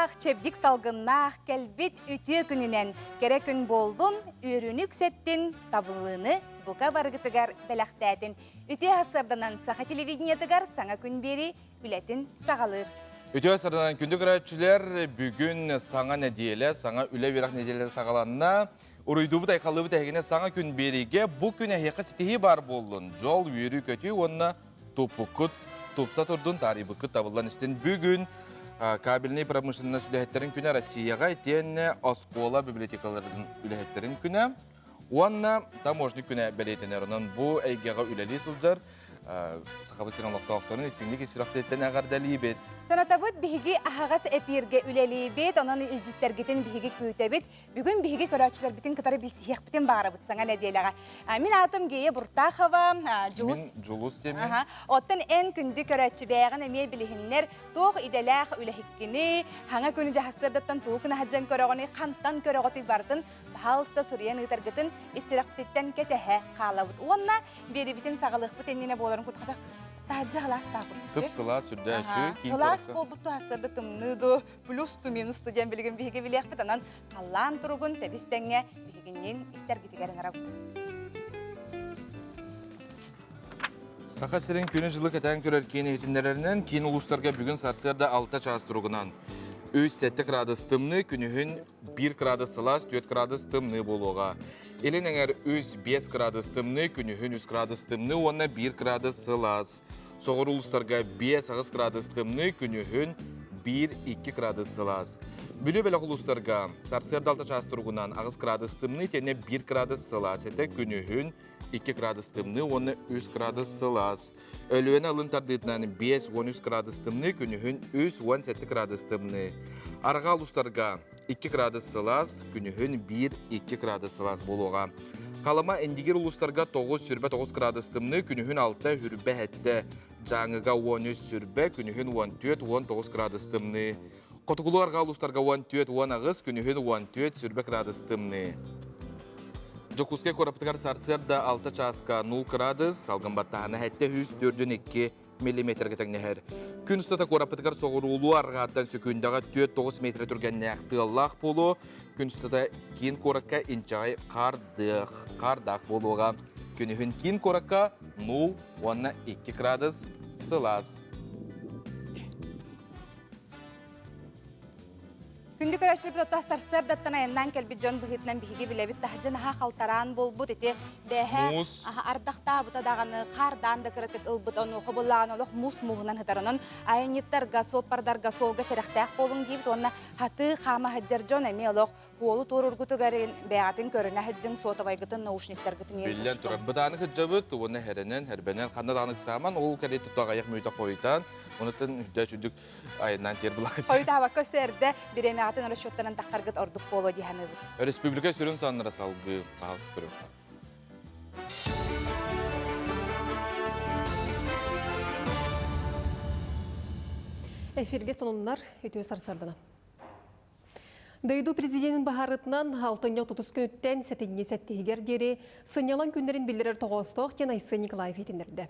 Сылаастаах, чэбдик салгыннаах кэлбит үтүө күнүнэн кэрэ күн буоллун, үөрүүнү үксэттин, табыллыыны бука барыгытыгар бэлэхтээтин. Үтүө сарсыарданан саха телевидениетыгар саҥа күн биэрии үлэтин саҕалыыр. Үтүө сарданан күндү көрөөччүлэр, бүгүн саҥа нэдиэлэ, саҥа үлэ-үөрэх нэдиэлэтэ саҕаланна. Уруйдуубут айхаллыыбыт эһигини саҥа күн биэриигэ бу күн эһиэхэ ситиһии баар буоллун. Дьол, үөрүү-көтүү уонна туппуккут тупса турдун, таарыйбыккыт табыллан истин. Бүгүн кабельнай промышленность үлэһиттэрин күнэ Россияҕа итиэннэ оскуола библиотекаларын үлэһиттэрин күнэ уонна таможня күнэ бэлиэтэнэр. Онон бу эйгэҕэ үлэлии сылдьар Сахабыт сирин олохтоохторун истиҥник ис сүрэхтиттэн эҕэрдэлиибит. Санатабыт биһиги аһаҕас эпииргэ үлэлиибит, онон илдьиттэргитин биһиги күүтэбит. Бүгүн биһиги көрөөччүлэрбитин кытары билсиһиэхпитин баҕарабыт саҥа нэдиэлэҕэ. Мин аатым Гея Буртахова, Дьулус. Мин Дьулус диэмин. Оттон эн күндү көрөөччү бэйэҕин эмиэ билиһиннэр, туох идэлээх үлэһиккини, хаҥа күнү дьаһасыардаттан тугу кынаһадьан көрөҕүнүй, хантан көрөҕүтүй барытын баһаалыста суруйан ыытаргытын ис сүрэхпититтэн кэтэһэ хаалабыт. Уонна биэрибитин саҕалыахпыт иннинэ буоларын кутхатах таһырдьа халаас баакут. Сып-сылаас сүрдээччи. Кылаас буолбут туһасырды тымныы ду, плюс ту минус ту диэн билигин биһиги билиэхпит, онон халлаан туругун тэбис тэҥҥэ биһигинниин истэргитигэр ыҥырабыт. Саха сирин күнү-дьылы кэтээн көрөр киин иһитиннэрэринэн, киин улуустарга бүгүн сарсыарда 6 чаас туругунан 3-7 градус тымныы, күнүһүн 1 градус сылаас, 4 градус тымныы буолуоҕа. Илин эҥэр 3-5 градус тымныы, күнүһүн 3 градус тымныы уонна 1 градус сылаас. Соҕуруу улуустарга 5-8 градус тымныы, күнүһүн 1-2 градус сылаас. Бүлүү бөлөх улуустарга сарсыарда 6 чаас туругунан 8 градус тымныы итиэннэ 1 градус сылаас этэ күнүһүн 2 градус тымныы уонна 3 градус сылаас. Өлүөнэ алын тардыытынан 5-13 градус тымныы, күнүһүн 3-17 градус тымныы. Арҕаа улуустарга 2 градус сылаас, күнүһүн 1-2 градус сылаас буолуоҕа. Халыма Индигир улуустарга 9-29 градус тымныы, күнүһүн 6 хүрбэ сэттэ, Дьааҥыга 13 сүрбэ, күнүһүн 14-19 градус тымныы. Хотугулуу арҕаа улуустарга 14-18, күнүһүн 14 сүрбэ градус тымныы. Дьокуускай куораппытыгар сарсыарда 6 чааска 0 градус, салгын баттааһына 704,2 миллиметргэ тэҥнэһэр. Күн устата куораппытыгар соҕуруулуу арҕааттан сөкүүндэҕэ 4-9 метр түргэннээх тыаллаах буолуо. Күн устата киин куоракка инчэҕэй хаардыах, хаардаах буолуоҕа. Күнүһүн киин куоракка 0 уонна 2 градус сылаас. Күндү көрөөччүлэрбит оттоо сарсыардаттан айаннаан кэлбит дьон быһыытынан биһиги билэбит таһдьа наһаа халтараан буолбут ити бээһэ Муус. ардахтаабыта даҕаны хаардаан да кыратык ылбыт онуоха буоллаҕына олох муус мууһунан сытар онон айанньыттарга суоппардарга суолга сэрэхтээх буолуҥ диибит уонна хатыы хаама сылдьар дьон эмиэ олох уолу туорургутугар бэйэҕитин көрүнэ сылдьыҥ суотабайгытын наушниктаргытын Биллэн турар бытааны кырдьабыт уонна хэрэнэн хэрбэнэн ханна даҕаны ыксааман ол кэлиэт аҕыйах мүнүүтэ хойутаан онуттан үрдэ үрдүк айаннаан тиэр булакыт. Хойутаабакка өссө эрдэ бириэмэҕитин расчеттарын таххаргыт ордук буолуо дии саныыбыт. Республика сүрүн саннара салгыы паһалыс көрүөххэ. Эфирге сонуннар үтүө сарсарданан. Дойду президенин баһарытынан алтынньы 30 күнүттэн сэтинньи сэттиһигэр диэри сынньалаҥ күннэрин биллэрэр тоҕоостоох диэн Айсен Николаев иһитиннэрдэ.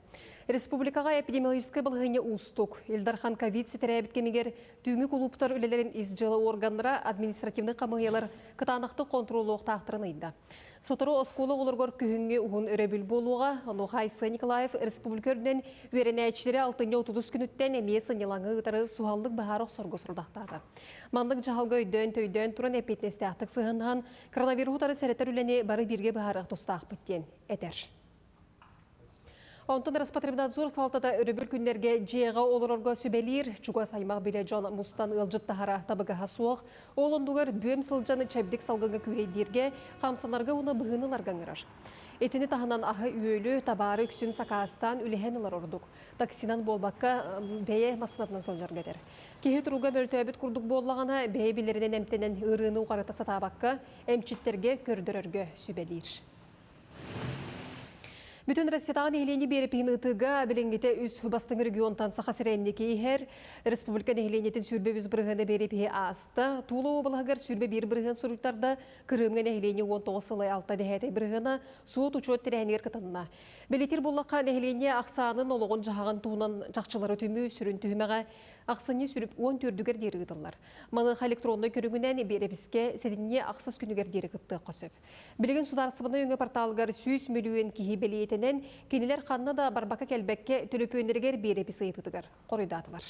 Республикаҕа эпидемиологическай балаһыанньа уустук. Ил Дархан ковид ситэрээбит кэмигэр түүҥҥү кулууптар үлэлэрин ис дьыала органнара административнай хамыыһыйалар кытаанахтык хонтуруоллуохтаахтарын ыйда. Сотору оскуола оҕолоругар күһүҥҥү уһун өрөбүл буолуоҕа. Онуоха Айсен Николаев республика үрдүнэн үөрэнээччилэри алтынньы 30 күнүттэн эмиэ сынньалаҥы ыытары суһаллык быһаара охсорго сорудахтаата. Маннык дьаһалга өйдөөн-төйдөөн туран эппиэтинэстээхтик сыһыаннаһан, коронавируһу утары сэрэтэр үлэни бары бииргэ быһаарыах тустаахпыт диэн этэр. Онтон Роспотребнадзор салалтата өрөбүл күннэргэ дьиэҕэ олорорго сүбэлиир, чугас аймах билэ дьон мустан ыалдьыттаһара табыгаһа суох. Ол оннугар бүөм сылдьан чэбдик салгыҥҥа күүлэйдииргэ, хамсанарга уонна быһыыны ыларга ыҥырар. Итини таһынан аһы-үөлү, табаары үксүн сакаастаан үлэһэн ылар ордук. Таксинан буолбакка, бэйэ массыынатынан сылдьарга этэр. Киһи туруга мөлтөөбүт курдук буоллаҕына, бэйэ билэринэн эмтэнэн ыарыыны уҕарыта сатаабакка, эмчиттэргэ көрдөрөргө сүбэлиир. Бүтүн Россиятааҕы нэһилиэнньэ биэрэпиһин ыытыыга билиҥҥитэ үс бастыҥ регионтан Саха сирэ инники иһэр. Республика нэһилиэнньэтин 23 бырыһыана биэрэпиһи ааста. Тула уобалаһыгар 21 бырыһыан суруйтарда. Кырыымҥа нэһилиэнньэ 19 сылай 6 дэһээтэй бырыһыана суот-учуот тэрээһинигэр кытынна. Бэлиэтиир буоллахха, нэһилиэнньэ ахсаанын олоҕун-дьаһаҕын туһунан чахчылары түмүү сүрүн түһүмэҕэ. Ахсынньы сүрүп 14-үгэр диэри ыытыллар. Маныаха электроннай көрүҥүнэн биэрэпискэ сэтинньи ахсыс күнүгэр диэри кыттыахха сөп. Билигин судаарыстыбаннай өҥө порталыгар 100 мөлүйүөн киһи бэлиэтэнэн, кинилэр ханна да барбакка-кэлбэккэ төлөпүөннэригэр биэрэпис ыйытыытыгар хоруйдаатылар.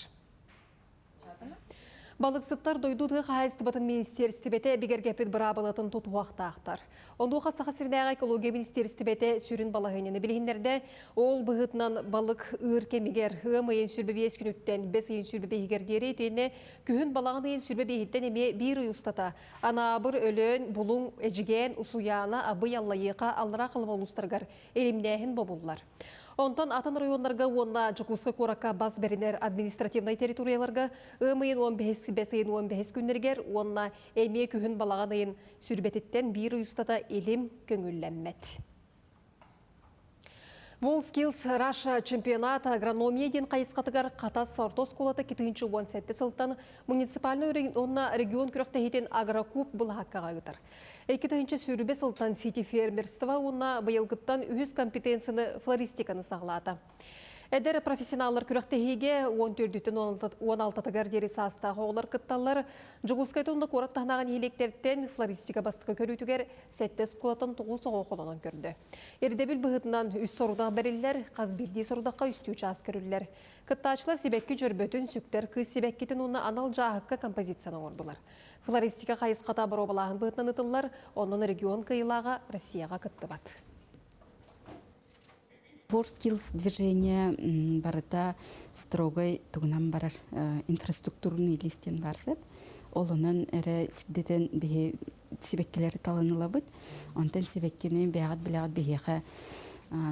Балыксыттар дойду тыа хаһаайыстыбатын министиэристибэтэ бигэргэппит быраабылатын тутуһуохтаахтар. Онуоха Саха сиринээҕи экология министиэристибэтэ сүрүн балаһыанньаны билиһиннэрдэ. Ол быһыытынан балык ыыр кэмигэр ыам ыйын 25 күнүттэн бэс ыйын 25-игэр диэри итиэннэ күһүн балаҕан ыйын 25-иттэн эмиэ биир ый устата Анаабыр, Өлөөн, Булуҥ, Эдьигээн, Усуйаана, Абый, Аллайыаха, Аллараа Халыма улуустарыгар илимнээһин бобуллар. Онтон атын оройуоннарга уонна Дьокуускай куоракка бас бэринэр административнай территорияларга ыам ыйын 15 бэс ыйын 15 күннэригэр уонна эмиэ күһүн балаҕан ыйын сүрбэтиттэн биир ый устата илим көҥүллэммэт. WorldSkills Russia чемпионат агрономия диэн хайысхатыгар Хатас орто оскуолата 2017 сылтан муниципальнай уонна регион күрэхтэһиитин агрокуб былаһааккаҕа ыытар. 2020 сылтан сити фермерство уонна быйылгыттан үһүс компетенцияны флористиканы саҕалаата. Эдэр профессионаллар күрэхтэһиигэ 14-тэн 16-тыгар диэри саастаах оҕолор кытталлар. Дьокуускай уонна куорат таһынааҕы нэһилиэктэртэн флористика бастакы көрүүтүгэр сэттэ оскуолаттан тоҕус оҕо холонон көрдө. Ирдэбил быһыытынан үс сорудах бэриллэр, хас биирдии сорудахха үстүү чаас көрүллэр. Кыттааччылар сибэкки дьөрбөтүн, сүктэр кыыс сибэккитин уонна анал дьааһыкка композицияны оҥордулар. Флористика хайысхата боруобалааһын быһыытынан ыытыллар, онон регион кыайыылааҕа Россияҕа кыттыбат. WorldSkills движение барыта строгой тугунан барар инфраструктурный лист диэн баар сөп. Ол онон эрэ сирдэтэн биһи сибэккилэри талан ылабыт. Онтон сибэккини бэйэҕит билэҕит биһиэхэ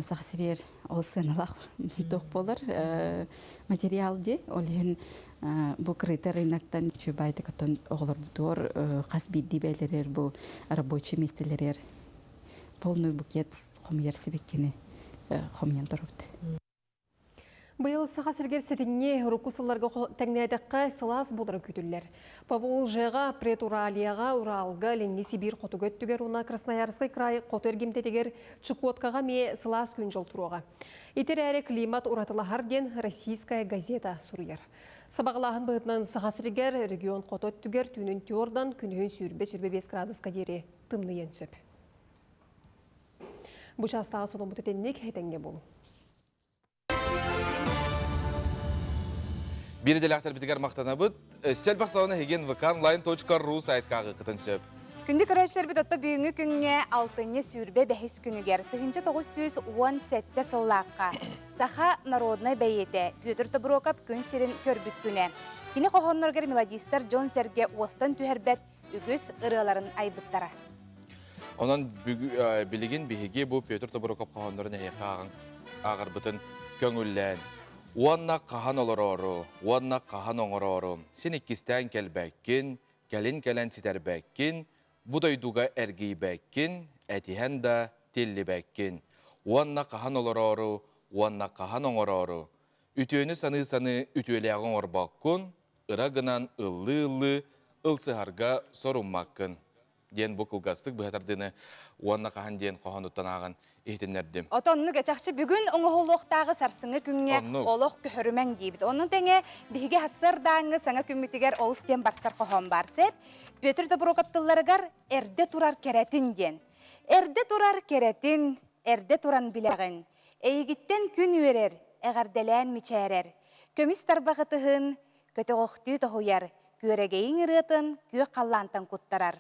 Саха сиригэр ол сыаналаах туох буолар материал дии. Ол иһин бу крыта рыноктан үчүгэй оттон оҕолорбутугар хас биирдии бэйэлэригэр бу рабочий миэстэлэригэр полный букет хомуйар сибэккини хомуйан турабыт. Быйыл Саха сиригэр сэтинньи урукку сылларга тэҥнээтэххэ сылаас буолара күүтүллэр. Поволжьеҕа, Претуралияҕа, Уралга, Илиҥҥи Сибиир хотугу өттүгэр уонна Красноярскай край хоту эргимтэтигэр Чукоткаҕа эмиэ сылаас күн-дьыл туруоҕа. Ити эрээри климат уратылаһар диэн «Российская газета» суруйар. Сабаҕалааһын быһыытынан Саха сиригэр регион хоту өттүгэр түүнүн түордан күнүһүн 125 градуска диэри тымныйыан сөп. Бу чаастааҕы сонуммут итинник этэҥҥэ буолуҥ. Биир идэлээхтэрбитигэр махтанабыт. Өссө элбэх салона эһигин vkonline.ru сайтка ааҕыаххытын сөп. Күндү көрөөччүлэрбит отто бүгүҥҥү күҥҥэ алтынньы сүүрбэ бэһис күнүгэр 1917 сыллаахха саха народнай бэйиэтэ Петр Тобуруокап күн сирин көрбүт күнэ. Кини хоһоонноругар мелодистар дьон-сэргэ уостан түһэрбэт үгүс ырыаларын айбыттара. Онон билигин биһиги бу Петр Тобуроков хоһооннорун эһиэхэ ааҕан ааҕарбытын көҥүллээн уонна хаһан олороору, уонна хаһан оҥороору син иккистээн кэлбэккин, кэлин кэлэн ситэрбэккин, бу дойдуга эргийбэккин, этиһэн да тиллибэккин. Уонна хаһан олороору, уонна хаһан оҥороору, үтүөнү саныы-саныы үтүөлээҕи оҥорбоккун, ыра гынан ыллыы-ыллыы ылсыһарга соруммаккын диэн бу кылгастык быһа тардыыны уонна хаһан диэн хоһоонуттан ааҕан иһитиннэрдим. Отоннук чахчы бүгүн оҥоһуллуохтааҕы сарсыҥҥы күҥҥэ олох көһөрүмэҥ диибит. Онон тэҥэ биһиги сарсыардааҥҥы саҥа күммүтүгэр олус диэн барсар хоһоон баар сөп. Петр Тобуроков тылларыгар эрдэ турар кэрэтин диэн. Эрдэ турар кэрэтин, эрдэ туран билэҕин. Эйигиттэн күн үөрэр, эҕэрдэлээн мичээрэр. Көмүс тарбах ытыһын көтөҕөхтүү тоһуйар, күөрэгэйиҥ ырыатын күөх халлаантан куттарар.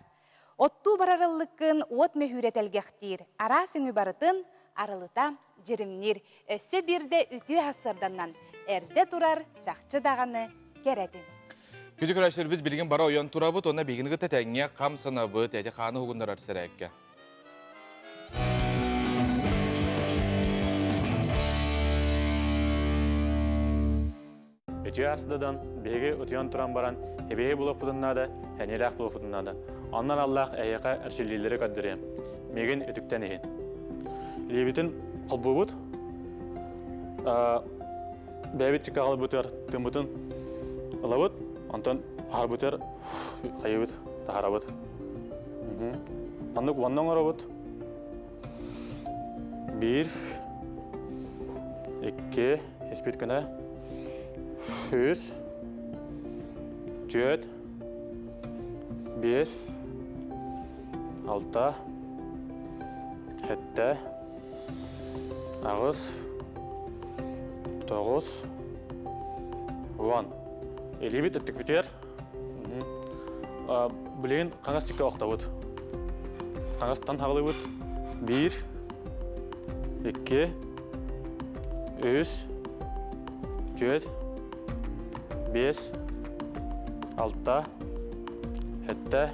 Оттуу барар ыллыккын уот мөһүүрэ тэлгэхтиир, араас өҥү барытын арылыта дьиримниир. Өссө биирдэ үтүө сарсыарданнан эрдэ турар чахчы даҕаны кэрэтин. Күндү көрөөччүлэрбит билигин бары ойон турабыт уонна биһигини кытта тэҥҥэ хам санабыт, эти хааны уһугуннарар сэрээккэ. Үтүө арсыдадан биһиги утуйан туран баран эбиэһи булуохпутун наада, эниэлээх буолуохпутун наада. Онон Аллах эһиэхэ эрчиллиилэри көрдөрүөм. Миигин үтүктэн иһин. Илиибитин холбуубут. Бэйэбит чыкаҕалбытыгар тыммытын ылабыт, онтон аһарбытыгар хайыбыт, таһарабыт. Маннык уонна оҥоробут. Биир, икки, испит гына, үс. Түөрт, биэс, алта, сэттэ, аҕыс, тоҕус, уон. Илиибит өттүкпүтүгэр билигин хаҥас сиккэ охтобут. Хаҥастан хаҕылыбыт. Биир, икки, үс, түөрт, биэс, алта, сэттэ,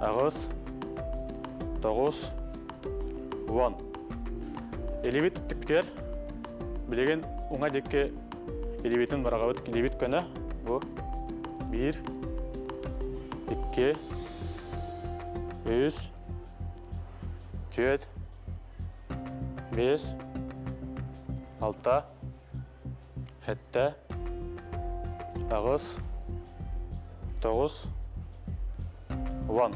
аҕыс, тоҕус, уон. Илиибит түктүөр билигин уҥа диэки илиибитин быраҕабыт, илиибит көнө. Бу биир, икки, үс, түөрт, биэс, алта, Сэттэ, аҕыс, тоҕус, уон.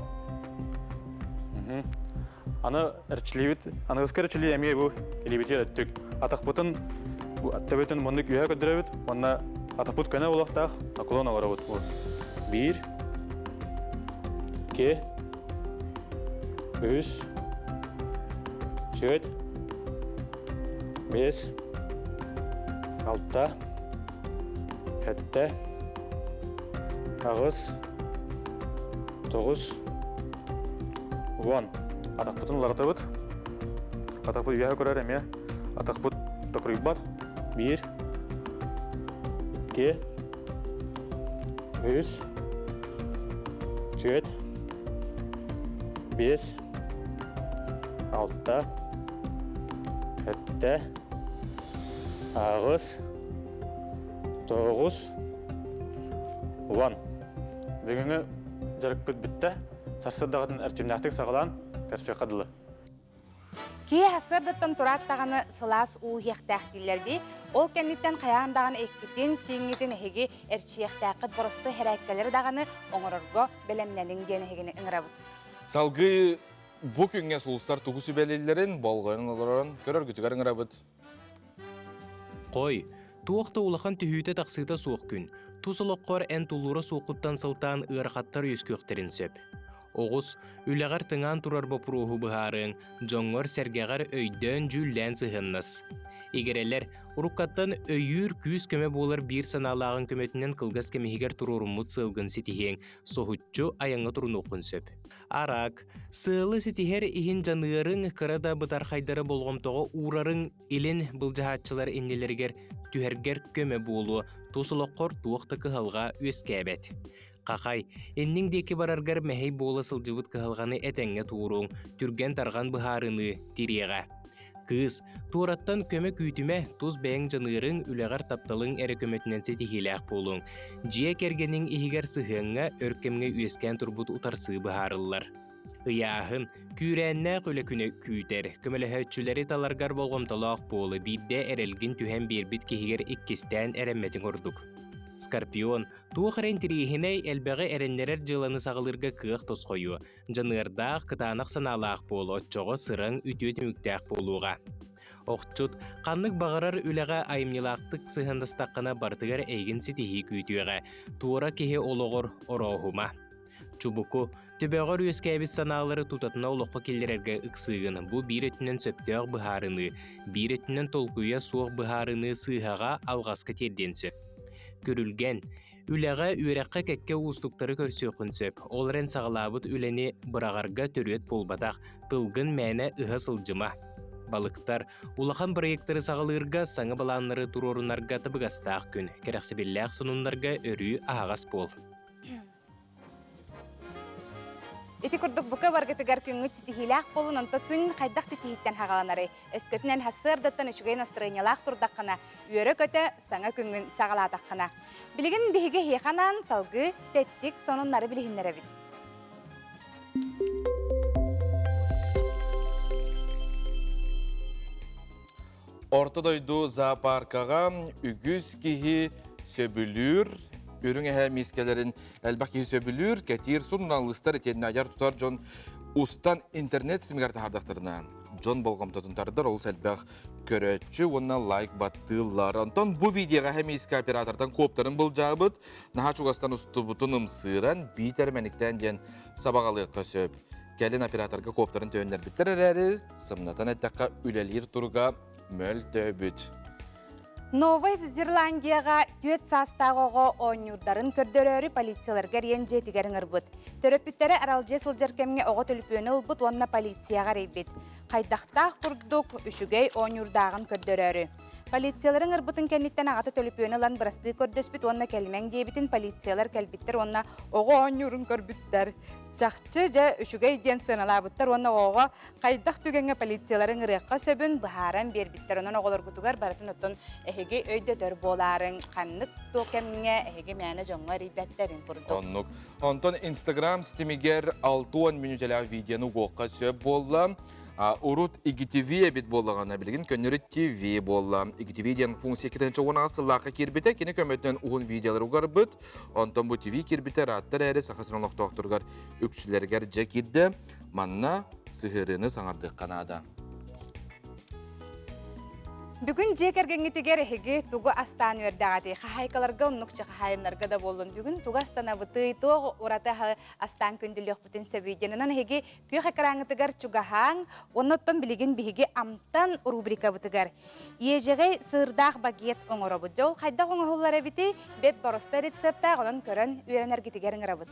Аны эрчилиибит, аныгыскы эрчилии эмиэ бу илиибитигэр өттүк. Атахпытын төбөтүн муннук үөһэ көрдөрөбүт уонна атахпыт көнө буолуохтаах, наклон оҥоробут бу. Биир, икки, үс, түөрт, Биэс, алта, сэттэ, аҕыс, тоҕус, уон. Атахпытын уларытабыт. Атахпыт үөһэ көрөр эмиэ. Атахпыт токуруйбат. Биир, икки, үс, түөрт, биэс, алта, сэттэ, аҕыс, тоҕус, уон. Бүгүҥҥү дьарыкпыт бүттэ. Сарсыардаҕытын эрчимнээхтик саҕалаан көрсүөххэ дылы. Киһи сарсыардаттан тураат даҕаны сылаас уу иһиэхтээх дииллэр дии. Ол кэнниттэн хайаан даҕаны эккитин, сииҥҥитин эһиги эрчийиэхтээххит боростуой хэрээккэлэри даҕаны оҥорорго бэлэмнэниҥ диэн эһигини ыҥырабыт. Салгыы бу күҥҥэ сулустар тугу сүбэлииллэрин болҕойон олорон көрөргүтүгэр ыҥырабыт. Хой, туох да улахан түһүүтэ-тахсыыта суох күн. Тус олоххор эн тулуура суоххуттан сылтаан ыарахаттар үөскүөхтэрин сөп. Оҕус, үлэҕэр тыҥаан турар боппуруоһу быһаарыаҥ, дьоҥҥор-сэргэҕэр өйдөөн-дьүүллээн сыһыаннас. Игирэлэр, уруккаттан өйүүр күүс-көмө буолар биир санаалааҕыҥ көмөтүнэн кылгас кэм иһигэр туруоруммут сыалгын ситиһиэҥ, соһуччу айаҥҥа турунуоххун сөп. Араак, сыалы ситиһэр иһин дьаныарыҥ, кыра да бытархайдары болҕомтоҕо уурарыҥ илин былдьаһааччылар иннилэригэр түһэргэр көмө буолуо, тус олоххор туох да кыһалҕа үөскээбэт. Хахай, инниҥ диэки бараргар мэһэй буола сылдьыбыт кыһалҕаны этэҥҥэ тууруоҥ, түргэн-тарҕан быһаарыныы тириэҕэ. Кыыс, туораттан көмө күүтүмэ, тус бэйэҥ дьаныарыҥ, үлэҕэр тапталыҥ эрэ көмөтүнэн ситиһиилээх буолуоҥ. Дьиэ кэргэниҥ иһигэр сыһыаҥҥа өр кэмҥэ үөскээн турбут утарсыы быһаарыллар. Ыйааһын, күүрээннээх үлэ күнэ күүтэр, көмөлөһөөччүлэри таларгар болҕомтолоох буола биирдэ эрэлгин түһэн биэрбит киһигэр иккистээн эрэммэтиҥ ордук. Скорпион, туох эрэ интириэһинэй, элбэҕи эрэннэрэр дьыаланы саҕалыырга кыах тосхойуо. Дьаныардаах, кытаанах санаалаах буол, оччоҕо сыраҥ үтүө түмүктээх буолуоҕа. Охчут, ханнык баҕарар үлэҕэ айымньылаахтык сыһыаннастаххына барытыгар эйигин ситиһии күүтүөҕэ, туора киһи олоҕор орооһума. Чубуку, төбөҕөр үөскээбит санаалары тутатына олоххо киллэрэргэ ыксыыгын. Бу биир өттүнэн сөптөөх быһаарыныы, биир өттүнэн толкуйа суох быһаарыныы сыыһаҕа, алҕаска тиэрдиэн сөп. Күрүлгэн, Үлэҕэ, үөрэххэ кэккэ уустуктары көрсүөххүн сөп. Ол эрэн саҕалаабыт үлэни быраҕарга төрүөт буолбатах, тылгын мээнэ ыһа сылдьыма. Балыктар, улахан проектары саҕалыырга, саҥа былааннары туруорунарга табыгастаах күн. Кэрэхсэбиллээх сонуннарга өрүү аһаҕас буол. Ити курдук бука баргытыгар күҥҥүт ситиһиилээх буолун, онто күн хайдах ситиһииттэн хаҕаланарый? Өскөтүнэн сарсыардаттан үчүгэй настарыанньалаах турдаххына, үөрэ-көтө саҥа күҥҥүн саҕалаатаххына. Билигин биһиги эһиэхэ анаан салгыы тэттик сонуннары билиһиннэрэбит. Орто дойду зоопаркаҕа үгүс киһи сөбүлүүр, үрүҥ эһэ миискэлэрин элбэх киһи сөбүлүүр, кэтиир суруналыыстар итиэннэ айар тутар дьон устан интернет симигэр таһаардахтарына. дьон болҕомтотун тардар олус элбэх көрөөччү уонна лайк баттыыллар. Онтон бу видеоҕа хэмиискэ оператортан куоптарын былдьаабыт, наһаа чугастан устубутун ымсыыран, биитэр мэниктээн диэн сабаҕалыахха сөп. Кэлин операторга куоптарын төһөннөрбүттэр эрээри, сымнатан эттэххэ үлэлиир туруга мөлтөөбүт. Новай Зеландияҕа түөрт саастаах оҕо оонньуурдарын көрдөрөөрү полицияларга эрийэн дьиэтигэр ыҥырбыт. Төрөппүттэрэ аралдьыйа сылдьар кэмҥэ оҕо төлөпүөнү ылбыт уонна полицияҕа эрийбит. Хайдахтаах курдук үчүгэй оонньуурдааҕын көрдөрөөрү. Полициялары ыҥырбытын кэнниттэн аҕата төлөпүөнү ылан бырастыы көрдөспүт уонна кэлимэҥ диэбитин полициялар кэлбиттэр уонна оҕо оонньуурун көрбүттэр. Чахчы дьэ үчүгэй диэн сыаналаабыттар уонна оҕоҕо хайдах түгэҥҥэ полициялары ыҥырыахха сөбүн быһааран биэрбиттэр. Онон оҕолоргутугар барытын оттон эһиги өйдөтөр буолаарыҥ, ханнык туох кэмҥэ эһиги мээнэ дьоҥҥо эрийбэттэрин курдук. Оннук. Онтон Инстаграм ситимигэр 60 мүнүүтэлээх видеоны угуохха сөп буолла. Урут IGTV эбит буоллаҕына, билигин көннөрү TV буолла. IGTV диэн функция 2018 сыллаахха киирбитэ, кини көмөтүнэн уһун видеолары угарбыт. Онтон бу TV киирбитэ ырааттар эрээри Саха сирин олохтоохторугар үксүлэригэр дьэ киирдэ. Манна сыһыарыыны саҥардыахха наада. Бүгүн дьиэ кэргэҥҥитигэр эһиги тугу астаан үөрдэҕитий? Хаһаайкаларга оннук хаһаайыннарга да буоллун. Бүгүн тугу астанабытый, туох ураты астаан күндүлүөхпүтүн сөбүй диэн. Онон эһиги күөх экраҥҥытыгар чугаһааҥ. Онно оттон билигин биһиги Амтан рубрикабытыгар иэдьэгэй сыырдаах багет оҥоробут. Дьэ ол хайдах оҥоһуллар эбитий? Бэт боруста рецептаах, онон көрөн үөрэнэргитигэр ыҥырабыт.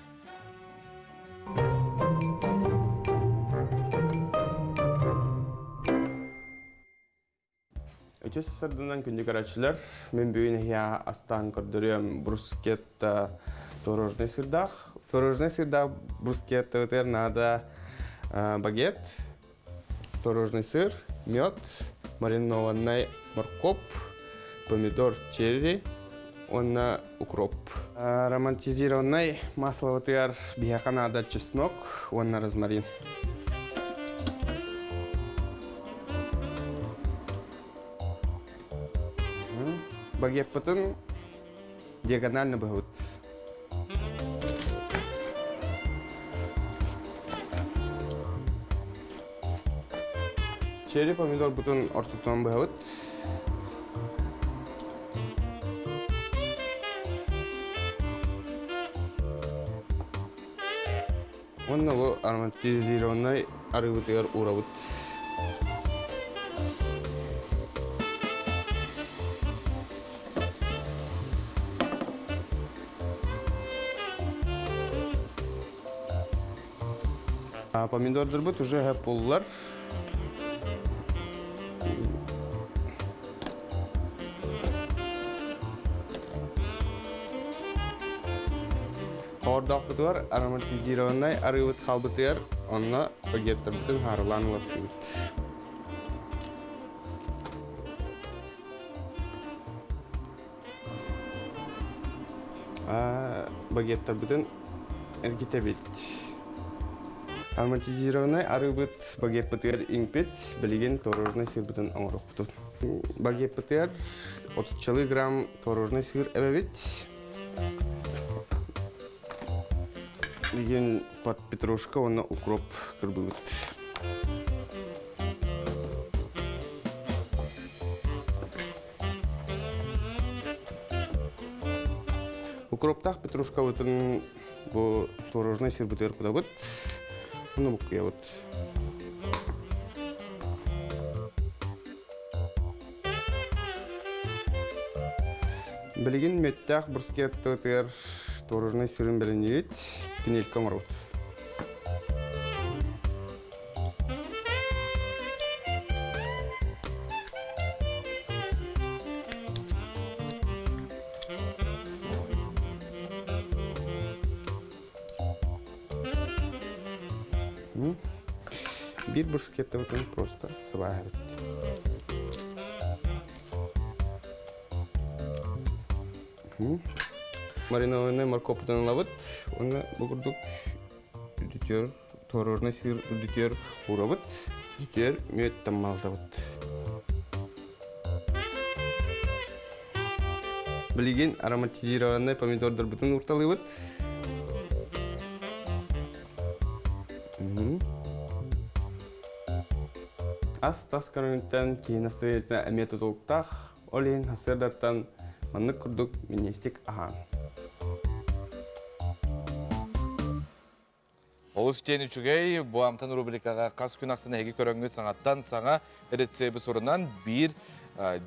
Үтүө сарсыарданан күндү көрөөччүлэр, мин бүгүн эһиэхэ астаан көрдөрүөм брускетта творожный сырдаах. Творожный сырдаах брускеттабытыгар наада багет, творожный сыр, мед, маринованный моркоп, помидор черри уонна укроп. Романтизированный маслобытыгар биһиэхэ наада чеснок уонна розмарин. Багеппытын диагонально быһабыт. Черри помидорбутун ортотунан быһабыт. Уонна бу ароматизированнай арыыбытыгар уурабыт. Помидордарбыт уже хөп буоллулар. Хоордоохпутугар ароматизированнай арыыбыт хаалбытыгар онно багеттарбытын хаарылаан ылаттыбыт. Багеттарбытын эргитэбит. Ароматизированнай арыыбыт багеппытыгар иҥпит, билигин творожнай сыырбытын оҥоруохпутун. Багеппытыгар отуччалыы грамм творожнай сыыр эбэбит. Билигин под петрушка уонна укроп кырбыыбыт. Укроптаах петрушкабытын бу творожнай сырбытыгар кутабыт. Уну буккуйабыт. Билигин мүттээх брускеттабытыгар творожнай сырын бэлэмниибит, пинелька оҥоробут. Биир брускеттабытын просто сыбааһабыт. Маринованный морковкутун ылабыт. Уонна бу курдук үрдүтүөр творожный сыр үрдүтүөр уурабыт. Үрдүтүөр мүөт таммалтабыт. Билигин ароматизированный помидордарбытын уурталыыбыт. Ас тас көрүҥүттэн киһи настроениета эмиэ тутулуктаах. Ол иһин сарсыардаттан маннык курдук минньиэстик аһаан. Олус диэн үчүгэй, бу Амтан рубрикаҕа хас күн ахсын эһиги көрөҥҥүт саҥаттан саҥа рецебы сурунан биир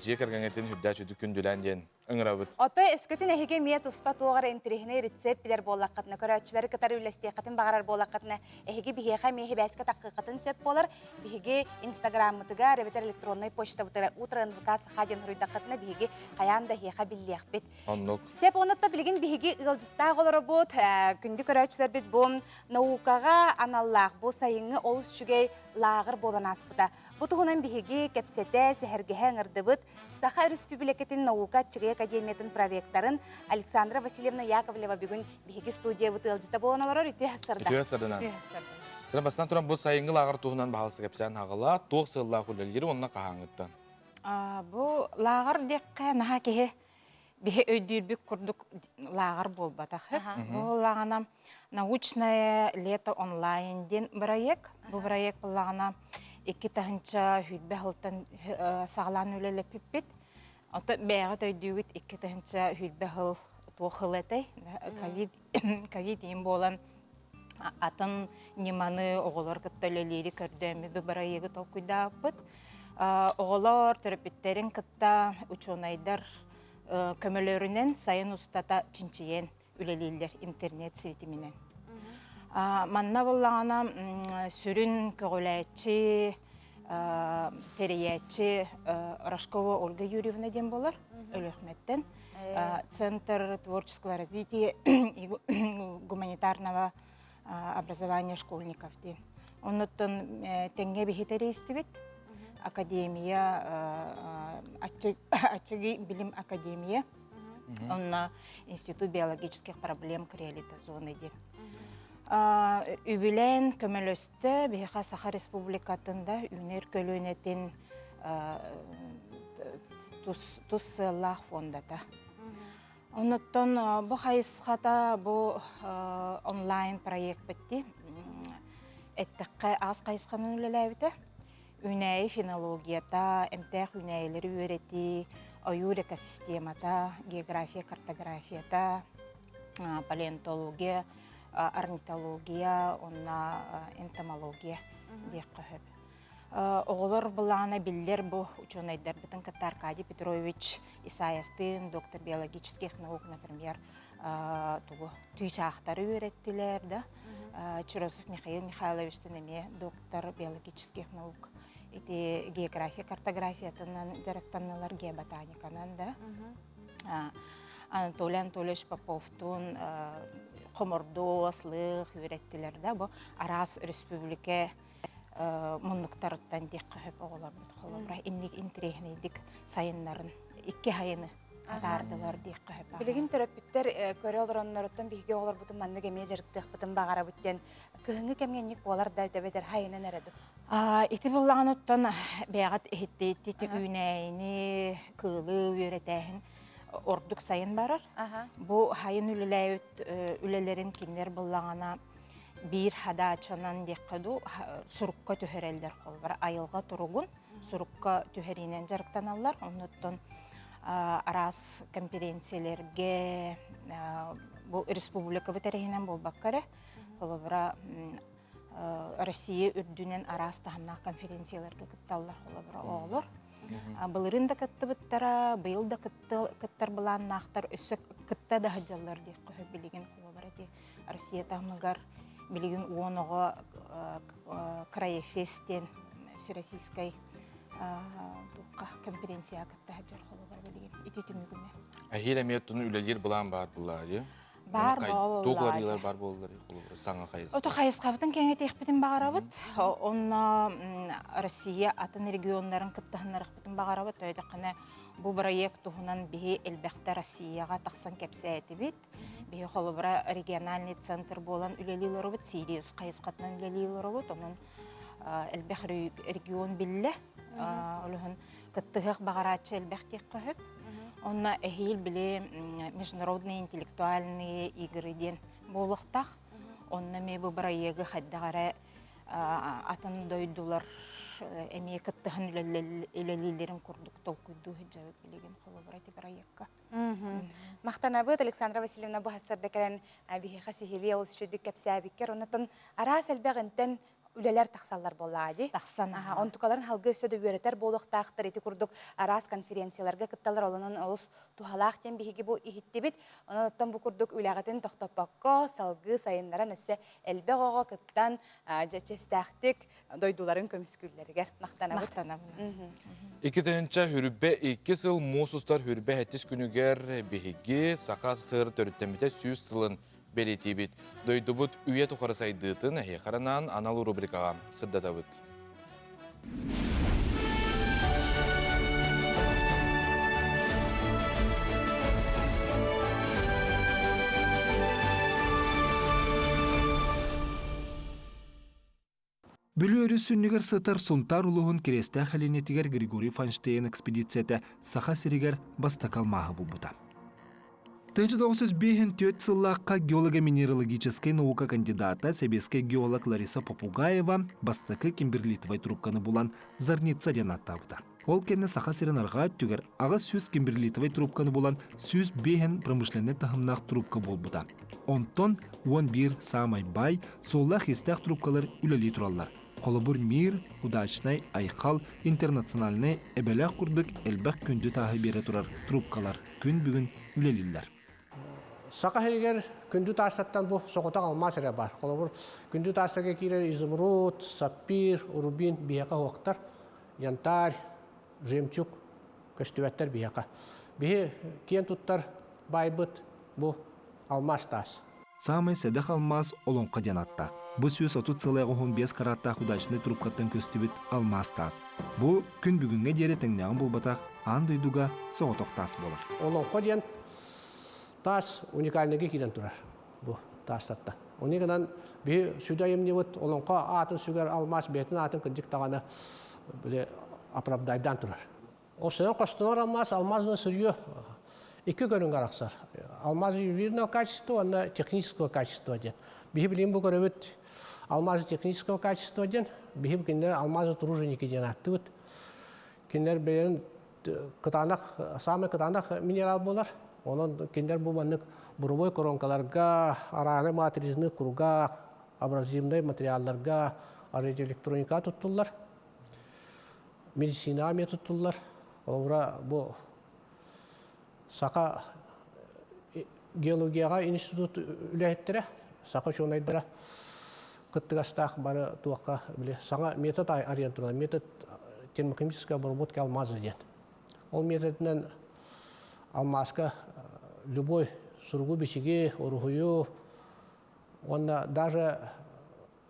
дьиэ кэргэҥҥитин үрдээх үтүк күндүлээн диэн ыҥырабыт. Отой өскөтүн эһиги эмиэ туспа туох эрэ интэриэһинэй рецепт билэр буоллаххытына, көрөөччүлэри кытары үллэстиэххитин баҕарар буоллаххытына, эһиги биһиэхэ эмиэ сибээскэ таххыаххытын сөп буолар. Биһиги инстаграммытыгар эбэтэр электроннай почтабытыгар утро НВК Саха диэн суруйдаххытына, биһиги хайаан да эһиэхэ биллиэхпит. Оннук. Сөп, оннуттан билигин биһиги ыалдьыттаах олоробут. Күндү көрөөччүлэрбит бу наукаҕа аналлаах бу сайыҥҥы олус үчүгэй лааҕыр буолан ааспыта. Бу туһунан биһиги кэпсэтэ, сэһэргэһэ ыҥырдыбыт Саха Өрөспүүбүлүкэтин наука аччыгый академиятын проректорын Александра Васильевна Яковлева бүгүн биһиги студиябыт ыалдьыта буолан олорор. Үтүө сарда. Үтүө сарданан. Сана бастан туран бу сайыҥҥы лааҕыр туһунан баһалса кэпсээн хаҕала, туох сыаллаах үлэлиир уонна хаһааҥҥыттан? Бу лааҕыр диэххэ наһаа киһи биһи өйдүүрбүт курдук лааҕыр буолбатах. Бу лааҕына научное лето онлайн диэн бырайыак. Бу бырайыак буллаҕына 2 тыһыынча сүүрбэ сылтан саҕалаан үлэлэппиппит. Ото бэйэҕит өйдүүгүт 2020 сыл туох сыл этэй? Ковид ковид иин буолан атын ньыманы оҕолор кытта үлэлиири көрдөөммүт бу бырайыагы толкуйдаабыппыт. Оҕолор төрөппүттэрин кытта учуонайдар көмөлөрүнэн сайын устата чинчийэн үлэлииллэр интернет ситиминэн. Манна буллаҕына сүрүн көҕүлээччи, тэрийээччи Рожкова Ольга Юрьевна диэн буолар Өлүөхүмэттэн. Центр творческого развития и гуманитарного образования школьников диэн. Оннуттан тэҥҥэ биһи тэрийистибит. Академия, аччыгый билим академия. Онно Институт биологических проблем криолитозоны диэн. Үбүлээн көмөлөстө биһиэхэ Саха Республикатын да үүнэр көлүөнэтин тус сыаллаах фондата. Оннуттан бу хайысхата бу онлайн проект битти. Эттэххэ аас хайысханан үлэлээбитэ. Үүнээйи фенологията, эмтээх үүнээйилэри үөрэтии, ойуур экосистемата, география картографията, палеонтология, орнитология уонна энтомология диэххэ сөп. Оҕолор былаана биллэр бу учуонайдарбытын кытта Аркадий Петрович Исаевтыын, доктор биологических наук, например, тугу чыычаахтары үөрэттилэр да. Чуросов Михаил Михайловичтан эмиэ доктор биологических наук ити география картографиятынан дьарыктаннылар геоботаниканан да. Анатолий Анатольевич Поповтуун хомордуос, лыах үөрэттилэр да бу араас республика муннуктарыттан диэххэ сөп оҕолорбут холобура инник интириэһинэйдик сайыннарын икки сайыны атаардылар диэххэ сөп. Билигин төрөппүттэр көрө олоронноруттан биһиги оҕолорбутун маннык эмиэ дьарыктыахпытын баҕарабыт диэн кыһыҥҥы кэмҥэ инник буолар да эбэтэр хайынан эрэ ду? Ити буллаҕын бэйэҕит иһиттиит үүнээйини, кыылы үөрэтээһин ордук сайын барар. Бу сайын үлэлээбит үлэлэрин кинилэр буллаҕына биир хадаачанан диэххэ дуу сурукка түһэрэллэр холобура айылҕа туругун сурукка түһэриинэн дьарыктаналлар оннуттан араас конференциялэргэ бу республикабыт эрэһинэн буолбакка эрэ холобура Россия үрдүнэн араас таһымнаах конференцияларга кытталлар холобура оҕолор былырыын да кыттыбыттара быйыл да кыттар былааннаахтар өссө кытта да сылдьаллар диэххэ сөп билигин холобура ити Россия таһымыгар билигин 10 оҕо Краефест диэн всероссийскай конференцияҕа кытта сылдьар холобура билигин ити түмүгүнэ. Эһиил эмиэ туну үлэлиир былаан баар буоллаа Баар Туох уларыйыылар баар буоллар холобура саҥа хайысха. Ото хайысхабытын кэҥэтиэхпитин баҕарабыт. Онно Россия атын регионнарын кыттыһыннарыахпытын баҕарабыт. Өйдөөххүнэ бу бырайыак туһунан биһи элбэхтэ Россияҕа тахсан кэпсээтибит. Биһи холобура региональный центр буолан үлэлии олоробут, Сириус хайысхатынан үлэлии олоробут. Онон элбэх регион биллэ. Олуһун кыттыһыах баҕарааччы элбэх диэххэ сөп. Онно эһиил били международные интеллектуальные игры диэн буолуохтаах. Онно эмиэ бу бырайыагы хайдах эрэ атын дойдулар эмиэ кыттыһан үлэлииллэрин курдук толкуйдуу сылдьабыт билигин холобура ити бырайыакка. Махтанабыт Александра Васильевна бу сарда кэлэн биһиэхэ сиһилии олус үчүгдүк кэпсээбиккэр оннотон араас элбэҕинтэн үлэлэр тахсаллар буоллаҕа дии. Тахсан. Онтукаларын халгы өссө да үөрэтэр буолуохтаахтар. Ити курдук араас конференцияларга кытталлар олонон олус туһалаах диэн биһиги бу иһиттибит. Онон оттон бу курдук үлэҕитин тохтоппокко салгыы сайыннаран өссө элбэх оҕо кыттан дьэ чиэстээхтик дойдуларын көмүскүүллэригэр махтанабыт. Махтанабын. 2022 сыл муус устар хүрбэ хэттис күнүгэр биһиги Саха СССР төрүттэммитэ 100 сылын бэлиэтиибит. Дойдубут үйэ тухары сайдыытын эһиэхэ анаан анал рубрикаҕа сырдатабыт. Бүлүү өрүс сүнньүгэр сытар Сунтаар улууһун Кириэстээх Элиэнэтигэр Григорий Фанштейн экспедицията Саха сиригэр бастакы алмааһы булбута. 1954 сыллаахха геолого-минералогическай наука кандидата, сэбиэскэй геолог Лариса Попугаева бастакы кимберлитовай трубканы булан Зарница диэн ааттаабыта. Ол кэннэ Саха сирин арҕаа өттүгэр 800 кимберлитовай трубканы булан 105 промышленнай таһымнаах трубка буолбута. Онтон 11 саамай баай, суоллаах-иистээх трубкалар үлэлии тураллар. Холобур, Мир, Удачнай, Айхал, Интернациональнай, Эбэлээх курдук элбэх күндү тааһы биэрэ турар трубкалар күн бүгүн үлэлииллэр. Саха сиригэр күндү таастартан бу соҕотох алмаас эрэ баар. Холобур, күндү таастарга киирэр изумруд, сапфир, рубин биһиэхэ уһуктар, янтарь, жемчуг көстүбэттэр биһиэхэ. Биһи киэн туттар баайбыт бу алмаас таас. Саамай сэдэх алмаас Олоҥхо диэн аттаах. Бу 130 сыл 15 карааттаах удачнай трубкаттан көстүбүт алмаас таас. Бу күн бүгүҥҥэ диэри тэҥнээҕин булбатах аан дойдуга соҕотох таас буолар. Олоҥхо диэн таас уникальныйга киирэн турар бу таастартан. Ону гынан биһи сүдү айымньыбыт олоҥхо аатын сүгэр алмаас бэйэтин аатын кырдьык даҕаны били оправдайдаан турар. Осынан хостонор алмаас алмазное сырье икки көрүҥ арахсар. Алмаз ювелирного качества уонна технического качества диэн. Биһи билигин бу көрөбүт алмазы технического качества диэн. Биһи кинилэр алмазы труженики диэн ааттыыбыт. Кинилэр бэйэлэрин кытаанах, самый кытаанах минерал буолар. Онон кинилэр бу маннык буровой коронкаларга, арааны матричный круга, абразивнай материалларга, радиоэлектроника туттуллар. Медицинаҕа эмиэ туттуллар. Холобура, бу Саха геологияҕа институт үлэһиттэрэ, саха учуонайдара кыттыгастаах бары туохха били саҥа метод арыйан турар метод термохимической обработки алмаза диэн. Ол методынан алмааска любой суругу-бичиги, уруһуйу уонна даже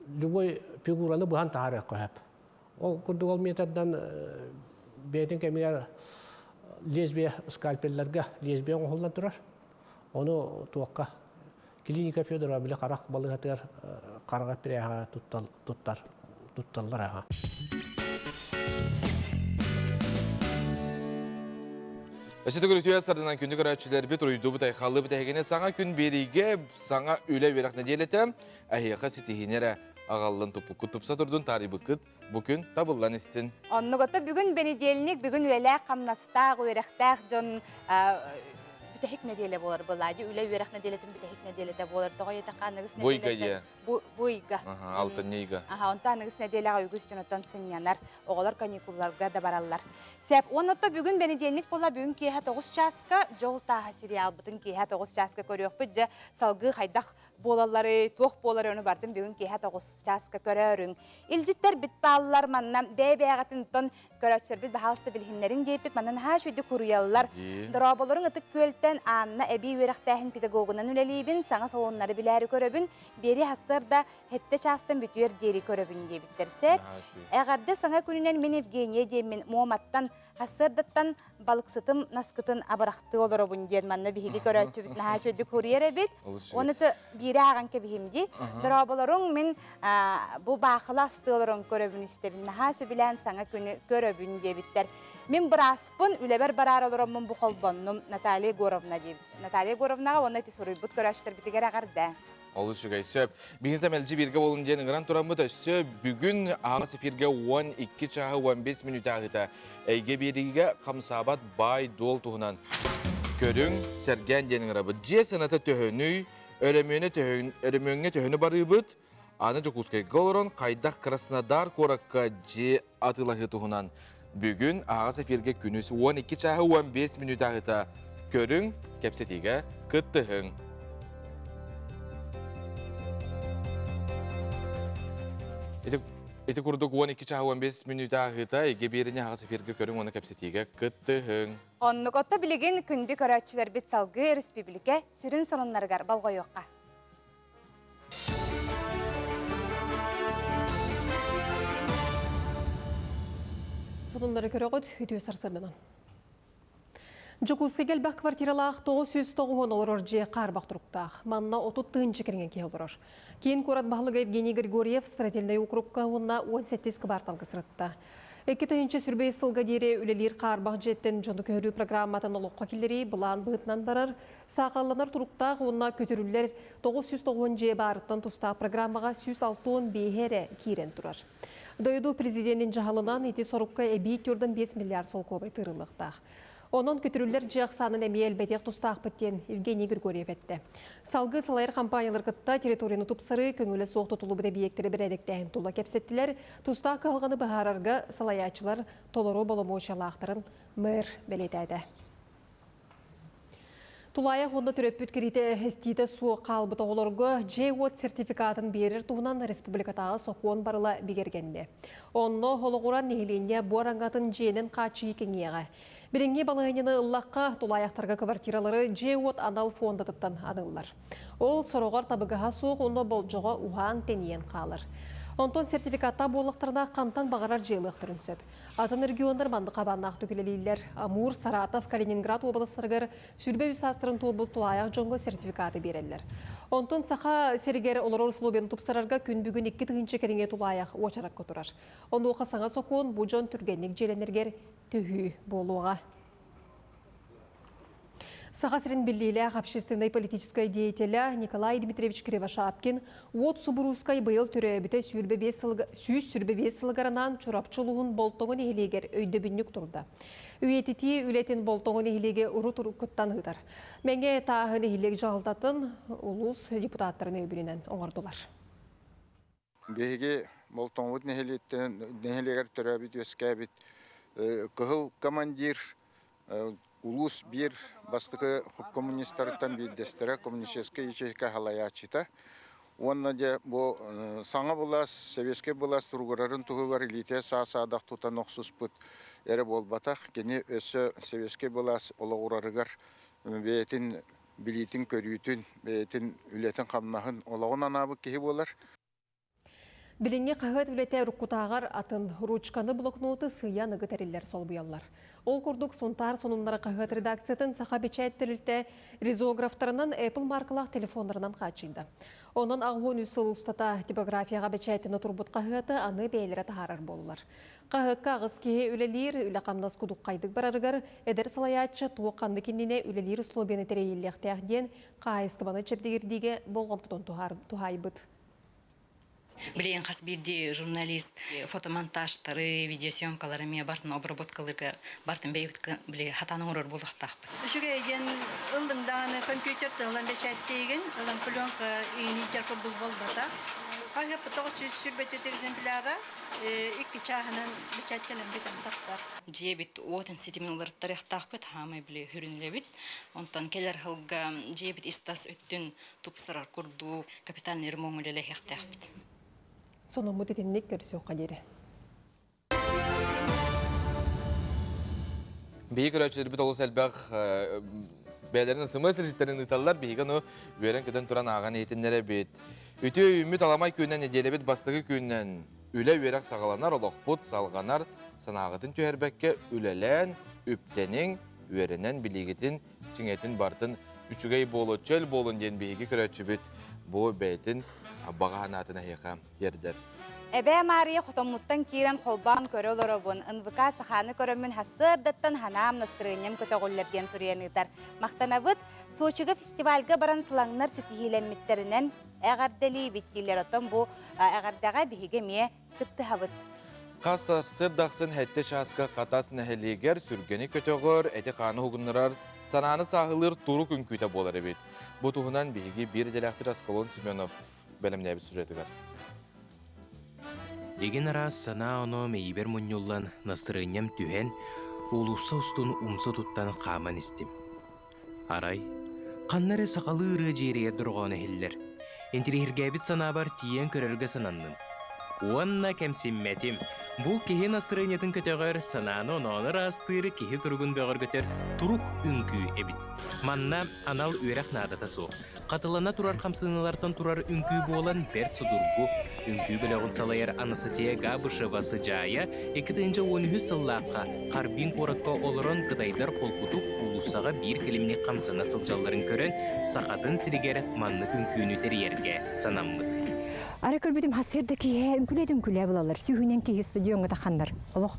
любой фигураны быһан таһаарыахха сөп. Ол курдук ол метрдан бэйэтин кэмигэр лезвие скальпеллэргэ лезвие оҥоһуллан турар. Ону туохха клиника Федорова били харах балыыһатыгар хараҕа пряха туттар тутталлар аха. Өссө төгүл үтүө сарданан күндү көрөөччүлэрбит уруйдуубут айхаллыыбыт эһигини саҥа күн биэриигэ саҥа үлэ үөрэх нэдиэлэтэ эһиэхэ ситиһиини эрэ аҕаллын туппуккут тупса турдун таарыйбыккыт бу күн табыллан истин. Оннугата бүгүн бэнидиэлник, бүгүн үлэлээх, хамнастаах, үөрэхтээх дьон бүтэһик нэдиэлэ буолар былаадьы үлэ үөрэх нэдиэлэтин бүтэһик нэдиэлэтэ буолар тоҕо диэтэххэ аныгыс нэдиэлэтэ бу бу ыйга алтынньы ыйга аха онтон аныгыс нэдиэлэҕэ үгүс дьонуттан сынньанар оҕолор каникулларга да бараллар сеп уонна бүгүн бэнидиэнник буола бүгүн киэһэ 9 чааска дьол тааһа сериалбытын киэһэ 9 чааска көрүөхпүт дьэ салгыы хайдах буолаллары, туох буолары ону бардым бүгүн киэһэ 9 чааска көрөөрүҥ. Илдьиттэр бит бааллар манна бэйэ-бэйэҕитин тон көрөөччүлэрбит баһаалыста билиһиннэриҥ диэппит манна наһаа үчүгдүк хуруйаллар. Дорооболоруҥ Ытык Күөлтэн Анна эбии үөрэхтээһин педагогунан үлэлиибин, саҥа солуоннары билээри көрөбүн, биэри сарсыарда сэттэ чаастан бүтүөр диэри көрөбүн диэбиттэр. Сэр, эҕэрдэ саҥа күнүнэн мин Евгения диэммин Муоматтан сарсыардаттан балыксытым наскытын абырахтыы олоробун диэн манна биһиги көрөөччүбүт наһаа үчүгдүк хуруйар эбит. Уонна биири ааҕан кэбиһим дии. Дорооболоруҥ мин бу баахыла астыы олорон көрөбүн истэбин. Наһаа сөбүлээн саҥа күнү көрөбүн диэбиттэр. Мин бырааспын үлэбэр бараар олороммун бу холбоннум Наталья Егоровна диэбит. Наталья Егоровнаҕа уонна ити суруйбут көрөөччүлэрбитигэр эҕэрдэ. Олус үчүгэй сөп. Биһиги мэлдьи бииргэ буолун диэн ыҥыран тураммыт өссө бүгүн аҕыс эфиргэ 12 чааһы 15 мүнүүтэ ааһыыта эйгэ биэриигэ хамсаабат баай-дуол туһунан көрүҥ, сэргээн диэн ыҥырабыт. Дьиэ сыаната төһөнүй, өрөмүөнэ төһөн, өрөмүөҥҥэ төһөнү барыыбыт, аны Дьокуускайга олорон хайдах Краснодар куоракка дьиэ атыылаһыы туһунан бүгүн аһаҕас эфиргэ күнүс 12 чааһы 15 мүнүүтэ ааһыыта көрүҥ, кэпсэтиигэ кыттыһыҥ. Ити, ити курдук 12 чааһы 15 мүнүүтэ ааһыыта эйгэ биэриини аһаҕас эфиргэ көрүҥ уонна кэпсэтиигэ кыттыһыҥ. Оннук отто билигин күндү көрөөччүлэрбит салгыы өрөспүүбүлүкэ сүрүн сонуннарыгар болҕойуохха. Сонуннары көрөҕүт, үтүө сарсыарданан. Дьокуускайга элбэх квартиралаах 990 олорор дьиэ хаарбах туруктаах. Манна 30 тыһыынча кэриҥэ киһи олорор. Киин куорат баһылыга Евгений Григорьев строительнай округка уонна 18 кыбаарталга сырытта. 2025 сылга диэри үлэлиир хаарбах дьиэттэн дьону көһөрүү программатын олоххо киллэрии былаан быһыытынан барар, саахалланар туруктаах уонна көтүрүллэр 990 дьиэ баарыттан тустаах программаҕа 165 эрэ киирэн турар. Дойду президенин дьаһалынан ити сорукка эбии 4,5 миллиард солкуобай тыырыллыахтаах. Онон көтүрүллэр дьиэ ахсаанын эмиэ элбэтиэх тустаахпыт диэн Евгений Григорьев эттэ. Салгыы салайар компаниялар кытта территорияны тупсарыы, көҥүлэ суох тутуллубут эбийиэктэри бэрээдэктээһин тула кэпсэттилэр. Тустаах кыһалҕаны быһаарарга салайааччылар толору боломуочуйалаахтарын мэр бэлиэтээтэ. Тулаайах уонна төрөппүт кириитэ эстиитэ суох хаалбыт оҕолорго дьиэ-уот сертификатын биэрэр туһунан республикатааҕы сокуон барыла бигэргэннэ. Онно олоҕуран нэһилиэнньэ буор аҥатын дьиэнэн хааччыйыы кэҥиэҕэ. Билиҥҥи балаһыанньаны ыллахха, тулаайахтарга квартиралары дьиэ-уот анал фондатыттан аныыллар. Ол сороҕор табыгаһа суох уонна болдьоҕо уһаан-тэнийэн хаалар. Онтон сертификаттаах буоллахтарына хантан баҕарар дьиэ ылыахтарын сөп. Атын регионнар маннык хабааннаахтык үлэлииллэр. Амур, Саратов, Калининград уобаластарыгар 23 саастарын туолбут тулаайах дьоҥҥо сертификаты биэрэллэр. Онтон Саха сиригэр олорор условияны тупсарарга күн бүгүн 2000 кэриҥэ тулаайах уочаракка турар. Онуоха саҥа сокуон бу дьон түргэнник дьиэлэнэргэр төһүү буолуоҕа. Саха сирин биллиилээх общественнай политическай деятеля Николай Дмитриевич Кривошапкин уот субуруускай быйыл төрөөбүтэ 125 сылыгар анаан Чурапчы улууһун Болтоҥо нэһилиэгэр өйдөбүнньүк турда. Үйэтитии үлэтин Болтоҥо нэһилиэгэ урут уруккуттан ыытар. Мэҥэ тааһы нэһилиэк дьаһалтатын улуус депутаттарын өйөбүлүнэн оҥордулар. Биһиги Болтоҥобут нэһилиэгэр төрөөбүт-үөскээбит кыһыл командир улуус биир бастакы коммунистарыттан биирдэстэрэ, коммунистическай ячейка салайааччыта. Уонна дьэ бу саҥа былаас, сэбиэскэй былаас туругурарын туһугар илиитэ саа-саадах тутан охсуспут эрэ буолбатах. Кини өссө сэбиэскэй былаас олоҕурарыгар бэйэтин билиитин-көрүүтүн, бэйэтин үлэтин-хамнаһын, олоҕун анаабыт киһи буолар. Билиҥҥи хаһыат үлэтэ уруккутааҕар атын ручканы, блокноту сыыйа аныгы тэриллэр солбуйаллар. Ол курдук Сунтаар сонуннара хаһыат редакциятын Саха бэчээт тэрилтэ ризографтарынан Apple маркалаах телефоннарынан хааччыйда. Онон 83 сыл устата типографияҕа бэчээттэнэ турбут хаһыаты аны бэйэлэрэ таһаарар буоллулар. Хаһыакка аҕыс киһи үлэлиир, үлэ-хамнас кудуххайдык барарыгар эдэр салайааччы туох ханнык иннинэ үлэлиир условияны тэрийиллиэхтээх диэн хаһаайыстыбаны чэбдигирдиигэ болҕомтотун туһаайбыт. Билигин хас биирдии журналист фотомонтажтары, видеосъемкалары эмиэ бартын обработкаларга бартын бэйэбит били хатаан оҥорор буолуохтаахпыт. Үчүгэй диэн ыллыҥ даҕаны компьютер ылан бэчээттиигин, ылан пленка иҥиниитэр курдук буолбатах. Хаһыаппыт 924 экземпляра икки чааһынан бэчээттэнэн бүтэн тахсар. Дьиэбит уотун ситимин уларыттарыахтаахпыт, хаамай били хүрүнүлэбит. Онтон кэлэр сылга дьиэбит ис-тас өттүн тупсарар курдук капитальный ремонт үлэлэһиэхтээхпит. Сонуммут итинник көрсүөххэ диэри. Биһиги көрөөччүлэрбит олус элбэх бэйэлэрин СМС режимтэрин ыыталлар. Биһиги ону үөрэн-көтөн туран ааҕан иһитиннэрэбит. Үтүө үүммүт аламай күнүнэн нэдиэлэбит бастакы күнүнэн үлэ-үөрэх саҕаланар, олохпут салҕанар, санааҕытын түһэрбэккэ үлэлээн, үптэниҥ, үөрэнэн билиигитин чиҥэтин барытын үчүгэй буолу, чөл буолун диэн биһиги көрөөччүбүт бу бэйэтин баҕа санаатын эһиэхэ тиэрдэр. Эбээ Маарыйа хотоммуттан киирэн холбоон көрө олоробун, НВК Саханы көрөммүн сарсыардаттан ханаам настырыанньам көтөҕүллэр диэн суруйан ыытар. Махтанабыт, Сочига фестивальга баран сылаҥнар ситиһиилэммиттэринэн эҕэрдэлиибит дииллэр. Оттон бу эҕэрдэҕэ биһиги эмиэ кыттыһабыт. Хас сарсыарда ахсын сэттэ чааска Хатас нэһилиэгэр сүргэни көтөҕөр, эти-хааны уһугуннарар, санааны сааһылыыр турук үҥкүүтэ буолар эбит. Бу туһунан биһиги биир идэлээхпит Аскалон Семенов бэлэмнээбит сюжетыгар. Дигин араас санаа-оноо мэйиибэр мунньуллан, настырыанньам түһэн, уулусса устун умса туттан хааман истим. Арай, ханна эрэ сахалыы ырыа дьиэрэйэр дорҕооно иһиллэр. Интириэһиргээбит санаабар тиийэн көрөргө сананным. Уонна кэмсиммэтим. Бу киһи настырыанньатын көтөҕөр, санааны-оноону ыраастыыр, киһи туругун бөҕөргөтөр турук үҥкүү эбит. Манна анал үөрэх наадата суох. Хатылана турар хамсаныылартан турар үҥкүү буолан бэрт судургу. Үҥкүү бөлөҕүн салайар Анастасия Габышева-Сыдьаайа 2013 сыллаахха Харбин куоракка олорон кытайдар холкутук уулуссаҕа биир кэлимник хамсана сылдьалларын көрөн, Сахатын сиригэр маннык үҥкүүнү тэрийэргэ санаммыт. Ара көрбүтүм хасыар да киһи үҥкүлэ үҥкүлэ булаллар. Сүүһүнэн киһи стадиоҥҥа таханнар. Олох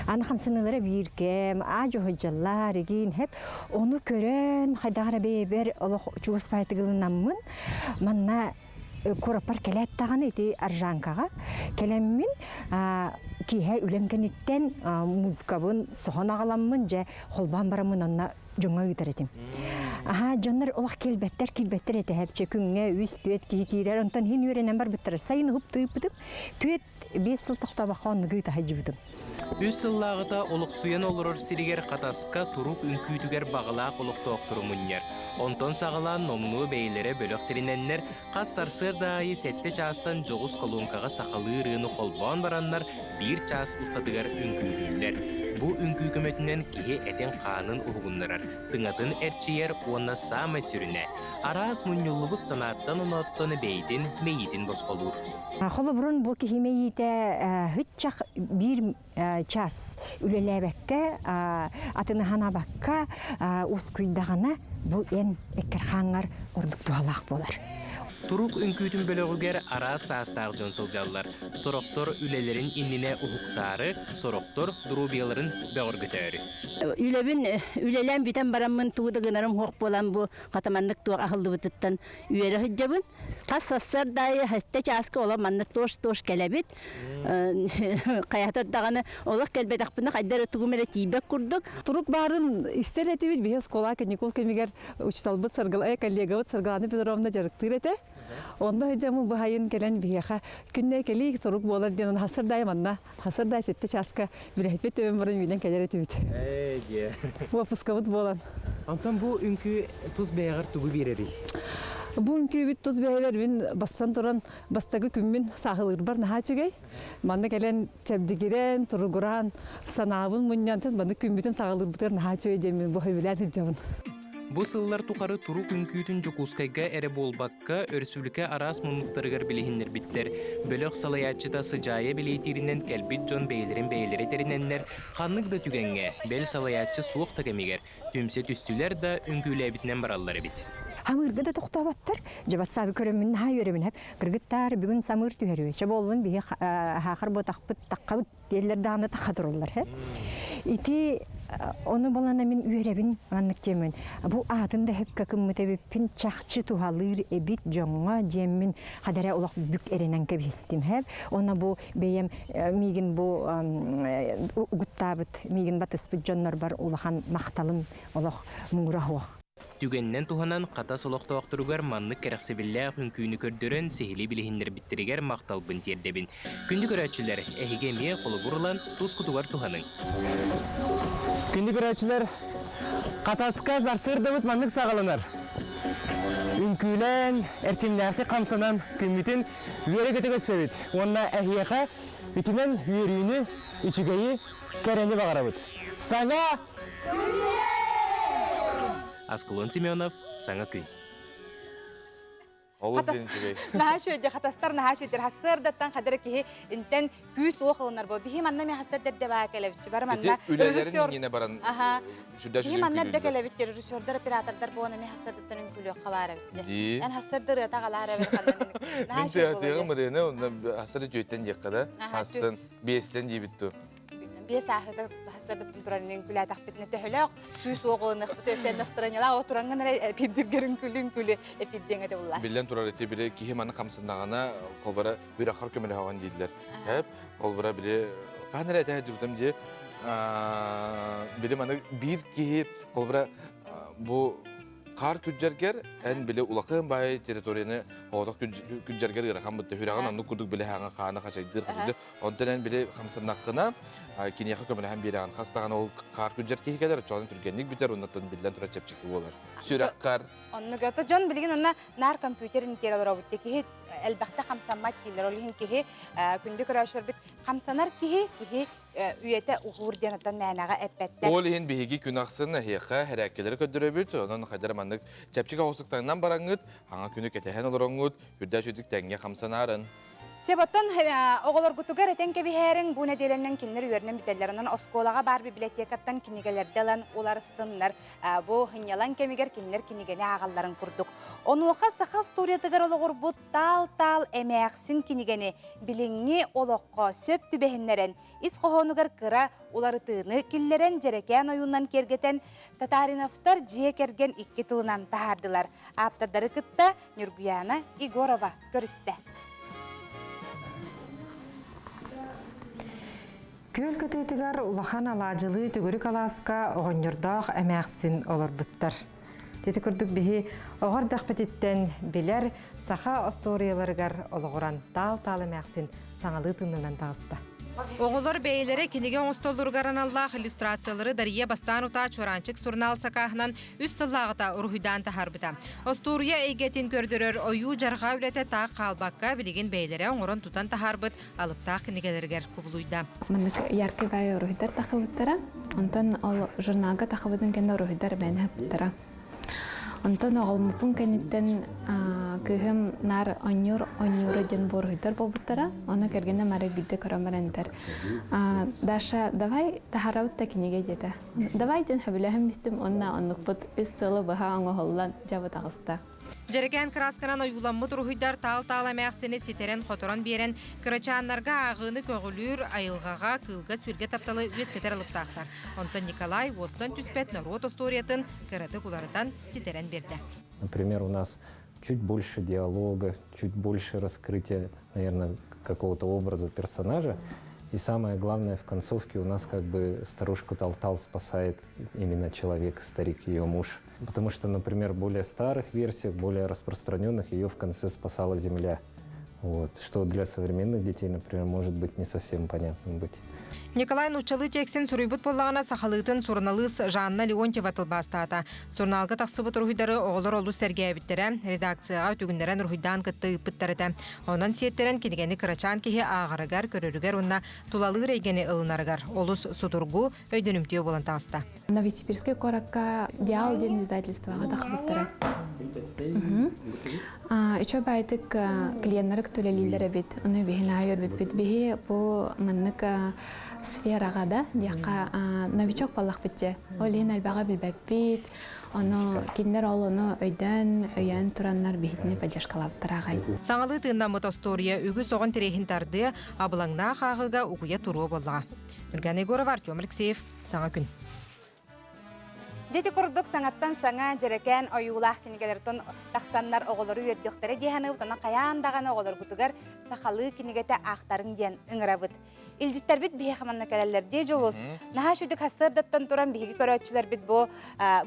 аны хамсаныылара биир кэм, аа дьоһуйдьаллар, игин хеп Ону көрөн, хайдах эрэ бэйэбэр олох чугас баайтыгылынаммын, манна куораппар кэлээт даҕаны ити Аржанкаҕа кэлэммин киэһэ үлэм кэнниттэн музыкабын соһон аҕаламмын дьэ холбоон бараммын онно дьоҥҥо ыытар этим. Аһаа дьоннор олох кэлбэттэр киирбэттэр этэ чэ күҥҥэ үс түөрт киһи киирэр онтон иһин үөрэнэн барбыттара сайын уһуп тыыппытым түөрт биэс сыл тохтообокко оннугу ыыта сылдьыбытым. Үс сыллааҕыта олохсуйан олорор сиригэр Хатаска турук үҥкүүтүгэр баҕалаах олохтоохтору мунньар. Онтон саҕалаан номнуо бэйэлэрэ бөлөх тэринэннэр, хас сарсыарда аайы сэттэ чаастан дьоҕус колонкаҕа сахалыы ырыаны холбоон бараннар биир чаас устатыгар үҥкүүлүүллэр. Бу үҥкүү көмөтүнэн киһи этин-хаанын уһугуннарар, тыҥатын эрчийэр уонна саамай сүрүнэ, араас мунньуллубут санааттан-онооттон бэйэтин мэйиитин босхолуур. Холобурун бу киһи мэйиитэ һыччах биир час үлэлээбэккэ, атыны санаабакка ускуйдаҕына бу эн эккэр-хааҥҥар ордук туһалаах буолар. Турук үҥкүүтүн бөлөҕүгэр араас саастаах дьон сылдьаллар. Сорохтор үлэлэрин иннинэ уһуктаары, сорохтор доруобуйаларын бөҕөргөтөөрү. Үлэбин үлэлээн бүтэн бараммын тугу да гынарым суох буолан бу хатаманнык туох аһыллыбытыттан үөрэ сылдьабын. Хас сарсыарда аайы сэттэ чааска олох манна тош-тош кэлэбит. Хайатар даҕаны олох кэлбэтэхпинэ хайда эрэ тугум эрэ тиийбэт курдук. Турук баарын истэр этибит. Биһи оскуола каникул кэмигэр учууталбыт Саргылая коллегабыт Саргылана Петровна дьарыктыыр этэ. Онно сылдьаммын быһайын кэлэн биһиэхэ күннэ кэлии сорук буолар диэн хасырдаай манна хасырдаай сэттэ чааска билэһиппит төбөм баран үүнэн кэлэр этибит. Ээ диэ. Уоппускабыт буолан. Онтон бу үҥкүү тус бэйэҕэр тугу биэрэрий? Бу үҥкүүбүт тус бэйэбэр мин бастан туран бастакы күммүн сааһылыырбар наһаа үчүгэй. Манна кэлэн чэбдигирэн, туругураан, санаабын мунньан, маннык күммүтүн саҕалыырбытыгар наһаа үчүгэй диэммин бу сөбүлээн сылдьабын. Бу сыллар тухары турук үҥкүүтүн Дьокуускайга эрэ буолбакка, өрөспүүбүлүкэ араас муннуктарыгар билиһиннэрбиттэр. Бөлөх салайааччыта Сыдьаайа бэлиэтииринэн кэлбит дьон бэйэлэрин бэйэлэрэ тэринэннэр, ханнык да түгэҥҥэ, бэл салайааччы суох да кэмигэр, түмсэ түстүлэр да үҥкүүлээбитинэн бараллар эбит. Хамыырга да тохтооботтор. Дьабатсаабы көрөммүн наһаа үөрэбин. Кыргыттаар бүгүн самыыр түһэрүө. Чэ буоллун биһи хаахар буотахпыт таххабыт диэллэр даҕаны тахха тураллар. Ити ону балана мин үөрэбин маннык диэммин. Бу аатын да хөпкө кыммыт эбиппин чахчы туһалыыр эбит дьоҥҥо диэммин хадара олох бүк эрэнэн кэбиһистим. Онно бу бэйэм миигин бу угуттаабыт миигин батыспыт дьоннорбор улахан махталым олох муҥура суох. Түгэнинэн туһанан, Хатас олохтоохторугар маннык кэрэхсэбиллээх үҥкүүнү көрдөрөн сиһилии билиһиннэрбиттэригэр махталбын тиэрдэбин. Күндү көрөөччүлэр, эһиги эмиэ холобур ылан, тускутугар туһаныҥ. Күндү көрөөччүлэр, Хатаска сарсыардабыт маннык саҕаланар. Үҥкүүлээн, эрчимнээхтик хамсанан күммүтүн үөрэ-көтө көрсөбүт уонна эһиэхэ үтүмэн үөрүүнү, үчүгэйи, кэрэни баҕарабыт. Саҥа Аскалон Семенов, Саҥа күн. Олус диэн үчүгэй. Наһаа үчүгэй хатастар наһаа үчүгэй хассыардаттан хадара киһи интен күүс уох ылынар бол. Биһи манна ми хассар дэрде баа келебитчи. Бар манна үлэлэрин иҥине баран сүрдэ Биһи манна эрдэ келебит режиссердар оператордар буона ми хассардаттан үҥкүлүөххэ баар эбит. Эн хассардар ырыата галаар эбит ханна. Мин тыатыгым ырыаны хассары түөттен диэххэ да. Хассын биэстен диэбит ту. Биэс ааһыта хассардаттан туран үҥкүлээтэхпитинэ төһөлөөх күүс уох ылыныахпыт өссө настроениялаах отурангын эрэ эпидиргер үҥкүлү үҥкүлү эпиддиэҥ этэ булла. Биллэн турар ити били киһи маны хамсаннаҕына холбара үраххар көмөлөһөҕүн дииллэр. Хэп холбара били хаһан эрэ этэ сылдьыбытым дии били маны биир киһи холбара бу Хаар күрдьэргэр эн били улахан баай территорияны оҕотох күрдьэргэр ыарахан бытта хүрэҕин оннук курдук били хаҥа хаана хачайдыыр хачайдыыр онтон эн били хамсаннаххына киниэхэ көмөлөһөн биэрэҕин хас даҕаны ол хаар күрдьэр киһи кэлэр оччоҕуна түргэнник бүтэр оннуттан биллэн турар чэпчэки буолар сүрэххэр Оннук ото дьон билигин онно наар компьютер интиэр олоробут киһи элбэхтэ хамсаммат дииллэр ол иһин киһи күндү көрөөччүлэрбит хамсанар киһи киһи үйэтэ уһуур диэн оттон мээнэҕэ эппэттэр. Ол иһин биһиги күн ахсын эһиэхэ хэрээккэлэри көрдөрөбүт, онон хайдара маннык чэпчэки оҕустуктарынан бараҥҥыт, хаҥа күнү кэтэһэн олороҥҥут, үрдэ сүдүк тэҥҥэ хамсанаарын. Себоттон оҕолоргутугар этэн кэбиһээриҥ, бу нэдиэлэнэн кинилэр үөрэнэн бүтэллэр. Онон оскуолаҕа баар библиотекаттан кинигэлэрдэ ылан уларыстыннар. Бу сынньалаҥ кэмигэр кинилэр кинигэни ааҕалларын курдук. Онуоха саха историятыгар олоҕурбут Таал-таал эмээхсин кинигэни билиҥҥи олоххо сөп түбэһиннэрэн, ис хоһоонугар кыра уларытыыны киллэрэн, дьэрэкээн ойуунан киэргэтэн, Татариновтар дьиэ кэргэн икки тылынан таһаардылар. Ааптардары кытта Ньургуйаана Егорова көрүстэ. Күөл кытыытыгар улахан алаадьылыы төгүрүк алааска оҕонньордоох эмээхсин олорбуттар. Ити курдук биһи оҕо эрдэхпититтэн билэр саха остуоруйаларыгар олоҕуран таал-таал эмээхсин саҥалыы тыынынан таҕыста. Оҕолор бэйэлэрэ кинигэ оҥостоллоругар аналлаах иллюстрациялары Дария бастаан утаа Чуораанчык сурунаал сакааһынан үс сыллааҕыта уруһуйдаан таһаарбыта. Остуоруйа эйгэтин көрдөрөр ойуу-дьарҕаа үлэтэ таах хаалбакка, билигин бэйэлэрэ оҥорон-тутан таһаарбыт алыптаах кинигэлэригэр кубулуйда. Маннык яркий баай уруһуйдар тахыбыттара. Онтон ол журналга тахыбытын кэннэ уруһуйдар бэйэни хаппыттара. Онтон оҕолмуппун кэнниттэн кыыһым наар онньуур онньуура диэн бу уруһуйдар буолбуттара. Ону кэргэним арай биирдэ көрөн баран этэр. Даша, давай таһарабыт да кинигэ диэтэ. Давай диэн сөбүлэһэн бистим уонна оннукпут үс сылы быһа оҥоһуллан дьабы таҕыста. Дьэрэкээн кыраасканан ойууламмыт уруһуйдар таал-таал эмээхсини ситэрэн-хоторон биэрэн, кырачааннарга ааҕыыны көҕүлүүр, айылҕаҕа, кыылга-сүргэ тапталы үөскэтэр алыптаахтар. Онтон Николай уостан түспэт норуот остуоруйатын кыратык уларытан, ситэрэн биэрдэ. Например, у нас чуть больше диалога, чуть больше раскрытия, наверное, какого-то образа персонажа. И самое главное, в концовке у нас как бы старушку Талтал спасает именно человек, старик, ее муж. Потому что, например, в более старых версиях, более распространенных, ее в конце спасала земля. Вот. Что для современных детей, например, может быть не совсем понятным быть. Николай нууччалыы тексин суруйбут буоллаҕына сахалыытын суруналыыс Жанна Леонтьева тылбаастаата. Сурунаалга тахсыбыт уруһуйдары оҕолор олус сэргээбиттэрэ, редакцияҕа үтүгүннэрэн уруһуйдаан кытта ыыппыттар этэ. Онон сиэттэрэн кинигэни кырачаан киһи ааҕарыгар, көрөрүгэр уонна тулалыыр эйгэни ылынарыгар олус судургу, өйдөнүмтүө буолан таҕыста. Новосибирскай куоракка Диал диэн издательствоҕа тахсыбыттара. Үчүгэй баайдык клиеннары төлөлүүллэр эбит. Ону биһи наһаа үөрбүппүт. Биһи бу маннык сфераҕа да диэххэ новичок буоллахпыт дьэ. Ол иһин элбэҕи билбэппит. Ону кинилэр ол ону өйдөөн, өйөөн тураннар биһитини поддержкалаабыттара аҕай. Саҥалыы тыыннаммыт остуоруйа үгүс оҕон тириэһин тардыа, абылаҥнаах ааҕыыга угуйа туруо буоллаҕа. Нургана Егорова, Артем Алексеев, Саҥа күн. Дьити курдук саҥаттан саҥа дьэрэкээн ойуулаах кинигэлэртэн тахсаннар оҕолору үөрдүөхтэрэ дии саныыбыт. Онон хайаан даҕаны оҕолоргутугар сахалыы кинигэтэ аахтарыҥ диэн ыҥырабыт. Илдьиттэрбит биһиэхэ манна кэлэллэр дии Дьулус. Наһаа үчүгдүк сарсыардаттан туран биһиги көрөөччүлэрбит бу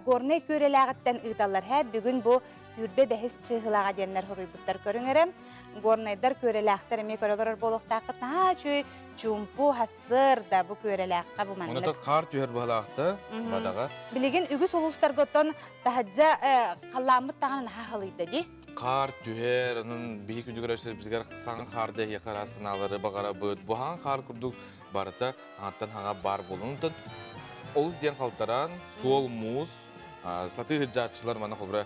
Горнай Күөрэлээҕиттэн ыыталлар. Һэ, бүгүн бу 25 чыыһылаҕа диэннэр суруйбуттар көрүҥ эрэ. Горнайдар Күөрэлээхтэр эмиэ көрө олорор буолуохтааххыт. Наһаа үчүгэй чуумпу сарсыарда бу Күөрэлээххэ бу маннык. Онон хаар түһэр быһалаахта бадаҕа. Билигин үгүс улуустарга оттон таһырдьа халлааммыт даҕаны наһаа халыйда дии. Хаар түһэр, онон биһи күндүгэр сирбитигэр саҥа хаар дэһиэхэ араас санаалары баҕарабыт. Бу хаҥа хаар курдук барыта хаҥаттан хаҥа баар буолун. Онтон олус диэн халтараан, суол муус, Сатыы сылдьааччылар маны холбура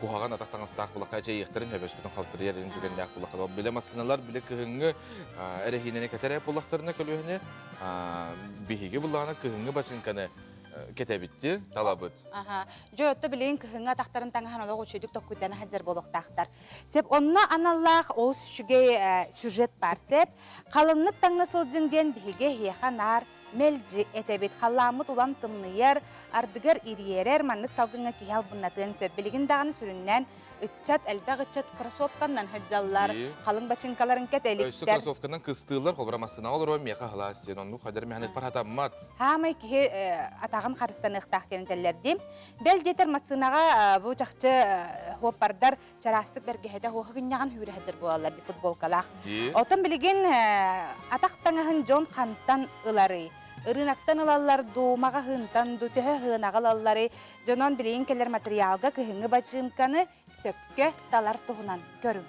куһаҕан атах таҥастаах булакка эчэйиэхтэрин сөбөспүтүн халтарыйар эрин түгэннээх булакка. Биле массыыналар биле кыһыҥҥы эрэһиинэни кэтэрэ буллахтарына көлүөһэни биһиги буллаҕына кыһыҥҥы бачыҥканы кэтэбитти талабыт. Аха. Дьэ, отто билигин кыһыҥҥы атахтарын таҥаһын олох үчүгдүк токкуйдана сылдьар буолуохтаахтар. Сеп онно аналлаах олус үчүгэй сюжет бар. Сеп халыннык таҥна сылдьыҥ диэн биһиги эһиэхэ наар мэлдьи этэбит. Халлааммыт улам тымныйар, ардыгар ириэрэр, маннык салгыҥҥа киһи албыннатыан сөп. Билигин даҕаны сүрүннээн ыччат, элбэх ыччат кроссовканнан сылдьаллар, халыҥ бачыҥкаларын кэтэ Өссө иликтэр. кроссовканан кыстыыллар, холобура массыынаҕа олоруом, миэхэ аһылаас диэн оннук хадьар мэхэнит пархатаммат. Хаамай киһи атаҕын харыстаныахтаах диэн этэллэр дии. Бэл диэтэр массыынаҕа бу чахчы хуоппардар чараастык бэргэһэтэ хуоха гынньаҕын хүүрэ сылдьар буолаллар дии футболкалаах. Оттон билигин атах таҥаһын дьон хантан ыларый? Ырыынактан ылаллар дуу, маҕаһыынтан дуу, төһө сыанаҕа ылалларый? Дьонон билигин кэлэр материалга кыһыҥҥы бачыымканы сөпкө талар туһунан көрүҥ.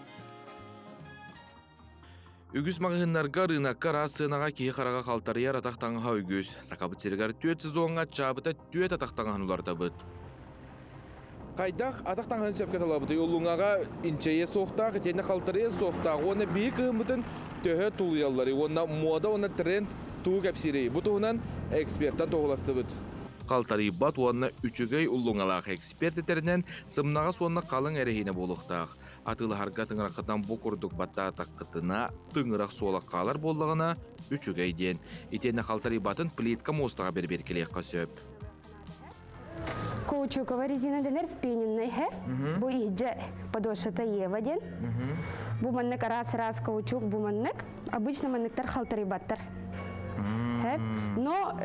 Үгүс маҕаһыыннарга ырыынакка араас сыанаҕа киһи хараҕа халтарыйар атах таҥаһа үгүс. Сахабыт сиригэр түөрт сезоҥҥа аччаабыта түөрт атах таҥаһын уларытабыт. Хайдах атах таҥаһын сөпкө талабытый? Уллуҥаҕа инчэйиэ суохтаах, итиэннэ халтарыйа суохтаах уонна биһи кыһыммытын төһө тулуйалларый уонна муода уонна тренд тугу кэпсиирий? Бу туһунан экспертэн туоһуластыбыт. Халтарыйбат уонна үчүгэй уллуҥалаах эксперт этэринэн, сымнаҕас уонна халыҥ эрэһиинэ буолуохтаах. Атыылаһарга тыҥыраххытынан бу курдук баттаатаххытына, тыҥырах суола хаалар буоллаҕына, үчүгэй диэн. Итиэннэ халтарыйбатын плитка муостаҕа бэрэбиэркэлиэххэ сөп. Каучуковая резина дэнэр спиненный хэ. Бу иһдьэ подошвата Ева диэн. Бу маннык араас-араас каучук бу маннык. Обычно манныктар халтарыйбаттар. Но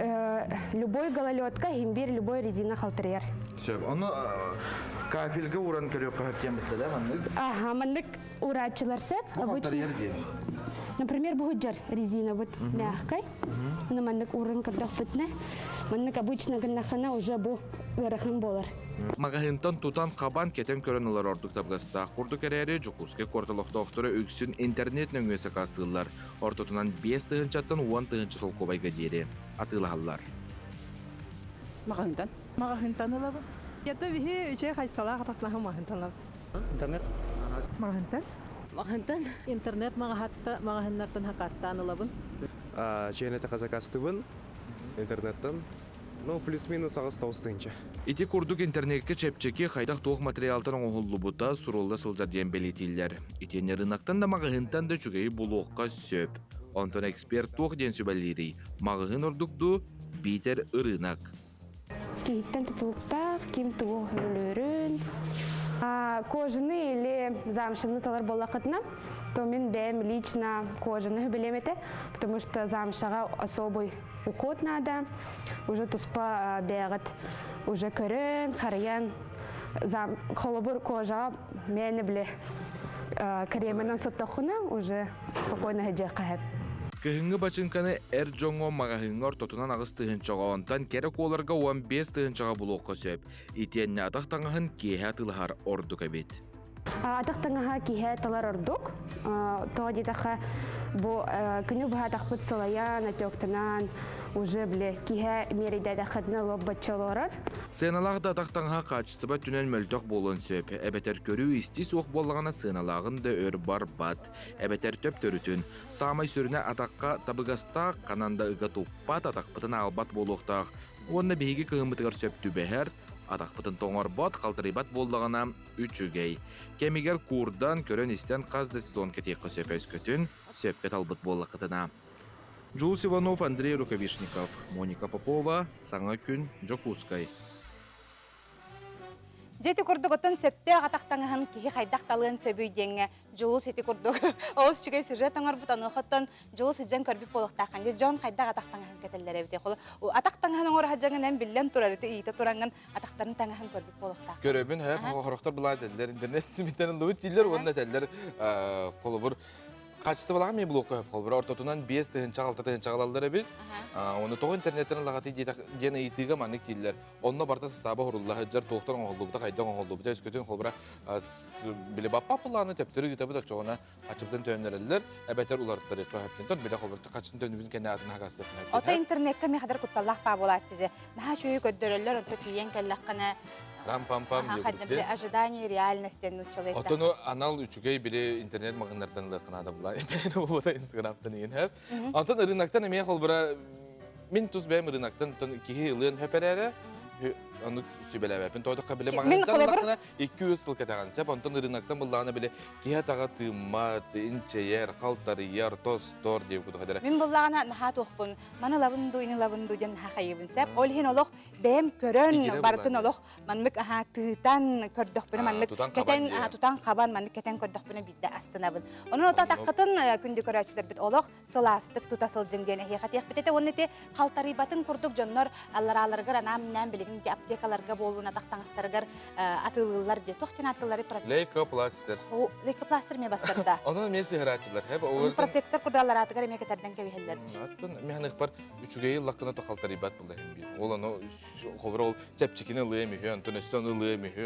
любой гололедка имбирь любой резина халтарыйар. Сөп. Ону кафельга уран көрүөххэ сөп диэн битте да маннык? Ага, маннык урааччылар сөп. Халтарыйар диэн. Например, бу худжар резина вот мягкой. Оны маннык уран көрдөхпүтүнэ, маннык обычно гыннахына уже бу ыарахан болар. Маҕаһыынтан тутан хабан кэтэн көрөн ылар ордук табыгастаах курдук эрээри, Дьокуускай куорат олохтоохторо үксүн интернет нөҥүө сакаастыыллар. Ортотунан 5 тыһыынчаттан 10 тыһыынча солкуобайга диэри атыылаһаллар. Маҕаһыынтан. Маҕаһыынтан ылабын. Ята биһи үчүгэй хайсалаах атахтаһым маҕаһыынтан ылабыт. Интернет. Маҕаһыынтан. Маҕаһыынтан. Интернет маҕаһатта маҕаһыыннартан хакастаан ылабын. Чиэнэтэ закастыбын интернеттан. Ну, плюс-минус 8-9 тыһыынча. Ити курдук интернеккэ чэпчэки хайдах-туох материалтан оҥоһуллубута сурулла сылдьар диэн бэлиэтииллэр. Итиэннэ рыноктан да маҕаһыынтан да үчүгэйи булуохха сөп. Онтон эксперт туох диэн сүбэлиирий? Маҕаһыын ордук дуу, биитэр ырыынак? Киһиттэн тутулуктаах, ким тугу сөбүлүүрүн. Кожаный или замшаны талар буоллаххытына, то мин бэйэм лично кожаны сөбүлүөм этэ, потому что замшаҕа особый уход надо, уже туспа бэйэҕит уже көрөн, харайан, зам, холобур кожаҕа мээнэ бile кремынан соттоххуна уже спокойно сылдьыахха сөп. Кыһыҥҥы бачыыҥканы эр дьоҥҥо маҕаһыыҥҥа ортотунан 8 тыһыынчаҕа, онтон кэрэ куоларга 15 тыһыынчаҕа булуохха сөп. Итиэннэ атах таҥаһын киэһэ атыылаһар ордук эбит. Атах таҥаһа киһи талар ордук. Тоҕо диэтэххэ, бу күнү быһа атахпыт сылайан, отектанан, уже бile киһи миэрэйдээтэххитинэ лоп-бачча олорор. Сыаналаах да атах таҥаһа хаачыстыба өттүнэн мөлтөх буолуон сөп. Эбэтэр көрүү-истии суох буоллаҕына сыаналааҕын да өр барбат. Эбэтэр төптөрүтүн. Саамай сүрүнэ атахха табыгастаах, ханан да ыга туппат, атахпытын аалбат буолуохтаах. Уонна биһиги кыһыммытыгар сөп түбэһэр, атахпытын тоҥорбот, халтарыйбат буоллаҕына үчүгэй. Кэмигэр куурдан, көрөн-истэн хас да сезон кэтиэххэ сөп өскөтүн, сөпкө талбыт буоллаххытына. Джулс Иванов, Андрей Рукавишников, Моника Попова, Саҥа күн, Дьокуускай. Дьэ ити курдук оттон сөптөөх атах таҥаһын киһи хайдах талыан сөбүй диэҥҥэ Дьулус ити курдук олус үчүгэй сюжет оҥорбут онуохаттан Дьулус сыдьан көрбүт буолуохтааххын дии дьон хайдах атах таҥаһын кэтэллэр эбитий холу атах таҥаһын оҥоро сылдьаҥын эн биллэн турар ити иитэ тураҥҥын атахтарын таҥаһын көрбүт буолуохтаах Көрөбүн, һэ, хорохтор былаа этэллэр, интернет симиттэн ыллыбыт дииллэр уонна этэллэр, холобур, Качестволаҕа мен блокка хөп холбура ортотунан 5 тыһынча 6 тыһынча ылаллар эбит. Оны тоҕо интернеттен ылаҕатый диэн ыйытыыга маннык дииллэр. Онно барыта састааба хурулла сылдьар туохтан оҥоһуллубута, хайдах оҥоһуллубута өскөтүн холбура били баппа пылааны төптөрү ыытабыт оччоҕуна хаччыбытын төннөрөллөр, эбэтэр уларыттарыахха хөптөн биле холбура хаччын төннүбүтүн кэннэ атын хагастыахха Ото интернекка мехадар кутталлаах паа буолааччы же. Наһаа үчүгэй көрдөрөллөр, онто тиийэн кэллэххинэ Рам-пам-пам Ха били ожидание реальность диэн нууччалыы Отону анал үчүгэй били интернет маҕыннартан ылыаххына да була. Буолбата инстаграмтан иин хэп. Онтон ырыынактан эмиэ холбура мин тус бэйэм ырыынактан киһи ылыан хөп эрээри ону сүбэлээбэппин. Тоотохха били маҕынтан ыллаххына 200 сыл кэтэҕин сөп. Онтон ырыынактан буллаҕына били киһи атаҕа тыыммат, инчэйэр, халтарыйар, тостор диэбит кутуха дэрэ. Мин буллаҕына наһаа туохпун, маны ылабын дуу, ини ылабын дуу диэн наһаа хайыбын сөп. Ол иһин олох бэйэм көрөн барытын олох маннык аһаа тыытан көрдөхпүнэ маннык кэтэн тутан хабан маннык кэтэн көрдөхпүнэ биирдэ астынабын. Онон ото атаххытын күндү көрөөччүлэрбит олох сылаастык тута сылдьыҥ диэн эһиэхэ этиэхпит этэ. Уонна ити халтарыйбатын курдук дьоннор алларааларыгар анаан-минээн билигин ити аптекаларга буоллун атах таҥастарыгар атыылыыллар диye. Туох диэн ааттыыллары Лейкопластер. Лейкопластер эмиэ бастарда. Онон эмиэ сыһырааччылар. Протектор курдаллараатыгар эмиэ кэтэрдэн кэбиһэллэр. Аттын механикпар үчүгэйи ыллаххына то халтарыйбат буолла иһин биир. Ол ону холобура ол чэпчэкини ылыам үһү, онтон өссө ону ылыам үһү,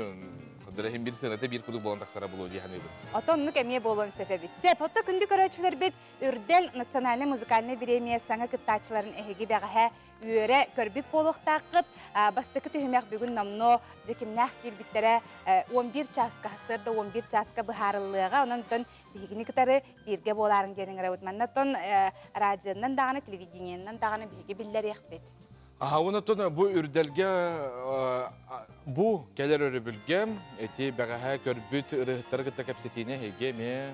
хадара иһин биир сыаната биир курдук буолан тахсара буолуо дии саныыбын. Ото оннук эмиэ буолуон сөп эбит. Сөп, отто күндү көрөөччүлэрбит Үрдэл национальнай музыкальнай бириэмийэ саҥа кыттааччыларын эһиги бэҕэһээ үөрэ көрбүт буолуохтааххыт. Бастакы түһүмэх бүгүн номнуо дьэкимнээх киирбиттэрэ 11 чааска, сарсыарда 11 чааска быһаарыллыаҕа. Онон биһигини кытары бииргэ буолаарыҥ диэн ыҥырабыт. Манна оттон радионан даҕаны, телевидениеннан даҕаны биһиги биллэриэхпит. Аһабын оттон бу үрдэлгэ бу кэлэр өрөбүлгэ эти бэҕэһээ көрбүт ырыаһыттары кытта кэпсэтиини эһиги эмиэ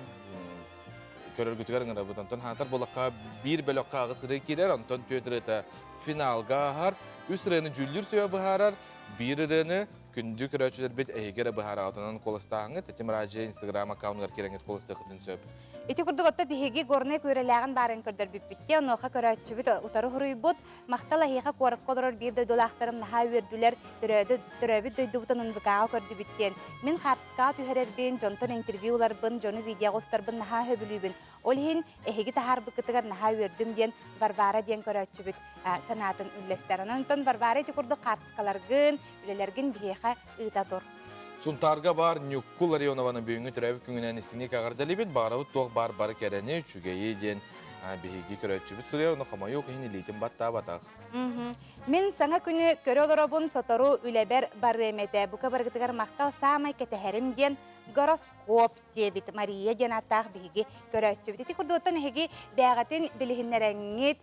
көрөргүтүгэр ыҥырабыт. Онтон хаатар буоллахха биир бөлөххө аҕыс ырыа киирэр, онтон түөрт ырыата финалга ааһар, үс ырыаны дьүүллүүр сүбэ быһаарар, биир ырыаны Күндү көрөөччүлэрбит эһиги эрэ быһаараҕытынан куоластааһыҥҥыт Тэтим Радио Инстаграм аккаунугар киирэҥҥит куоластыаххытын сөп. Ити курдук отто биһиги Горнай күөрэлээҕин баарын көрдөрбүппүттэ, онуоха көрөөччүбүт утары хуруйбут. Махтал эһиэхэ куоракка олорор биир дойдулаахтарым наһаа үөрдүлэр, төрөөбүт дойдубутун НВК-ҕа көрдүбүт диэн. Мин хаартыскаҕа түһэрэрбин, дьонтон интервью ыларбын, дьону видеоҕа устарбын наһаа сөбүлүүбүн. Ол иһин эһиги таһаарбыккытыгар наһаа үөрдүм диэн Варвара диэн көрөөччүбүт санаатын үллэстэр. Онон онтон Варвара ити курдук хаартыскаларгын, үлэлэргин биһиэхэ ыыта тур. Сунтаарга баар Ньукку Ларионованы бүгүҥҥү төрөөбүт күҥүнэн истиҥник эҕэрдэлиибит. Баҕарабыт туох баар бары кэрэни, үчүгэйи диэн биһиги көрөөччүбүт суруйар. Ону хомойуох иһин илиитин баттаабатах. Мин саҥа күнү көрө олоробун, сотору үлэбэр барыам этэ. Бука барыгытыгар махтал саамай кэтэһэрим диэн гороскоп диэбит Мария диэн ааттаах биһиги көрөөччүбүт. Ити курдуктан эһиги бээҕэтин билиһиннэрэҥҥит,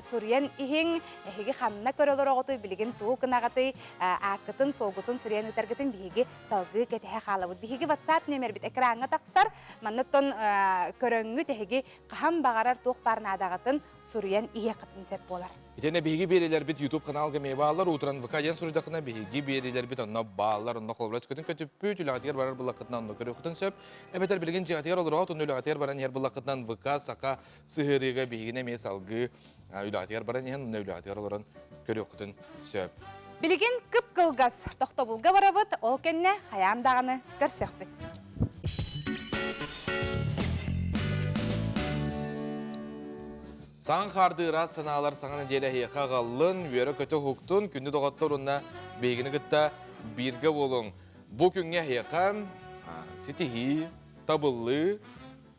суруйан иһиҥ, эһиги ханна көрө олороҕутуй, билигин тугу гынаҕытый, ааккытын, суолгутун суруйан ыытаргытын биһиги салгыы кэтэһэ хаалабыт. Биһиги WhatsApp нүөмэрбит экраҥҥа тахсар, манна көрөҥҥүт эһиги хаһан баҕарар туох баар наадаҕытын суруйан иһиэххитин сөп буолар. Итиэннэ биһиги биэриилэрбит YouTube каналга эмиэ бааллар. Уутуран ВК диэн суруйдаххына биһиги биэриилэрбит онно бааллар. Онно холобура өскөтүн көтүппүт, үлэҕитигэр барар буллаххытына онно көрүөххүтүн сөп. Эбэтэр билигин дьиэҕитигэр олороҕут, онно үлэҕитигэр баран иһэр буллаххытынан ВК саха сыһыарыыга биһигини эмиэ салгыы үлэҕитигэр баран иһэн, онно үлэҕитигэр олорон көрүөххүтүн сөп. Билигин кып-кылгас тохтобулга барабыт, ол кэннэ хайаан даҕаны көрсөхпүт. Саҥа хаардыы ыраас санаалар саҥа нэдиэлэ эһиэхэ аҕаллын, үөрэ-көтө уһуктун, күндү доҕоттор уонна биһигини кытта бииргэ буолуҥ. Бу күҥҥэ эһиэхэ ситиһии, табыллыы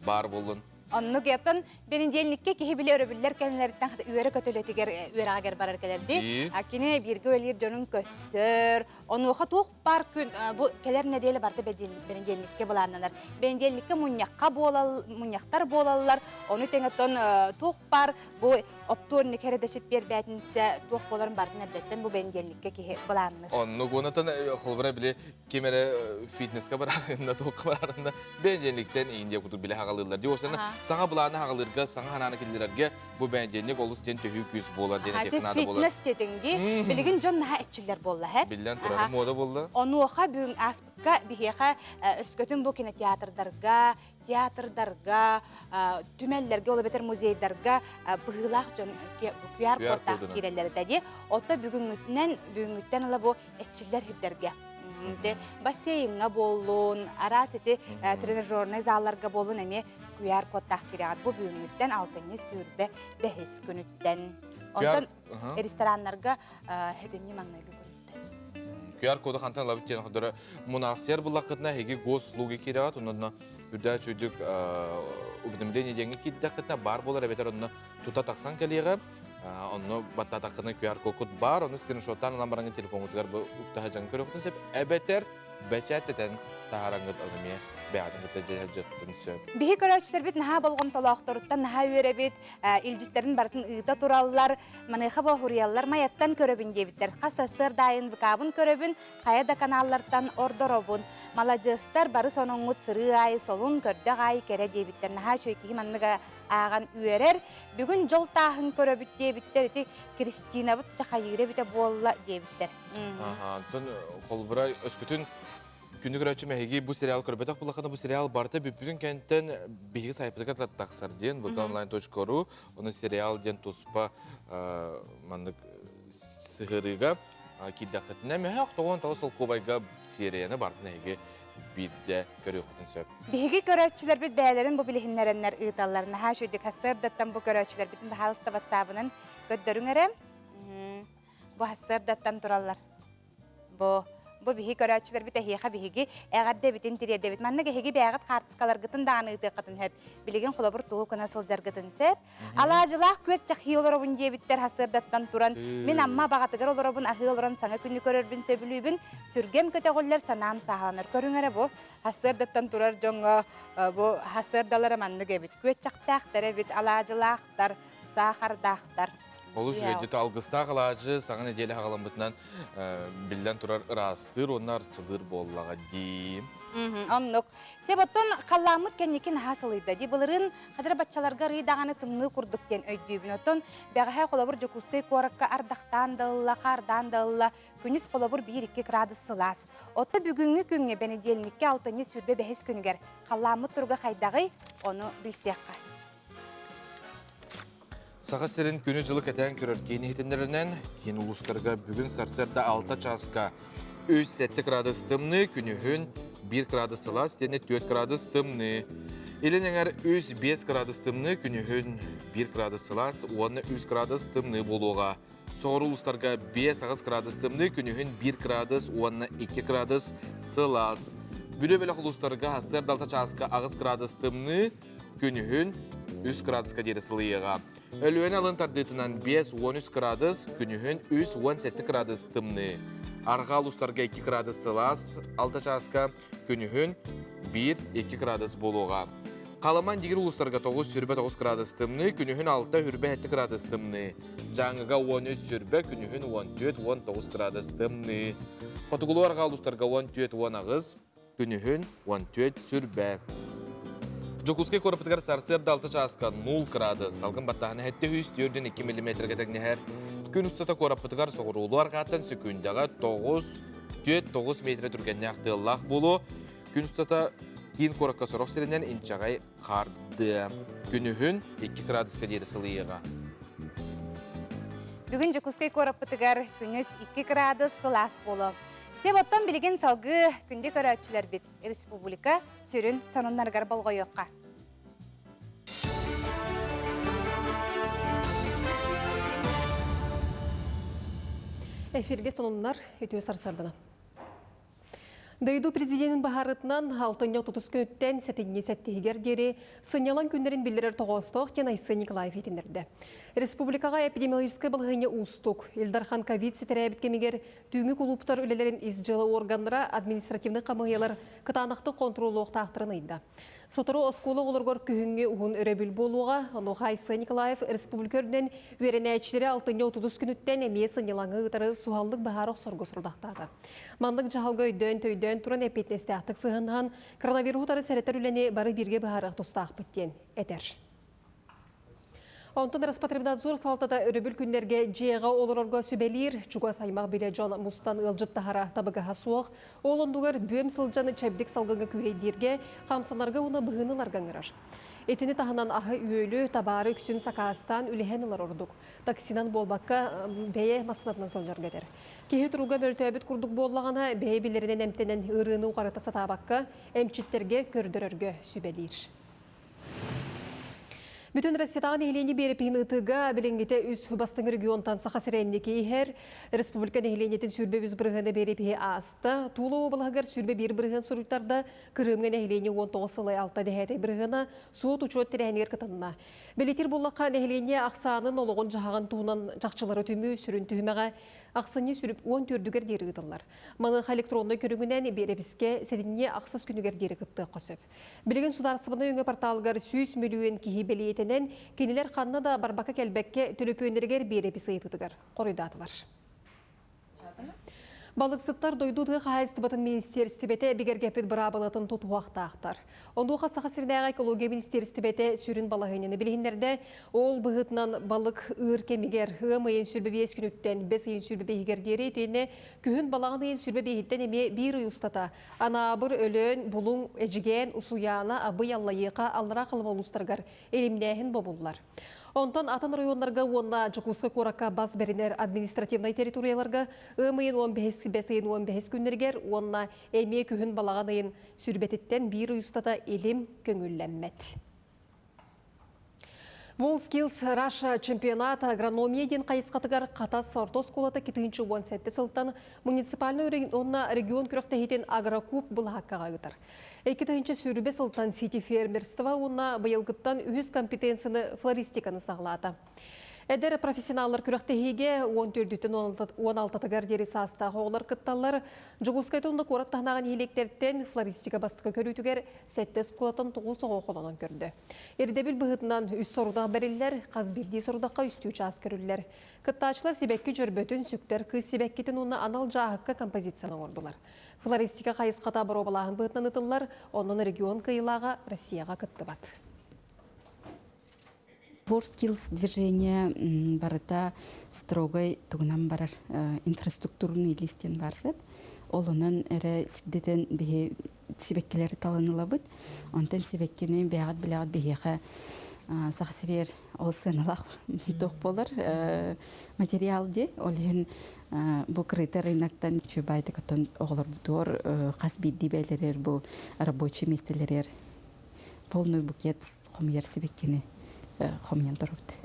баар буоллун. Оннук ятан бэнидиэнньиккэ киһи били өрөбүллэр кэмнэриттэн үөрэ көтөлөтүгэр үөрэҕигэр барар кэлэрди. Кини бииргэ үлэлиир дьонун көссөр. Онуоха туох Пар күн бу кэлэр нэдиэлэ барыта бэнидиэнньиккэ былааннанар. Бэнидиэнньиккэ мунньахха буолал, мунньахтар буолаллар. Ону тэҥэ оттон туох баар бу оптуорник эрэдэшип биэрбээтинсэ туох буоларын барытын эрдэттэн бу бэнидиэнньиккэ киһи былаанныыр. Оннук уонатан холобура били ким эрэ фитнеска барарында туохха барарында бэнидиэнниктэн Индия курдук билэ хагалыыллар. Дии осана саҥа былааны хагалыырга, саҥа ханааны киллэрэргэ бу бэнидиэнньик олус диэн төһүү күүс буолар диэн этиэх наада буолар. Фитнес диэтиҥ дии. Билигин дьон наһаа эччиллэр буолла, һэ? Биллэн турар, муода буолла. Онуоха бүгүн ааспыкка биһиэхэ өскөтүн бу кинотеатрдарга, театрдарга, түмэллэргэ, ол эбэтэр музейдарга быһыылаах дьон QR кодтаах киирэллэр этэ дии. Отто бүгүҥҥүтүнэн, бүгүҥҥүттэн ыла бу эччиллэр сирдэргэ бассейҥҥа буоллун, араас ити тренажернай залларга буоллун эмиэ QR кодтаах кирэҕит бу бүгүҥҥүттэн алтынньы 25 күнүттэн. Онтон рестораннарга хэтинньи маҥнайгы күнүттэн. QR коду хантан ылабыт диэн ходоро мунаахсыйар буллаххытына эһиги госуслуги киирэҕит онно үрдээ чүйдүк уведомление диэҥҥэ киирдэххитинэ баар буолар эбэтэр онно тута тахсан кэлиэҕэ онно баттаатаххытына QR код баар ону скриншоттаан ылан бараҥҥын телефоҥҥутугар бу уктаһа дьаҥ көрүөххүтүн сөп эбэтэр бэчээттэтэн таһаарангыт ону эмиэ бэйэҕитин кытта дьиһэлдьиэххитин сөп. Биһи көрөөччүлэрбит наһаа болҕомтолоохторуттан наһаа үөрэбит, илдьиттэрин барытын ыыта тураллар, маныаха боһуруйаллар майаттан көрөбүн диэбиттэр. Хас сарсыардаайын ВК-бын көрөбүн, хайа да каналлартан ордоробун. Маладьыастар бары сонуҥҥут сырыы аайы солун, көрдөх аайы кэрэ диэбиттэр. Наһаа үчүгэй киһи манныга ааҕан үөрэр. Бүгүн дьол тааһын көрөбүт диэбиттэр, ити Кристинабыт хайыыра эбитэ буолла диэбиттэр. Онтон холбура өскөтүн күнү көрөөччү эһиги бу сериал көрбөтөх буллахына бу сериал барыта бүппүтүн кэнтэн биһиги сайпытыгар тахсар диэн vkonline.ru ону сериал диэн туспа маннык сыһыарыыга киирдэххитинэ мөһөөх 99 солкуобайга сиэрийэни барытын эһиги биирдэ көрүөххүтүн сөп. Биһиги көрөөччүлэрбит бэйэлэрин бу билиһиннэрэннэр ыыталлар. Наһаа үчүгдүк сарсыардаттан бу көрөөччүлэрбитин баһаалыста ватсабынан көрдөрүҥ эрэ. Бу сарсыардаттан тураллар. Бу бу биһи көрөөччүлэрбит эһиэхэ биһиги эҕэрдэбитин тириэрдэбит. Маннык эһиги бэйэҕит хаартыскаларгытын даҕаны ыытыаххытын сөп. Билигин холобур тугу гына сылдьаргытын сөп. Алаадьылаах күөт чахыы олоробун диэбиттэр сарсыардаттан туран мин Амма баҕатыгар олоробун аһыы олорон саҥа күнү көрөрбүн сөбүлүүбүн. Сүргэм көтөҕүллэр, санаам сааһыланар. Көрүҥ эрэ бу сарсыардаттан турар дьоҥҥо бу сарсыардалара маннык эбит. Күөт чахтаахтар эбит, алаадьылаахтар, саахардаахтар. Олус үчүгэйдик алгыстаах алаадьы саҥа нэдиэлэ хаҕаламмытынан биллэн турар ыраастыыр уонна арчылыыр буоллаҕа дии. Оннук. Сеп оттон халлааммыт кэнники наһаа сылыйда дии. Былырыын хадыр баччаларга арыы даҕаны тымныы курдук диэн өйдүүбүн. Оттон бэҕэһээ холобур Дьокуускай куоракка ардахтаан да ылла, хаардаан да ылла. Күнүс холобур 1-2 градус сылаас. Отто бүгүҥҥү күҥҥэ бэнидиэлинньиккэ алтынньы 25 күнүгэр халлааммыт туруга хайдаҕый, ону билсиэххэ. Саха сирин күнү-дьылы кэтээн көрөр киин иһитиннэринэн, киин улуустарга бүгүн сарсыарда 6 чааска 3-7 градус тымныы, күнүһүн 1 градус сылаас, диэни 4 градус тымныы. Илин эҥэр 3-5 градус тымныы, күнүһүн 1 градус сылаас уонна 3 градус тымныы буолуоҕа. Соҕуруу улуустарга 5-8 градус тымныы, күнүһүн 1 градус уонна 2 градус сылаас. Бүлүү бөлөх улуустарга сарсыарда 6 чааска 8 градус тымныы, күнүһүн 3 градуска диэри сылыйыаҕа. Өлүөнэ алын тардыытынан 5-13 градус, күнүһүн 3-17 градус тымныы. Арҕаа улуустарга 2 градус сылаас, 6 чааска күнүһүн 1-2 градус буолуоҕа. Халыман дигир улуустарга 9-29 градус тымныы, күнүһүн 6-27 градус тымныы. Дьааҥыга 13-сүрбэ, күнүһүн 14-19 градус тымныы. Хотугулуу арҕаа улуустарга 14-18, күнүһүн 14 сүрбэ. Дьокуускай куораппытыгар сарсыарда 6 чааска 0 градус, салгын баттааһына 704,2 миллиметргэ тэҥнэһэр. Күн устата куораппытыгар соҕуруулуу арҕааттан сөкүүндэҕэ 9 4-9 метрэ түргэннээх тыаллаах буолуо. Күн устата киин куоракка сорох сиринэн инчэҕэй хаардыа. Күнүһүн 2 градуска диэри сылыйыаҕа. Бүгүн Дьокуускай куораппытыгар күнүс 2 градус сылаас буолуо. Сеп оттон билигин салгыы күндү көрөөччүлэрбит республика сүрүн сонуннарыгар болҕойуохха. Эфирге сонуннар үтүө сарсардана. Дойду президентин баһарытынан алтынньы 30 күнүттэн сэтинньи сэттиһигэр диэри сынньалаҥ күннэрин биллэрэр тоҕоостоох диэн Айсен Николаев иһитиннэрдэ. Республикаҕа эпидемиологическай балаһыанньа уустук. Ил Дархан ковид ситэрээбит кэмигэр Түүҥҥү кулууптар үлэлэрин ис дьыала органнара административнай хамыыһыйалар кытаанахтык хонтуруоллуохтаахтарын ыйда. Сотору оскуола оҕолоругар күһүҥҥү уһун өрөбүл буолуоҕа. Онуоха Айсен Николаев республика үрдүнэн үөрэнээччилэри алтынньы 30 күнүттэн эмиэ сынньалаҥы ыытары суһаллык быһаара охсорго сорудахтаата. Маннык дьаһалга өйдөөн-төйдөөн туран эппиэтинэстээхтик сыһыаннаһан коронавируһу утары сэрэтэр үлэни бары бииргэ быһаарыах тустаахпыт диэн этэр. Онтон Роспотребнадзор салалтата өрөбүл күннэргэ дьиэҕэ олорорго сүбэлиир, чугас аймах билэ дьон мустан ыалдьыттаһара табыгаһа суох. Ол оннугар бүөм сылдьан чэбдик салгыҥҥа күүлэйдииргэ, хамсанарга уонна быһыыны ыларга ыҥырар. Итини таһынан аһы-үөлү, табаары үксүн сакаастаан үлэһэн ылар ордук. Таксинан буолбакка, бэйэ массыынатынан сылдьарга этэр. Киһи туруга мөлтөөбүт курдук буоллаҕына, бэйэ билэринэн эмтэнэн ыарыыны уҕарыта сатаабакка, эмчиттэргэ көрдөрөргө сүбэлиир. Бүтүн Россиятааҕы нэһилиэнньэ биэрэпиһин ыытыыга билиҥҥитэ үс бастыҥ регионтан Саха сирэ инники иһэр. Республика нэһилиэнньэтин 23 бырыһыана биэрэпиһи ааста. Тула уобалаһыгар 21 бырыһыан суруйтарда. Кырыымҥа нэһилиэнньэ 19 сылай 6 дэһээтэй бырыһыана суот-учуот тэрээһинигэр кытынна. Бэлиэтиир буоллахха, нэһилиэнньэ ахсаанын олоҕун-дьаһаҕын туһунан чахчылары түмүү сүрүн түһүмэҕэ ахсынньы 14-үгэр диэри ыытыллар. Маныаха электроннай көрүҥүнэн биэрэпискэ сэтинньи ахсыс күнүгэр диэри кыттыахха сөп. Билигин судаарыстыбаннай өҥө порталыгар 100 мөлүйүөн киһи бэлиэтэнэн, кинилэр ханна да барбакка-кэлбэккэ төлөпүөннэригэр биэрэпис ыйытыытыгар хоруйдаатылар. Балыксыттар дойду тыа хаһаайыстыбатын министиэристибэтэ бигэргэппит быраабылатын тутуһуохтаахтар. Онуоха Саха сиринээҕи экология министиэристибэтэ сүрүн балаһыанньаны билиһиннэрдэ. Ол быһыытынан балык ыыр кэмигэр ыам ыйын 25 күнүттэн бэс ыйын 25-гэр диэри итиэннэ күһүн балаҕан ыйын 25-иттэн эмиэ биир ый устата Анаабыр, Өлөөн, Булуҥ, Эдьигээн, Усуйаана, Абый, Аллайыаха, Аллараа Халыма улуустарыгар илимнээһин бобуллар. Онтон атын оройуоннарга уонна Дьокуускай куоракка бас бэринэр административнай территорияларга ыам ыйын 15 бэс ыйын 15 күннэригэр уонна эмиэ күһүн балаҕан ыйын сүүрбэтиттэн биир ый устата илим көҥүллэммэт. WorldSkills Russia чемпионат агрономия диэн хайысхатыгар Хатас орто оскуолата 2017 сылтан муниципальнай уонна регион күрэхтэһиитин Агрокуб былаһааккаҕа ыытар. 2020 сылтан сити фермерство уонна быйылгыттан үһүс компетенцияны флористиканы саҕалаата. Эдэр профессионаллар күрэхтэһиигэ 14-тэн 16-тыгар диэри саастаах оҕолор кытталлар. Дьокуускай уонна куорат таһынааҕы нэһилиэктэртэн флористика бастакы көрүүтүгэр сэттэ оскуолаттан тоҕус оҕо холонон көрдө. Ирдэбил быһыытынан үс сорудах бэриллэр, хас биирдии сорудахха үстүү чаас көрүллэр. Кыттааччылар сибэкки дьөрбөтүн, сүктэр кыыс сибэккитин уонна анал дьааһыкка композицияны оҥордулар. Флористика хайысхата боруобалааһын быһыытынан ыытыллар, онон регион кыайыылааҕа Россияҕа кыттыбат. WorldSkills движение барыта строгай тугунан барар инфраструктурный лист диэн баар сөп. Ол онон эрэ сирдэтэн биһи сибэккилэри талан ылабыт. Онтон сибэккини бэйэҕит билэҕит биһиэхэ Саха сиригэр ол сыаналаах туох буолар материал дии. Ол иһин бу крыта рыноктан үчүгэй оттон оҕолорбутугар хас биирдии бэйэлэригэр бу рабочий миэстэлэригэр полный букет хомуйар сибэккини хомуйан турабыт.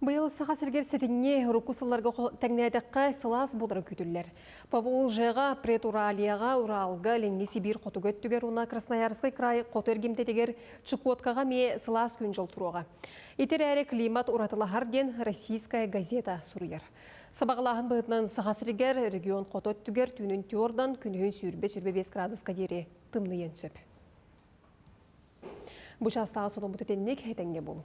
Быйыл Саха сиригэр сэтинньи урукку сылларга тэҥнээтэххэ сылаас буолара күүтүллэр. Поволжьеҕа, Предуральеҕа, Уралга, Илиҥҥи Сибиир хотугу өттүгэр уонна Красноярскай край хоту эргимтэтигэр Чукоткаҕа эмиэ сылаас күн-дьыл туруоҕа. Ити эрээри климат уратылаһар диэн «Российская газета» суруйар. Сабаҕалааһын быһыытынан Саха сиригэр регион хоту өттүгэр түүнүн түордан күнүһүн 120-125 градуска диэри тымныйыан сөп. Бу чаастааҕы сонуммут итинник этэҥҥэ буолуҥ.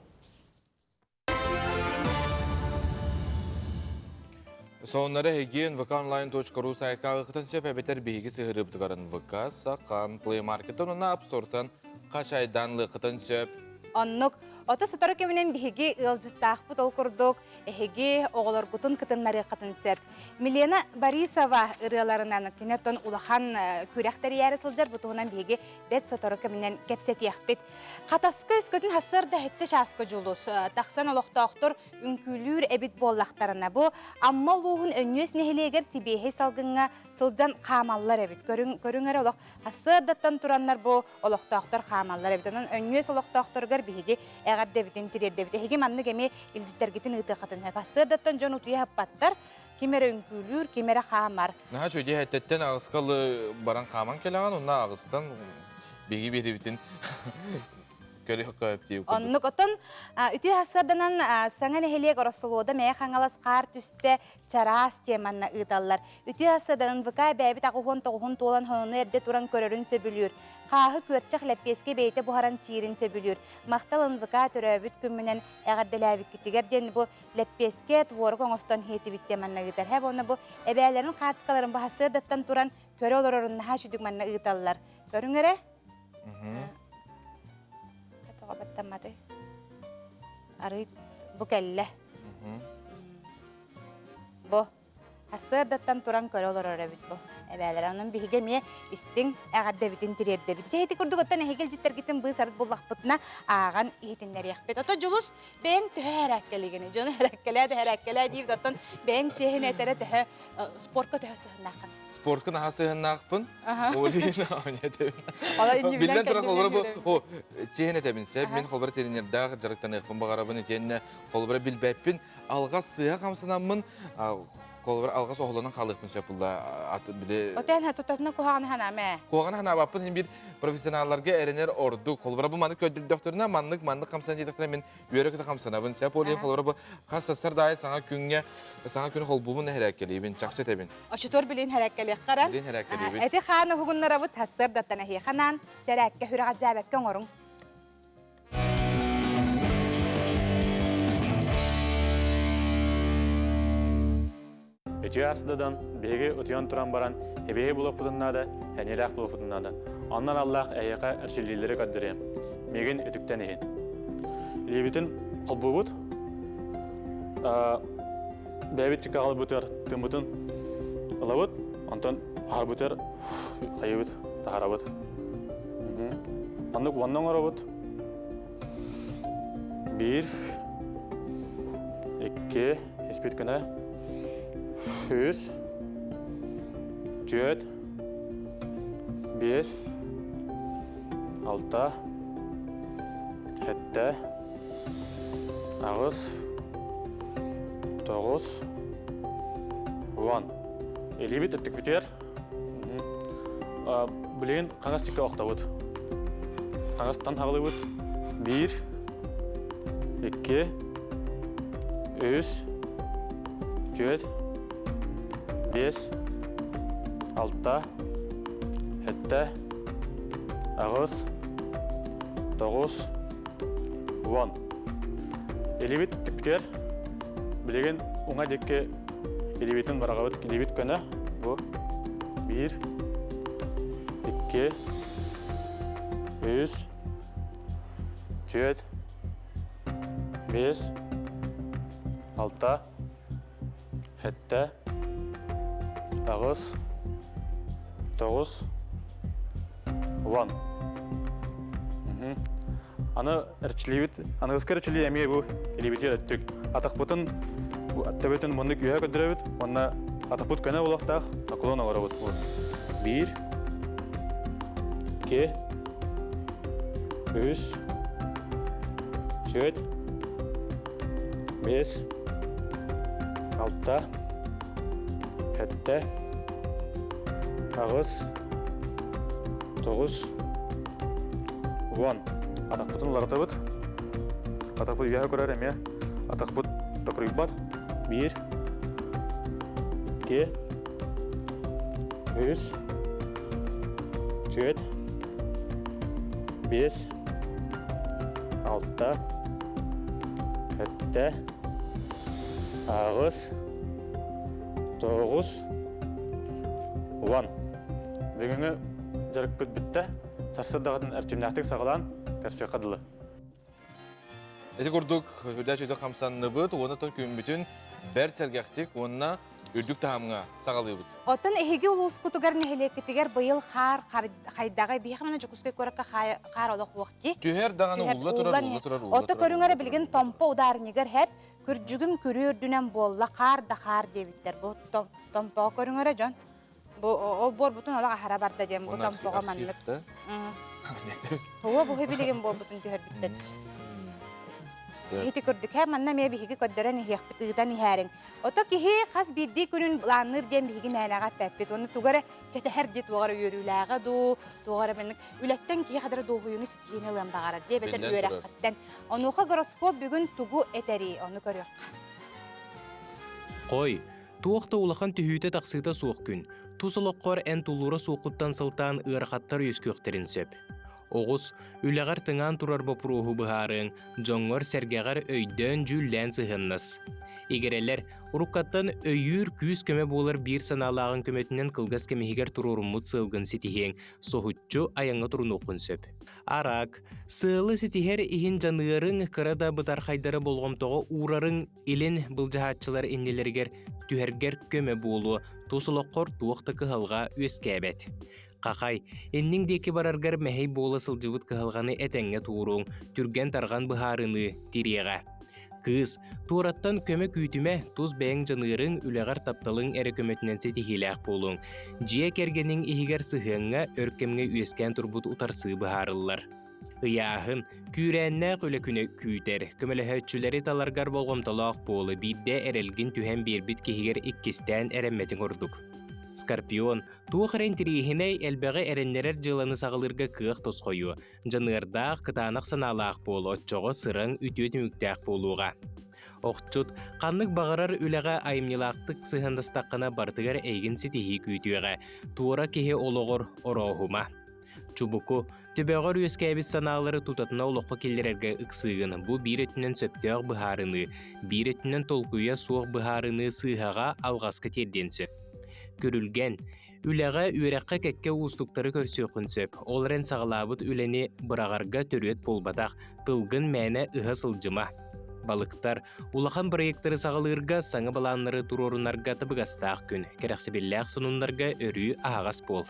Сонуннары эһиги nvkonline.ru сайтка ааҕыаххытын сөп эбэтэр биһиги сыһырыыбытыгар НВК, Сахан, Play Market-тан уонна App Store-тан хачайдаан ылыаххытын сөп. Оннук. Ото сотору кэминэн биһиги ыалдьыттаахпыт ол курдук эһиги оҕолоргутун кытыннарыаххытын сөп. Милена Борисова ырыаларынан кини оттон улахан күрэх тэрийээри сылдьар бу туһунан биһиги бэрт сотору кэминэн кэпсэтиэхпит. Хатаска өскөтүн сарсыарда сэттэ чааска дьулус тахсан олохтоохтор үҥкүүлүүр эбит буоллахтарына бу Амма улууһун Өнньүөс нэһилиэгэр сибиэһэй салгыҥҥа сылдьан хаамаллар эбит. Көрүҥ, көрүҥ эрэ олох сарсыардаттан тураннар бу олохтоохтор хаамаллар эбит. Онон Өнньүөс олохтоохторугар биһиги эҕэрдэбитин тириэрдэбит. Эһиги маннык эмиэ илдьиттэргитин ыытыаххытын сөп. Сарсыардаттан дьон утуйа сыппаттар, ким эрэ үҥкүүлүүр, ким эрэ хаамар. Наһаа үчүгэй этэттэн аҕыска баран хааман кэлэҕин, онно аҕыстан биһиги биэрибитин көрүөххэ Оннук отон үтүө сарсыарданан саҥа нэһилиэк Ороссолуода Мэйэ Хаҥалас хаар түстэ чараас теманна ыыталлар. Үтүө сарсыарданан ВК бэйэбит аҕыһуон тоҕуһун туолан хонуну эрдэ туран көрөрүн сөбүлүүр. Хааһы күөрчэх лэппиэскэ бэйэтэ буһаран сиирин сөбүлүүр. Махтал НВК төрөөбүт күммүнэн эҕэрдэлээбиккитигэр диэн бу лэппиэскэ творог оҥостон иһитибит диэн манна ыытар. Һэ уонна бу эбээлэрин хаацкаларын бу сарсыардаттан туран көрө олорорун наһаа үчүгдүк манна ыыталлар. Көрүҥ эрэ. Тоҕо баттамматый? Арыы бу кэллэ. Бу сарсыардаттан туран көрө олорор эбит бу. Эбээлэр онон биһиги эмиэ истиҥ эҕэрдэбитин тириэрдэбит. Дьэ ити курдук оттон эһиги илдьиттэргитин быыс-арыт буллахпытына ааҕан иһитиннэриэхпит. Ото Дьулус бэйэҥ төһө эрээккэлигини, дьону эрээккэлээ да эрээккэлээ диибит, оттон бэйэҥ чиэһин этэрэ төһө спортка төһө сыһыннааххын? Спортка наһаа сыһыннаахпын. Биллэн турар, холобура бу чиэһин этэбин сөп. Мин холобура тренердээх дьарыктаныахпын баҕарабын итиэннэ холобура билбэппин. Алҕас сыыһа хамсанаммын Холобур, алҕас оһолонон хаалыахпын сөп буолла ат били Отен тутатына куһаҕаны ханаама. Куһаҕаны ханаабаппын иһин биир профессионалларга эрэнэр ордук. Холобура, бу маннык көрдөрдөхтөрүнэ, маннык маннык хамсан диэтэхтэринэ мин үөрэ-көтө хамсанабын. Сөп ол иһин холобура бу хас сассар да аайы саҥа күҥҥэ саҥа күн холбуубун эһэрээккэлиибин, чахчы этэбин. Очутуор билин хэрээккэлиэххэ Билин хэрээккэлиибин. Эти хаан уһугуннарабыт сарсыардаттан эһиэхэ анаан сэрээккэ сүрэҕэ дьээбэккэ оҥоруҥ. Үтүө арсыдадан биһиги утуйан туран баран эбиэһи булуохпутун наада, эниэлээх булуохпутун наада. Онон Аллаах эһиэхэ эрчиллиилэри көрдөрүөм. Миигин үтүктэн иһин. Илиибитин холбуубут. Бэйэбит чыкаҕалбытыгар тыммытын ылабыт, онтон аһарбытыгар хайыбыт, таһарабыт. Оннук уонна оҥоробут. Биир, икки, испит күнэ, үс, түөрт, биэс, алта, сэттэ, аҕыс, тоҕус, уон. Илиибит өттүкпүтүгэр Билигин хаҥас тиккэ охтобут. Хаҥастан хаҕылыбыт. Биир, икки, үс, түөрт, биэс, алта, сэттэ, аҕыс, тоҕус, уон. Илиибит түктүөр. Билигин уҥа диэки Илиибитин быраҕабыт, илиибит көнө. Бу биир, икки, үс, түөрт, биэс, алта, сэттэ, аҕыс, тоҕус, уон. Аны эрчилиибит, аныгыскы эрчилии эмиэ бу илиибитигэр өттүк. Атахпытын төбөтүн муннук үөһэ көрдөрөбүт уонна атахпыт көнө буолуохтаах, наклон оҥоробут. Биир, икки, үс, түөрт, биэс, алта, сэттэ, аҕыс, тоҕус, уон. Атахпытын уларытабыт. Атахпыт үөһэ көрөр эмиэ. Атахпыт токуруйбат. Биир, икки, үс, түөрт, биэс, алта, сэттэ, аҕыс, тоҕус, уон. Бүгүҥҥү дьарыкпыт бүттэ. Сарсыардаҕытын эрчимнээхтик саҕалаан, көрсүөххэ дылы. Ити курдук үрдээч өйдө хамсанныбыт уонна тон күммүтүн бэрт сэргэхтик уонна үрдүк таһымҥа саҕалыыбыт. Оттон эһиги улуускутугар нэһилиэккитигэр быйыл хаар хайдаҕай биһиэхэ мана Дьокуускай куоракка хаар олох уох дии. Түһэр даҕаны уулла турар, уулла турар, уулла Ото көрүҥ эрэ билигин Томпо ударнигар хэп күрдьүгүм күрүө үрдүнэн буолла хаар да хаар диэбиттэр. Бу Томпоҕо көрүҥ эрэ дьон. Бу ол буорбутун олох аһара барда диэн бу томпоҕо маннык. Уо бу билигин буолбутун түһэрбиттэр. Ити көрдүк һэ манна эмиэ биһиги көрдөрөн иһиэхпит ыытан иһээриҥ. Ото киһи хас биирдии күнүн былаанныыр диэн биһиги мээнэҕэ эппэппит. Уонна тугу эрэ кэтэһэр дии туох эрэ үөрүүлээҕэ дуу, туох эрэ маннык үлэттэн киһи хадара дуоһуйууну ситиһиини ылыан баҕарар дии эбэтэр үөрэххиттэн. Онуоха гороскоп бүгүн тугу этэрий ону көрүөххэ. Хой, Туох да улахан түһүүтэ-тахсыыта суох күн. Тус олоххор эн тулуура суоххуттан сылтаан ыарахаттар үөскүөхтэрин сөп. Оҕус, үлэҕэр тыҥаан турар боппуруоһу быһаарыаҥ, дьоҥҥор-сэргэҕэр өйдөөн-дьүүллээн сыһыаннас. Игирэлэр, уруккаттан өйүүр күүс-көмө буолар биир санаалааҕын көмөтүнэн кылгас кэм иһигэр туруоруммут сыалгын ситиһиэҥ, соһуччу айаҥҥа турунуоххун сөп. Араак, сыалы ситиһэр иһин дьаныарыҥ, кыра да бытархайдары болҕомтоҕо уурарыҥ илин былдьаһааччылар иннилэригэр түһэргэр көмө буолуо, тус олоххор туох да кыһалҕа үөскээбэт. Хахай, инниҥ диэки бараргар мэһэй буола сылдьыбыт кыһалҕаны этэҥҥэ тууруоҥ, түргэн-тарҕан быһаарыныы тириэҕэ. Кыыс, туораттан көмө күүтүмэ, тус бэйэҥ дьаныарыҥ, үлэҕэр тапталыҥ эрэ көмөтүнэн ситиһиилээх буолуоҥ. Дьиэ кэргэниҥ иһигэр сыһыаҥҥа өр кэмҥэ үөскээн турбут утарсыы быһаарыллар. Ыйааһын, күүрээннээх үлэ күнэ күүтэр, көмөлөһөөччүлэри таларгар болҕомтолоох буолу биирдэ эрэлгин түһэн биэрбит киһигэр иккистээн эрэммэтиҥ ордук. Скорпион, туох эрэ интириэһинэй, элбэҕи эрэннэрэр дьыаланы саҕалыырга кыах тосхойуо. Дьаныардаах, кытаанах санаалаах буол, оччоҕо сыраҥ үтүө түмүктээх буолуоҕа. Охчут, ханнык баҕарар үлэҕэ айымньылаахтык сыһыаннастаххына барытыгар эйигин ситиһии күүтүөҕэ. Туора киһи олоҕор орооһума. Чубуку, төбөҕөр үөскээбит санаалары тутатына олоххо киллэрэргэ ыксыыгын. Бу биир өттүнэн сөптөөх быһаарыныы, биир өттүнэн толкуйа суох быһаарыныы сыыһаҕа алҕаска тиэрдиэн сөп. Күрүлгэн, Үлэҕэ, үөрэххэ кэккэ уустуктары көрсүөххүн сөп. Ол эрэн саҕалаабыт үлэни быраҕарга төрүөт буолбатах, тылгын мээнэ ыһа сылдьыма. Балыктар, улахан проектары саҕалыырга, саҥа былааннары туруорунарга табыгастаах күн. Кэрэхсэбиллээх сонуннарга өрүү аһаҕас буол.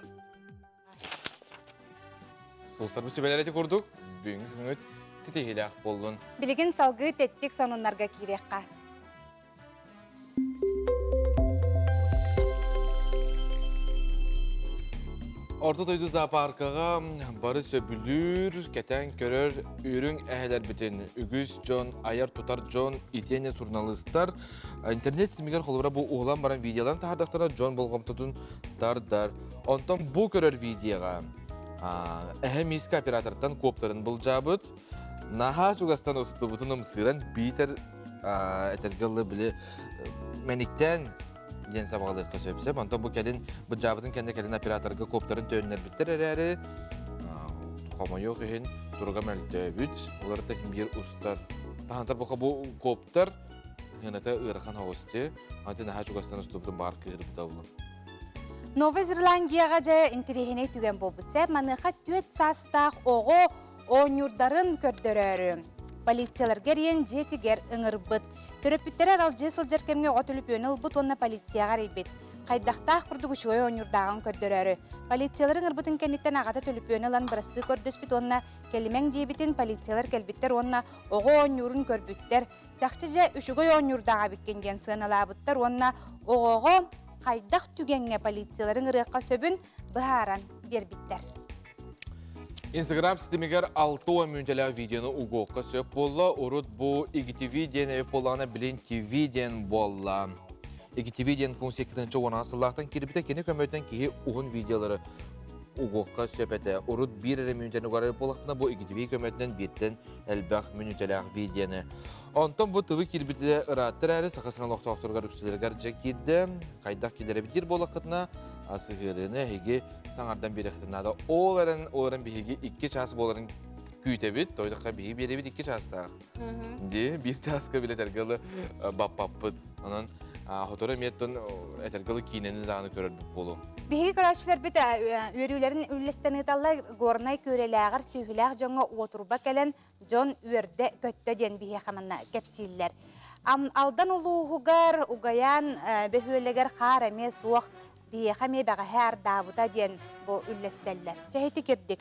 Сулустарбыт сүбэлэр ити курдук, бүгүҥҥү күҥҥүт ситиһиилээх буоллун. Билигин салгыы тэттик сонуннарга киириэххэ. Орто дойду зоопаркаҕа бары сөбүлүүр, кэтээн көрөр үрүҥ эһэлэрбитин үгүс дьон, айар-тутар дьон, итиэннэ суруналыыстар интернет ситимигэр холобура бу уһулан баран видеоларын таһаардахтара дьон болҕомтотун тардар. Онтон бу көрөр видеоҕа эһэ миискэ оператортан куоптарын былдьаабыт, наһаа чугастан устубутун ымсыыран биитэр этэргэ дылы били мэниктээн диэн сабаҕалыахха сөп сөп. Онтон бу кэлин быдьаабытын кэннэ кэлин операторга коптарын төөннөрбүттэр эрээри хомойуох иһин туруга мөлтөөбүт. Олор да ким биир устар. Таһантар бука бу коптар хыната ыарахан оҕусти. Аты наһаа чугастан устубутун баар кыырбыта булун. Новай Зеландияҕа дьэ интэриэһинэй түгэн буолбут. Сэ маныаха түөрт саастаах оҕо оонньуурдарын көрдөрөөрү полицияларга эрийэн дьиэтигэр ыҥырбыт. Төрөппүттэрэ аралдьыйа сылдьар кэмҥэ оҕо төлөпүөнү ылбыт уонна полицияҕа эрийбит. Хайдахтаах курдук үчүгэй оонньуурдааҕын көрдөрөөрү. Полициялар ыҥырбытын кэнниттэн аҕата төлөпүөнү ылан бырастыы көрдөспүт уонна кэлимэҥ диэбитин полициялар кэлбиттэр уонна оҕо оонньуурун көрбүттэр. Чахчы дьэ үчүгэй оонньуурдаах эбиккин диэн сыаналаабыттар уонна оҕоҕо хайдах түгэҥҥэ полициялары ыҥырыахха сөбүн быһааран биэрбиттэр. Инстаграм ситимигэр 60 мүнүүтэлээх видеону угуохха сөп буолла. Урут бу IGTV диэн эбит буоллаҕына, билин TV диэн буолла. IGTV диэн функция 2010 сыллаахтан киирбитэ. Кини көмөтүнэн киһи уһун видеолары угуохха сөп этэ. Урут биир эрэ мүнүүтэни угар буоллахтына, бу IGTV көмөтүнэн бииртэн элбэх мүнүүтэлээх видеоны. Онтон бу тылы киирбитэ ыраатта эрээри, Саха сирин олохтоохторугар үксүлэригэр дьэ киирдэ. Хайдах киллэрэбит диир буоллаххытына, сыһыарыыны эһиги саҥардан биэрэхтин наада. Ол эрэн, ол эрэн биһиги икки чаас буоларын күүтэбит. Тойдохха биһиги биэрэбит икки чаастаах. Ди биир чааска билетэргэ ылы баппаппыт. Онон хотору эмиэттэн этэргэ ылы киинэни даҕаны көрөрбүт буолуо. Биһиги көрөөччүлэрбит үөрүүлэрин үллэстэн ыыталлар. Горнай Күөрэлээҕэр сүөһүлээх дьоҥҥо уотурба кэлэн дьон үөрдэ-көттө диэн биһиэхэ манна кэпсииллэр. Алдан улууһугар Угаян бөһүөлэгэр хаар эмиэ суох, биһиэхэ эмиэ бэҕэһээ ардаабыта диэн бу үллэстэллэр. Чэһити кирдик.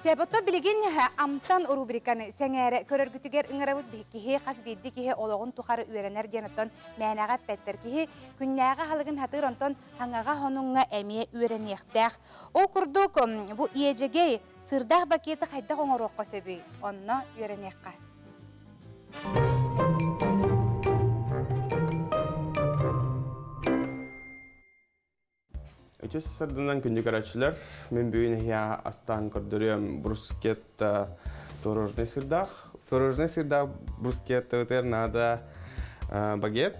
Себото билигин Амтан рубриканы сэҥээрэ көрөргүтүгэр ыҥырабыт киһи хас биирдии киһи олоҕун тухары үөрэнэр диэн оттон мээнэҕэ эппэттэр. Киһи күннээҕи аһылыгын хатыыр онтон хаҥаҕа хонуҥҥа эмиэ үөрэниэхтээх. Ол курдук бу иэдьэгэй Сыырдаах бакеты хайдах оҥоруохха сөбүй? Онно үөрэниэххэ. Үтүс сырдынан күндү көрөөччүлэр, мин бүгүн эһиэхэ астаан көрдөрүөм брускетта творожный сырдаах. Творожный сырдаах брускеттабытыгар наада багет,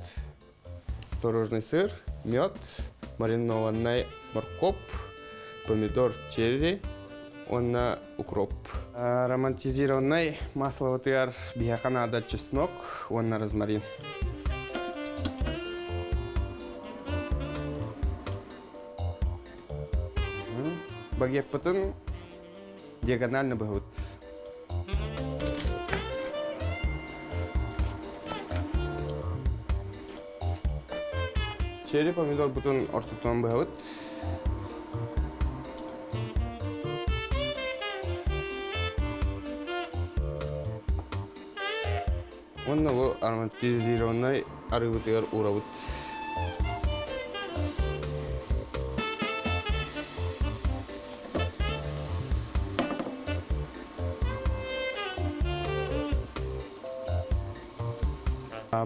творожный сыр, мед, маринованный моркоп, помидор черри уонна укроп. Романтизированный маслобытыгар биһиэхэ наада чеснок уонна розмарин. Багеппытын диагонально быһабыт. Черри помидорбутун ортотунан быһабыт. Уонна бу ароматизированнай арыыбытыгар уурабыт.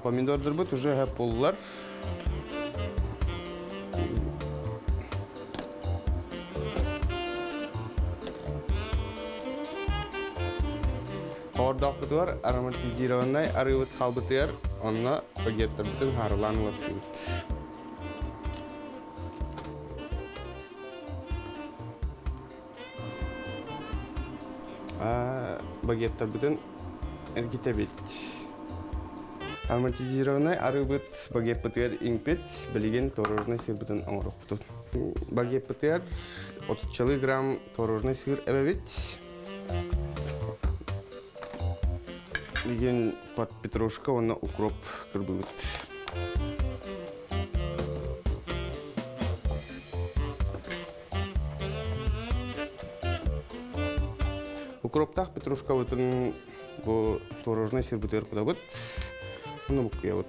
Помидордарбыт уже пуллар. Оордоохпутугар ароматизированнай арыыбыт хаалбытыгар онно багеттарбытын хаарылаан уларытыбыт. Багеттарбытын эргитэбит. Ароматизированнай арыыбыт багеппытыгар иҥпит, билигин творожнай сырбытын оҥоруохпутун. Багеппытыгар отуччалыы грамм творожнай сыр эбэбит. Билигин под петрушка уонна укроп кырбыбыт. Укроптаах петрушкабытын бу творожнай сырбытыгар кутабыт. Уну буккуйабыт.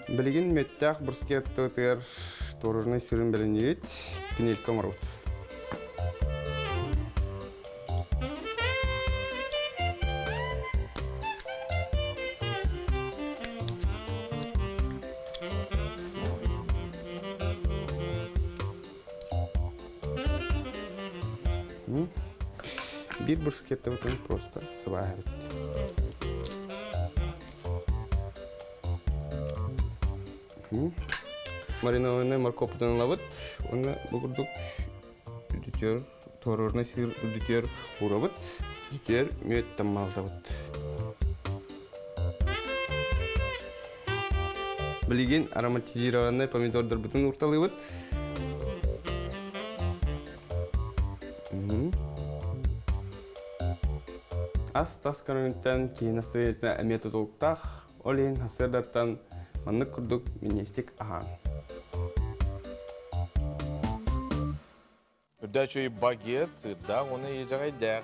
Билигин мүөттээх брускеттабытыгар творожнай сырын бэлэмниибит, кинилка оҥоробут. Биир брускеттабытын просто сыбааһабыт. Маринованный морковкатын ылабыт. Уонна бу курдук үрдүтүөр творожный сыр үрдүтүөр уурабыт. Үрдүтүөр мүөт таммаалтабыт. Билигин ароматизированный помидордарбытын уурталыыбыт. Ас-тас көрүҥүттэн киһи настроениета эмиэ тутулуктаах. Ол иһин сарсыардаттан маннык курдук минньиэстик аһаан. Үрдээчүй багет, сыырдаах уонна иэдьэҕэйдээх.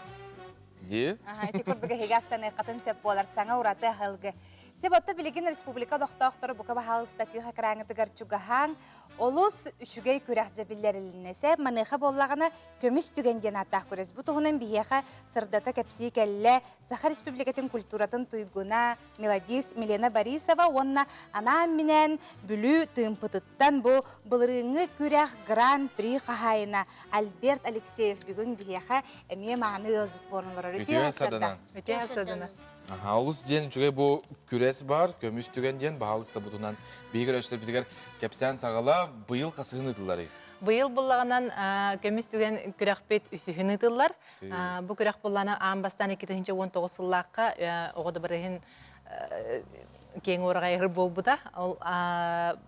Дии. Аха, ити курдук эһиги астаныаххытын сөп буолар саҥа ураты аһылгы. Сеп отто билигин республика олохтоохторо бука баһаалыста күөх экраҥытыгар чугаһаан олус үчүгэй күрэх дьэ биллэрилиннэ. Сеп маныаха буоллаҕына көмүс түгэн диэн ааттаах күрэс. Бу туһунан биһиэхэ сырдата кэпсии кэллэ Саха Республикатын культуратын туйгуна, мелодист Милена Борисова уонна анаан-минээн Бүлүү Тыымпытыттан бу былырыыҥҥы күрэх Гран-при хаһаайына Альберт Алексеев бүгүн биһиэхэ эмиэ мааны ыалдьыт буолан олорор. Үтүө садана. Үтүө садана. Аха, олус диэн үчүгэй бу күрэс бар, көмүс түгэн диэн баһаалыста бутунан биһиги көрөөччүлэрбитигэр кэпсээн саҕала быйыл хасыһын ыытылларый? Быйыл буллаҕынан көмүс түгэн күрэхпит үсүһүн ыытыллар. Бу күрэх буллаана аан бастаан 2019 сыллаахха оҕо дыбарыһын киэҥ уораҕайыһыр буолбута. Ол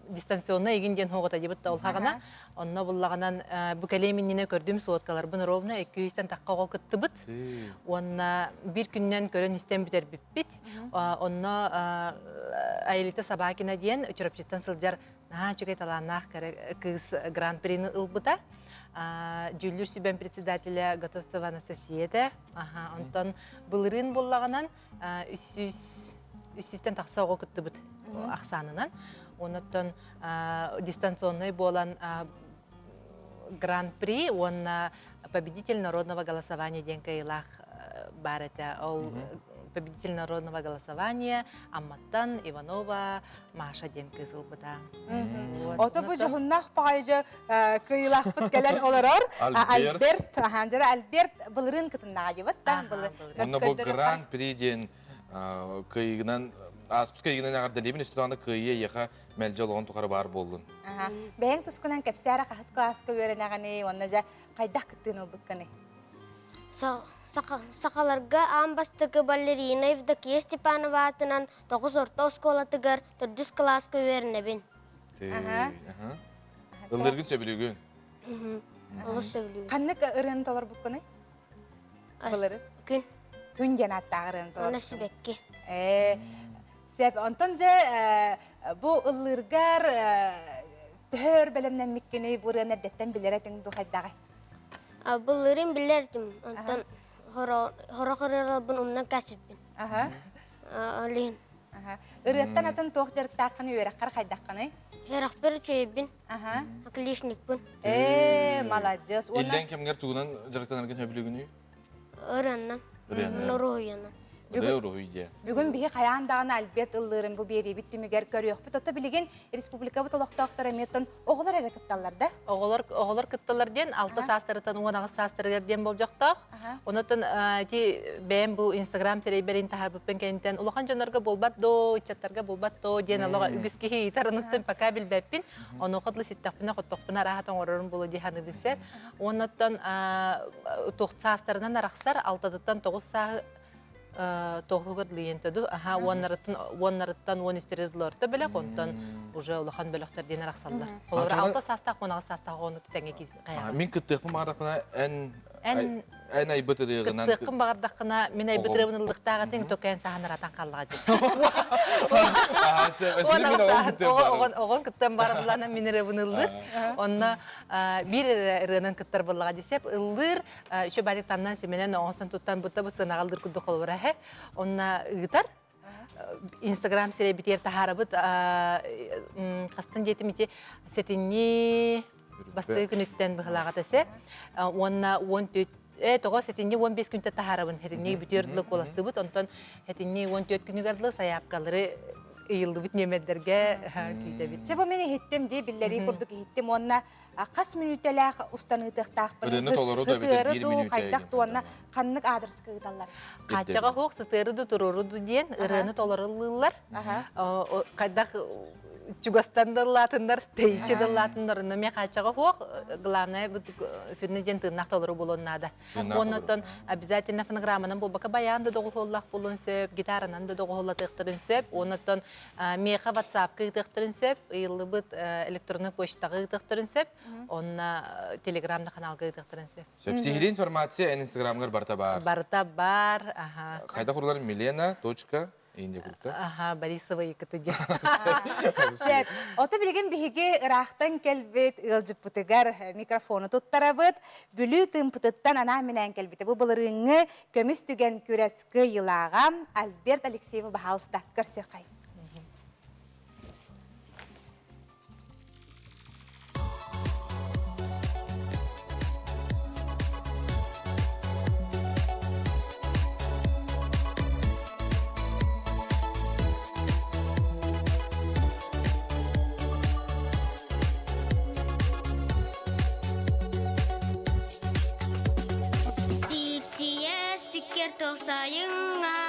дистанционно игин диэн хуоҕата дибит да ол хаҕана. Онно буллаҕынан бу кэлиэм иннинэ көрдүм суоткаларбын ровно 200-тэн тахха оҕо кыттыбыт. Уонна биир күннэн көрөн истэн бүтэрбиппит. Онно Аэлита Собакина диэн Чурапчыттан сылдьар наһаа үчүгэй талааннаах кыыс гран-прини ылбыта. Дьүүллүүр сүбэм председателя Готовцева Анастасия этэ. Онтон былырыын буллаҕынан 300-тэн тахса оҕо кыттыбыт ахсаанынан. Онуттан дистанционный буолан гран-при уонна победитель народного голосования диэн кыайыылаах баар этэ. Ол победитель народного голосования Амматтан Иванова Маша диэн кыыс ылбыта. Ото бу дьоһуннаах баҕайы кыайыылаахпыт кэлэн олорор. Альберт, Альберт Альберт былырыын кытыннаҕа диэбит да. Онно бу гран-при диэн кыайыгынан ааспыт кыайыгынан эҕэрдэлиибин өстө кыайыы эйиэхэ мэлдьи олоҕун тухары баар буоллун. Бэйэҥ тускунан кэпсээрэ хаһыс кылааска үөрэнэҕиний уонна дьэ хайдах кыттыыны ылбыккыный? Сахаларга аан бастакы балерина Евдокия Степанова аатынан Тоҕус орто оскуолатыгар төрдүс кылааска үөрэнэбин. Ыллыыргын сөбүлүүгүн? Олус сөбүлүүбүн. Ханнык ырыаны толорбуккунуй? Былыры. Күн. Күн диэн ааттаах ырыаны толорбуккун. Уонна сибэкки. Ээ, сөп. Онтон дьэ бу ыллыыргар төһө өр бэлэмнэммиккиний бу ырыаны эрдэттэн билэр этиҥ дуу хайдаҕай? Былырыын билэр этим. Онтон хорох ырыаларбын умнан кээсиппин. Ол иһин. Ырыаттан атын туох дьарыктааххыный, үөрэххэр хайдаххыный? Үөрэхпэр үчүгэйбин. Отличникпын. Ээ, маладьыас. Иллэҥ кэмҥэр тугунан дьарыктанаргын сөбүлүүгүнүй? Ырыаннан. Ырыаннан. Уруһуйанан. Ырыа уруһуй диэ. Бүгүн биһи хайаан даҕаны Альберт ыллыырын бу биэриибит түмүгэр көрүөхпүт. Ото билигин республикабыт олохтоохторо эмиэ оҕолор эрэ кытталлар да? Оҕолор оҕолор кытталлар диэн 6 саастарыттан 18 саастарыгар диэн болдьохтоох. Онотон ити бэйэм бу Инстаграм сирэйбэрин таһаарбыппын кэнниттэн улахан дьоннорго буолбат доо, ыччаттарга буолбат доо диэн олоҕо үгүс киһи ыйытар онуттан пока билбэппин. Онуоха дылы ситтэхпинэ хоттохпуна арааһа тоҥорорум буолуо дии саныыбын сөп. Оннуттан туох саастарынан арахсар алтатыттан тоҕус сааһы тоҕуһугар дылыйан аха уоннарыттан уоннарыттан уон үстэрэ дылы орто бөлөх онтон уже улахан бөлөхтөр диэн арахсаллар. Холобура алта саастаах уон аҕыс саастаах оҕону тэҥҥэ хайаҕа. Мин кыттыахпын баҕардахпына эн Эн эн айбыт ырыаҕынан кыттыаххын баҕардаххына мин айбыт ырыабын ыллыктаах этиҥ токэн саһан ыратан хааллаҕа дии. Оҕон кыттан барыллана мин ырыабын ыллыр. Онно биир эрэ ырыанан кыттар буоллаҕа дисеп ыллыыр үчү баатик таннан симэнэн оҥостон туттан бутта бу сыанаҕаллыр курдук холобура эһэ. Онно ыытар Инстаграм сирэйбитигэр таһаарабыт хастан диэтим ити сэтинньи бастакы күнүттэн быһылааҕата се уонна уон э тоҕо сэтинньи уон биэс күнтэ таһаарабын сэтинньи бүтүөр дылы куоластыыбыт онтон сэтинньи уон түөрт күнүгэр дылы сайаапкалары ыйыллыбыт нүөмэрдэргэ күүтэбит. Чэ бу мин иһиттим дии биллэрии курдук иһиттим уонна хас мүнүүтэлээх устан ыытыахтаахпын Ырыаны толору да ытыары биир дуу мүнүүтэ хайдах дуу уонна ханнык аадырыска ыыталлар Хааччаҕа суох сытыары ду туруору ду диэн ырыаны толоруллууллар. Хайдах чугастан да ыллаатыннар, тэйиччи да ыллаатыннар, онно эмиэ хааччаҕа суох. Главное, сүрүнэ диэн тыыннаах толору буолуон наада. Оннуттан обязательно фонограмманан буолбакка баян да доҕуһуоллаах буолуон сөп, гитаранан да доҕуһуоллатыахтарын сөп. Оннуттан миэхэ WhatsApp-ка ыытыахтарын сөп, ыйыллыбыт электроннай почтаҕа ыытыахтарын сөп, онно Telegram каналга ыытыахтарын сөп. Сөп. Сиһилии информация эн Инстаграмгар барыта баар. Барыта баар, аха. Хайдах урулар Милена точка Индия курдук. Аха, Борисова Екаты диэн. Сөп. Ото билигин биһиги ыраахтан кэлбит ыалдьыппытыгар микрофону туттарабыт. Бүлүү тыымпытыттан анаан-минээн кэлбитэ. Бу былырыыҥҥы көмүс түгэн күрэс кыайыылааҕа Альберт Алексеевы баһаалыста көрсүөххэй. Сипсийэр сиккэр тыл сайыҥҥа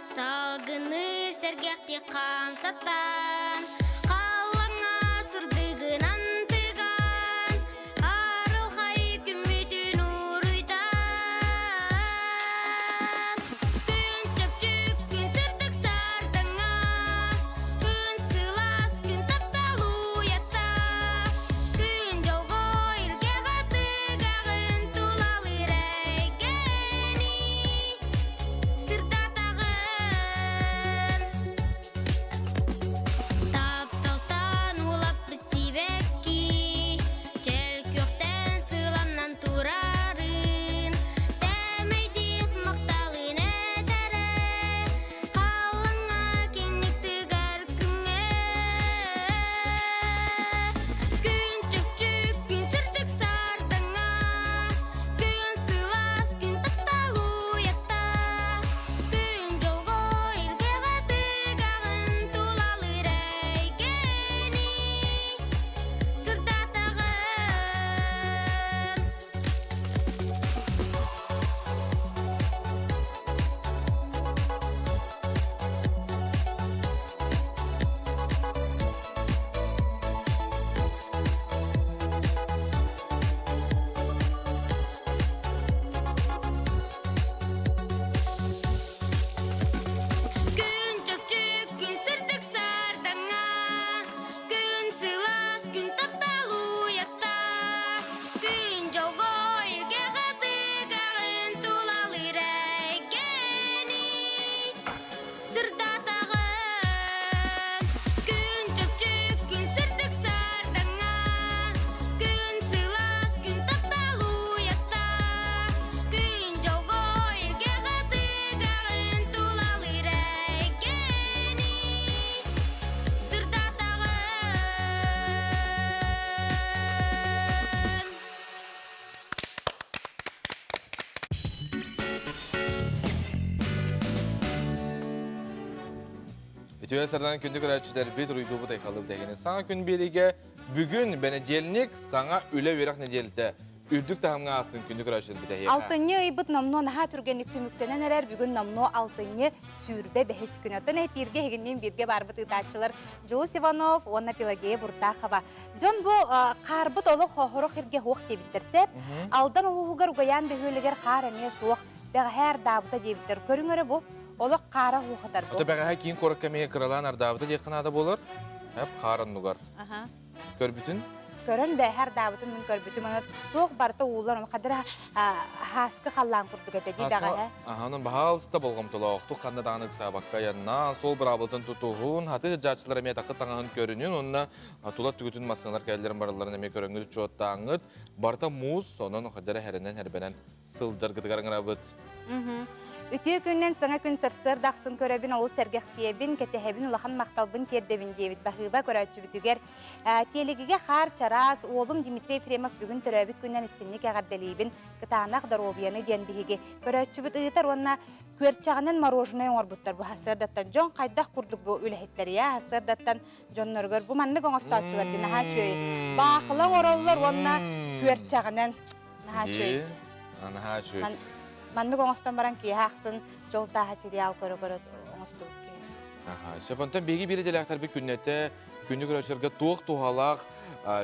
Салгыны сэргэхтик хамсатан Халлаҥҥа сырдыгынан тыган Арылхай күммүтүн уруйдан Күн чөпчүк, күн сырдык сардаҥа Күн сылаас, күн таптал уйата Күн дьолго илгэ батыгаҕын Тулалыыр эйгэни сырдатаҕын. Үтүө сардан күндү көрөөччүлэрбит уруйдуубут айхаллыбыт эһигини. Саҥа күн биэриигэ бүгүн бэнидиэлник саҥа үлэ-үөрэх нэдиэлэтэ үрдүк таһымҥа аастын күндү көрөөччүлэрбит эһиэхэ. Алтынньы ыйбыт номнуо наһаа түргэнник түмүктэнэн эрэр. Бүгүн номнуо алтынньы 25 күнэ. Оттон эпииргэ эһигинниин бииргэ баарбыт ыытааччылар Дьулус Иванов уонна Пелагея Буртахова. Дьон бу хаарбыт олох хорох иргэ суох диэбиттэр сөп. Алдан улууһугар Угайаан бөһүөлэгэр хаар эмиэ суох. Бэҕэһээ ардаабыта диэбиттэр. Көрүҥ эрэ бу олох хаара хуохатар бу. Ото бэҕэһээ киин куоракка эмиэ кыралаан ардаабыта диэххэ наада буолар. Эп хаар оннугар. Көрбүтүн? Көрөн бэҕэһээ ардаабытын мин көрбүтүм. Аны туох барыта ууллар, ону хадара хааскы халлаан курдук этэ дии бэҕэһээ. Аха, онон баһаалыста болҕомтолоохтук ханна даҕаны ыксаабакка айаннаан, суол быраабылатын тутуһун, хаты сылдьааччылар эмиэ такы таҥаһын көрүнүн уонна тула түгүтүн массыыналар кэлэллэрин баралларын эмиэ көрөҥҥүт учуоттааҥҥыт. Барыта муус, онон хадара хэрэнэн хэрбэнэн сылдьаргытыгар ыҥырабыт. Үтүө күннэн саҥа күн сарсыарда ахсын көрөбүн, олус сэргэхсийэбин, кэтэһэбин, улахан махталбын тиэрдэбин диэбит баһыыба көрөөччүбүтүгэр. Тиэлигигэ хаар чараас, уолум Дмитрий Ефремов бүгүн төрөөбүт күнүнэн истинник эҕэрдэлиибин, кытаанах доруобуйаны диэн биһиги көрөөччүбүт ыытар уонна күөрчэҕинэн мороженое оҥорбуттар бу сарсыардаттан. Дьон хайдах курдук бу үлэһиттэр я сарсыардаттан дьонноругар бу маннык оҥостооччулар дии наһаа үчүгэй. Баахыла оҥороллор уонна күөрчэҕинэн Наһаа үчүгэй. Наһаа үчүгэй. Маннык оҥостон баран киэһэ ахсын Дьол тааһа сериал көрө-көрө оҥостубут киһи. Аха, сөп. Онтон биһиги биир идэлээхтэрбит күннэтэ күнү көрөөччүлэргэ туох туһалаах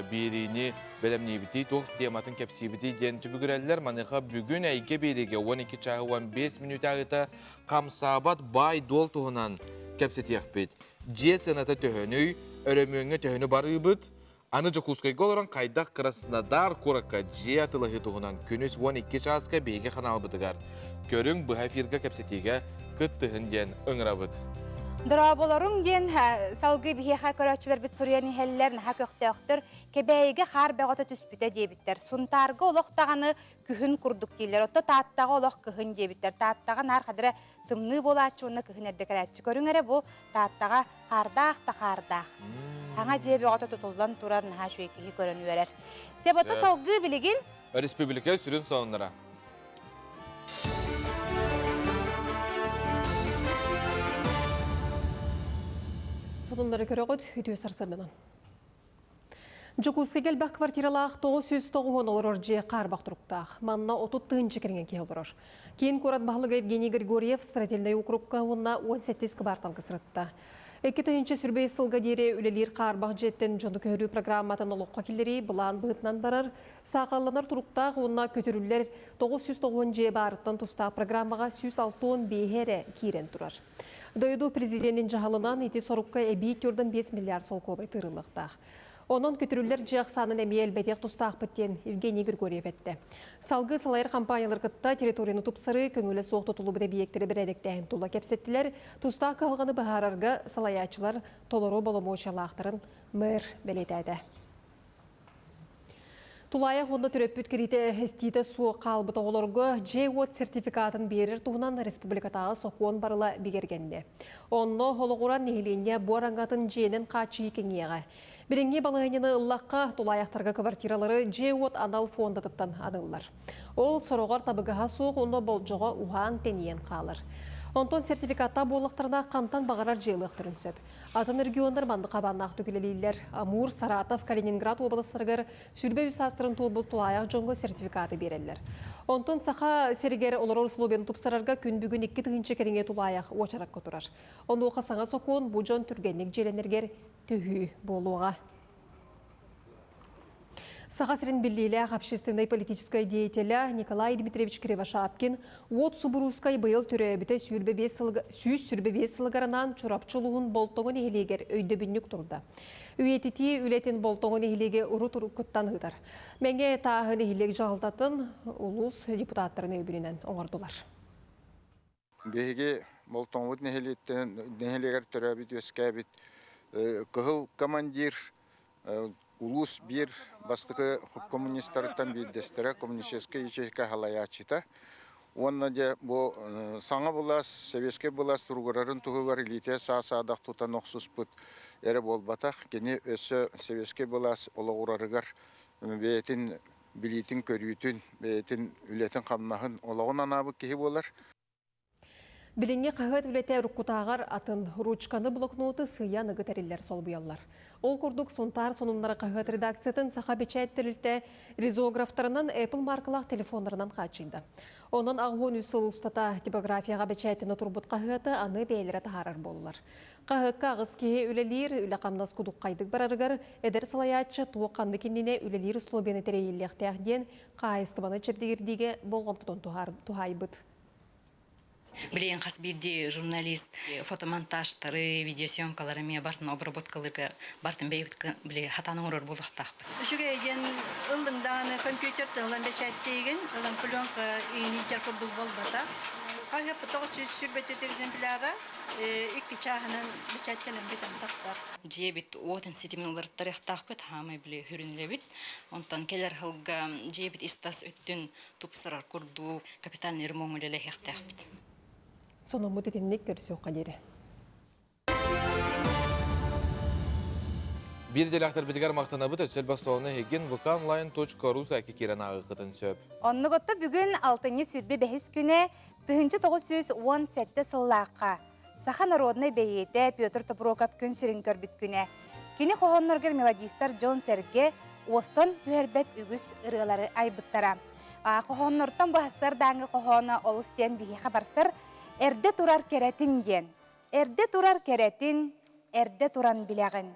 биэриини бэлэмниибитий, туох тематын кэпсиибитий диэн түбүгүрэллэр. Маныаха бүгүн эйгэ биэриигэ 12 чааһы 15 мүнүүтэ хамсаабат баай-дуол туһунан кэпсэтиэхпит. Дьиэ сыаната төһөнүй, өрөмүөҥҥэ төһөнү барыыбыт, Аны Дьокуускайга олорон хайдах Краснодар куоракка дьиэ атылаһыы туһунан күнүс 12 чааска биһиги ханаалбытыгар көрүҥ быһа эфиргэ кэпсэтиигэ кыттыһын диэн ыҥырабыт. Дорооболоруҥ диэн салгыы биһиэхэ көрөөччүлэрбит суруйан иһэллэр, наһаа көхтөөхтөр. Кэбээйигэ хаар бөҕөтө түспүтэ диэбиттэр. Сунтаарга олох даҕаны күһүн курдук дииллэр. Отто Тааттаҕа олох кыһын диэбиттэр. Тааттаҕа наар хадара тымныы буолааччы уонна кыһын эрдэ кэлээччи. Көрүҥ эрэ бу Тааттаҕа хаардаах да хаардаах. Хаҥа дьиэ бөҕөтө тутуллан турар наһаа үчүгэй киһи көрөн үөрэр. Себото салгыы билигин Республика сүрүн сонуннара. Сонуннары көрөҕүт үтүө сарсыарданан. Дьокуускайга элбэх квартиралаах 990 олорор дьиэ хаарбах туруктаах. Манна 30 тыһыынча кэриҥэ киһи олорор. Киин куорат баһылыга Евгений Григорьев строительнай округка уонна 18 кыбаарталга сырытта. 2025 сылга диэри үлэлиир хаарбах дьиэттэн дьону көһөрүү программатын олоххо киллэрии былаан быһыытынан барар. Саахалланар туруктаах уонна көтүрүллэр 990 дьиэ баарыттан тустаах программаҕа 165 эрэ киирэн турар. Дойду президенин дьаһалынан ити сорукка эбии 4,5 миллиард солкуобай тыырыллыахтаах. Онон көтүрүллэр дьиэ ахсаанын эмиэ элбэтиэх тустаахпыт диэн Евгений Григорьев эттэ. Салгыы салайар компаниялар кытта территорияны тупсарыы, көҥүлэ суох тутуллубут эбийиэктэри бэрээдэктээһин тула кэпсэттилэр. Тустаах кыһалҕаны быһаарарга салайааччылар толору боломуочуйалаахтарын мэр бэлиэтээтэ. Тулаайах уонна төрөппүт кириитэ эстиитэ суох хаалбыт оҕолорго дьиэ-уот сертификатын биэрэр туһунан республикатааҕы сокуон барыла бигэргэннэ. Онно олоҕуран нэһилиэнньэ буор аҥатын дьиэнэн хааччыйыы кэҥиэҕэ. Билиҥҥи балаһыанньаны ыллахха, тулаайахтарга квартиралары дьиэ-уот анал фондатыттан аныыллар. Ол сороҕор табыгаһа суох уонна болдьоҕо уһаан-тэнийэн хаалар. Онтон сертификаттаах буоллахтарына хантан баҕарар дьиэ ылыахтарын сөп. Атын регионнар маннык хабааннаахтык үлэлииллэр. Амур, Саратов, Калининград уобаластарыгар 23 саастарын туолбут тулаайах дьоҥҥо сертификаты биэрэллэр. Онтон Саха сиригэр олорор условияны тупсарарга күн бүгүн 2000 кэриҥэ тулаайах уочаракка турар. Онуоха саҥа сокуон бу дьон түргэнник дьиэлэнэригэр төһүү буолуоҕа. Саха сирин биллиилээх общественнай политическай деятеля Николай Дмитриевич Кривошапкин уот субуруускай быйыл төрөөбүтэ 125 сылыгар анаан Чурапчы улууһун Болтоҥо нэһилиэгэр өйдөбүнньүк турда. Үйэтитии үлэтин Болтоҥо нэһилиэгэ урут уруккуттан ыытар. Мэҥэ тааһы нэһилиэк дьаһалтатын улуус депутаттарын өйөбүлүнэн оҥордулар. Биһиги Болтоҥобут нэһилиэгэр төрөөбүт-үөскээбит кыһыл командир улуус биир бастакы коммунистарыттан биирдэстэрэ, коммунистическай ячейка салайааччыта. Уонна дьэ бу саҥа былаас, сэбиэскэй былаас туругурарын туһугар илиитэ саа-саадах тутан охсуспут эрэ буолбатах. Кини өссө сэбиэскэй былаас олоҕурарыгар бэйэтин билиитин-көрүүтүн, бэйэтин үлэтин-хамнаһын, олоҕун анаабыт киһи буолар. Билиҥҥи хаһыат үлэтэ уруккутааҕар атын ручканы, блокноту сыыйа аныгы тэриллэр солбуйаллар. Ол курдук Сунтаар сонуннара хаһыат редакциятын Саха бэчээт тэрилтэ ризографтарынан Apple маркалаах телефоннарынан хааччыйда. Онон 83 сыл устата типографияҕа бэчээттэнэ турбут хаһыаты аны бэйэлэрэ таһаарар буоллулар. Хаһыакка аҕыс киһи үлэлиир, үлэ-хамнас кудуххайдык барарыгар эдэр салайааччы туох-ханнык иннинэ үлэлиир условияны тэрийиллиэхтээх диэн хаһаайыстыбаны чэбдигирдиигэ болҕомтотун туһаайбыт. Билигин хас биирдии журналист фотомонтажтары, видеосъемкалары эмиэ бартын обработкаларга бартын бэйэбит били хатаан оҥорор буолуохтаахпыт. Үчүгэй диэн ыллыҥ даҕаны компьютертан ылан бэчээттиигин, ылан пленка иҥиниичэр курдук буолбатах. Хаһыаппыт 924 экземпляра икки чааһынан бэчээттэнэн бүтэн тахсар. Дьиэбит уотун ситимин уларыттарыахтаахпыт, хаамай били хүрүнүлэбит. Онтон кэлэр сылга дьиэбит ис-тас өттүн тупсарар курдук капитальный ремонт үлэлэһиэхтээхпит. Сонуммут итинник көрсүөххэ диэри. Биир дэлэхтэрбитигэр махтанабыт өссө элбэх эһигин vkonline.ru сайка киирэн ааҕыаххытын сөп. Оннук отто бүгүн алтынньы сүрбэ бэһис күнэ 1917 сыллаахха саха народнай бэйиэтэ Петр Тобуруокап күн сирин көрбүт күнэ. Кини хоһоонноргор мелодистар дьон-сэргэ уостан түһэрбэт үгүс ырыалары айбыттара. Хоһооннортон быһассар дааҥы хоһооно олус диэн биһиэхэ барсар «Эрдэ турар кэрэтин» диэн. Эрдэ турар кэрэтин, эрдэ туран билэҕин.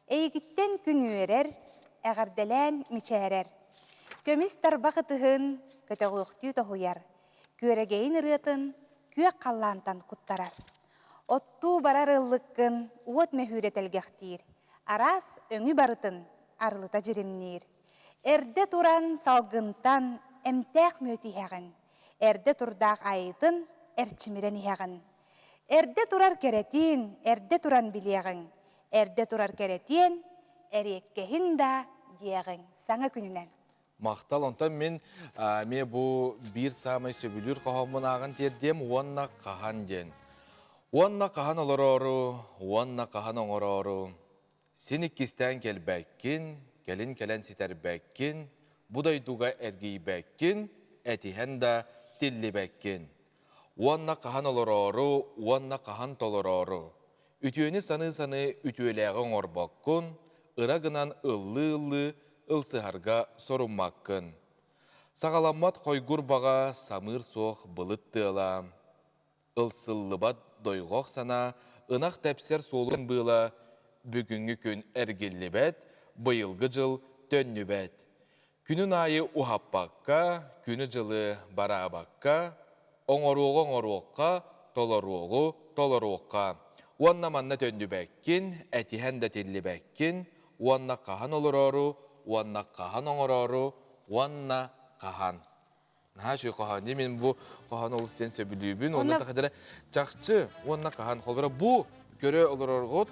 Эйигиттэн күн үөрэр, эҕэрдэлээн мичээрэр. Көмүс тарбах ытыһын көтөҕүөхтүү тоһуйар, күөрэгэйин ырыатын күөх халлаантан куттарар. Оттуу барар ыллыккын уот мөһүүрэ тэлгэхтиир, араас өҥү барытын арылыта дьиримниир. Эрдэ туран салгынтан эмтээх мүөт иһэҕин, эрдэ турдаах айыытын эрчимирэн иһэҕин. Эрдэ турар кэрэтиин, эрдэ туран билиэҕиҥ, эрдэ турар кэрэтиэн, эриэккэһин да диэҕиҥ саҥа күнүнэн. Махтал, онтон мин эмиэ бу биир саамай сөбүлүүр хоһооммун ааҕан тиэрдиэм уонна хаһан диэн. Уонна хаһан олороору, уонна хаһан оҥороору, син иккистээн кэлбэккин, кэлин кэлэн ситэрбэккин, бу дойдуга эргийбэккин, этиһэн да тиллибэккин. Уонна хаһан олороору, уонна хаһан толороору. Үтүөнү саныы-саныы үтүөлээҕи оҥорбоккун, ыра гынан ыллыы-ыллыы ылсыһарга соруммаккын. Саҕаламмат хойгур баҕа самыыр суох былыт тыала, ылсыллыбат дойҕох санаа ынах тэпсэр суолун быыла бүгүҥҥү күн эргиллибэт, быйылгы дьыл төннүбэт. Күнүн аайы уһаппакка, күнү-дьылы бараабакка, оҥоруоҕу оҥоруохха, толоруоҕу толоруохха. Уонна манна төннүбэккин, этиһэн да тиллибэккин, уонна хаһан олороору, уонна хаһан оҥороору, уонна хаһан. Наһаа үчүгэй хоһоон дии. Мин бу хоһоону олус диэн сөбүлүүбүн. Уонна тахадара чахчы уонна хаһан. Холобура бу көрө олороргут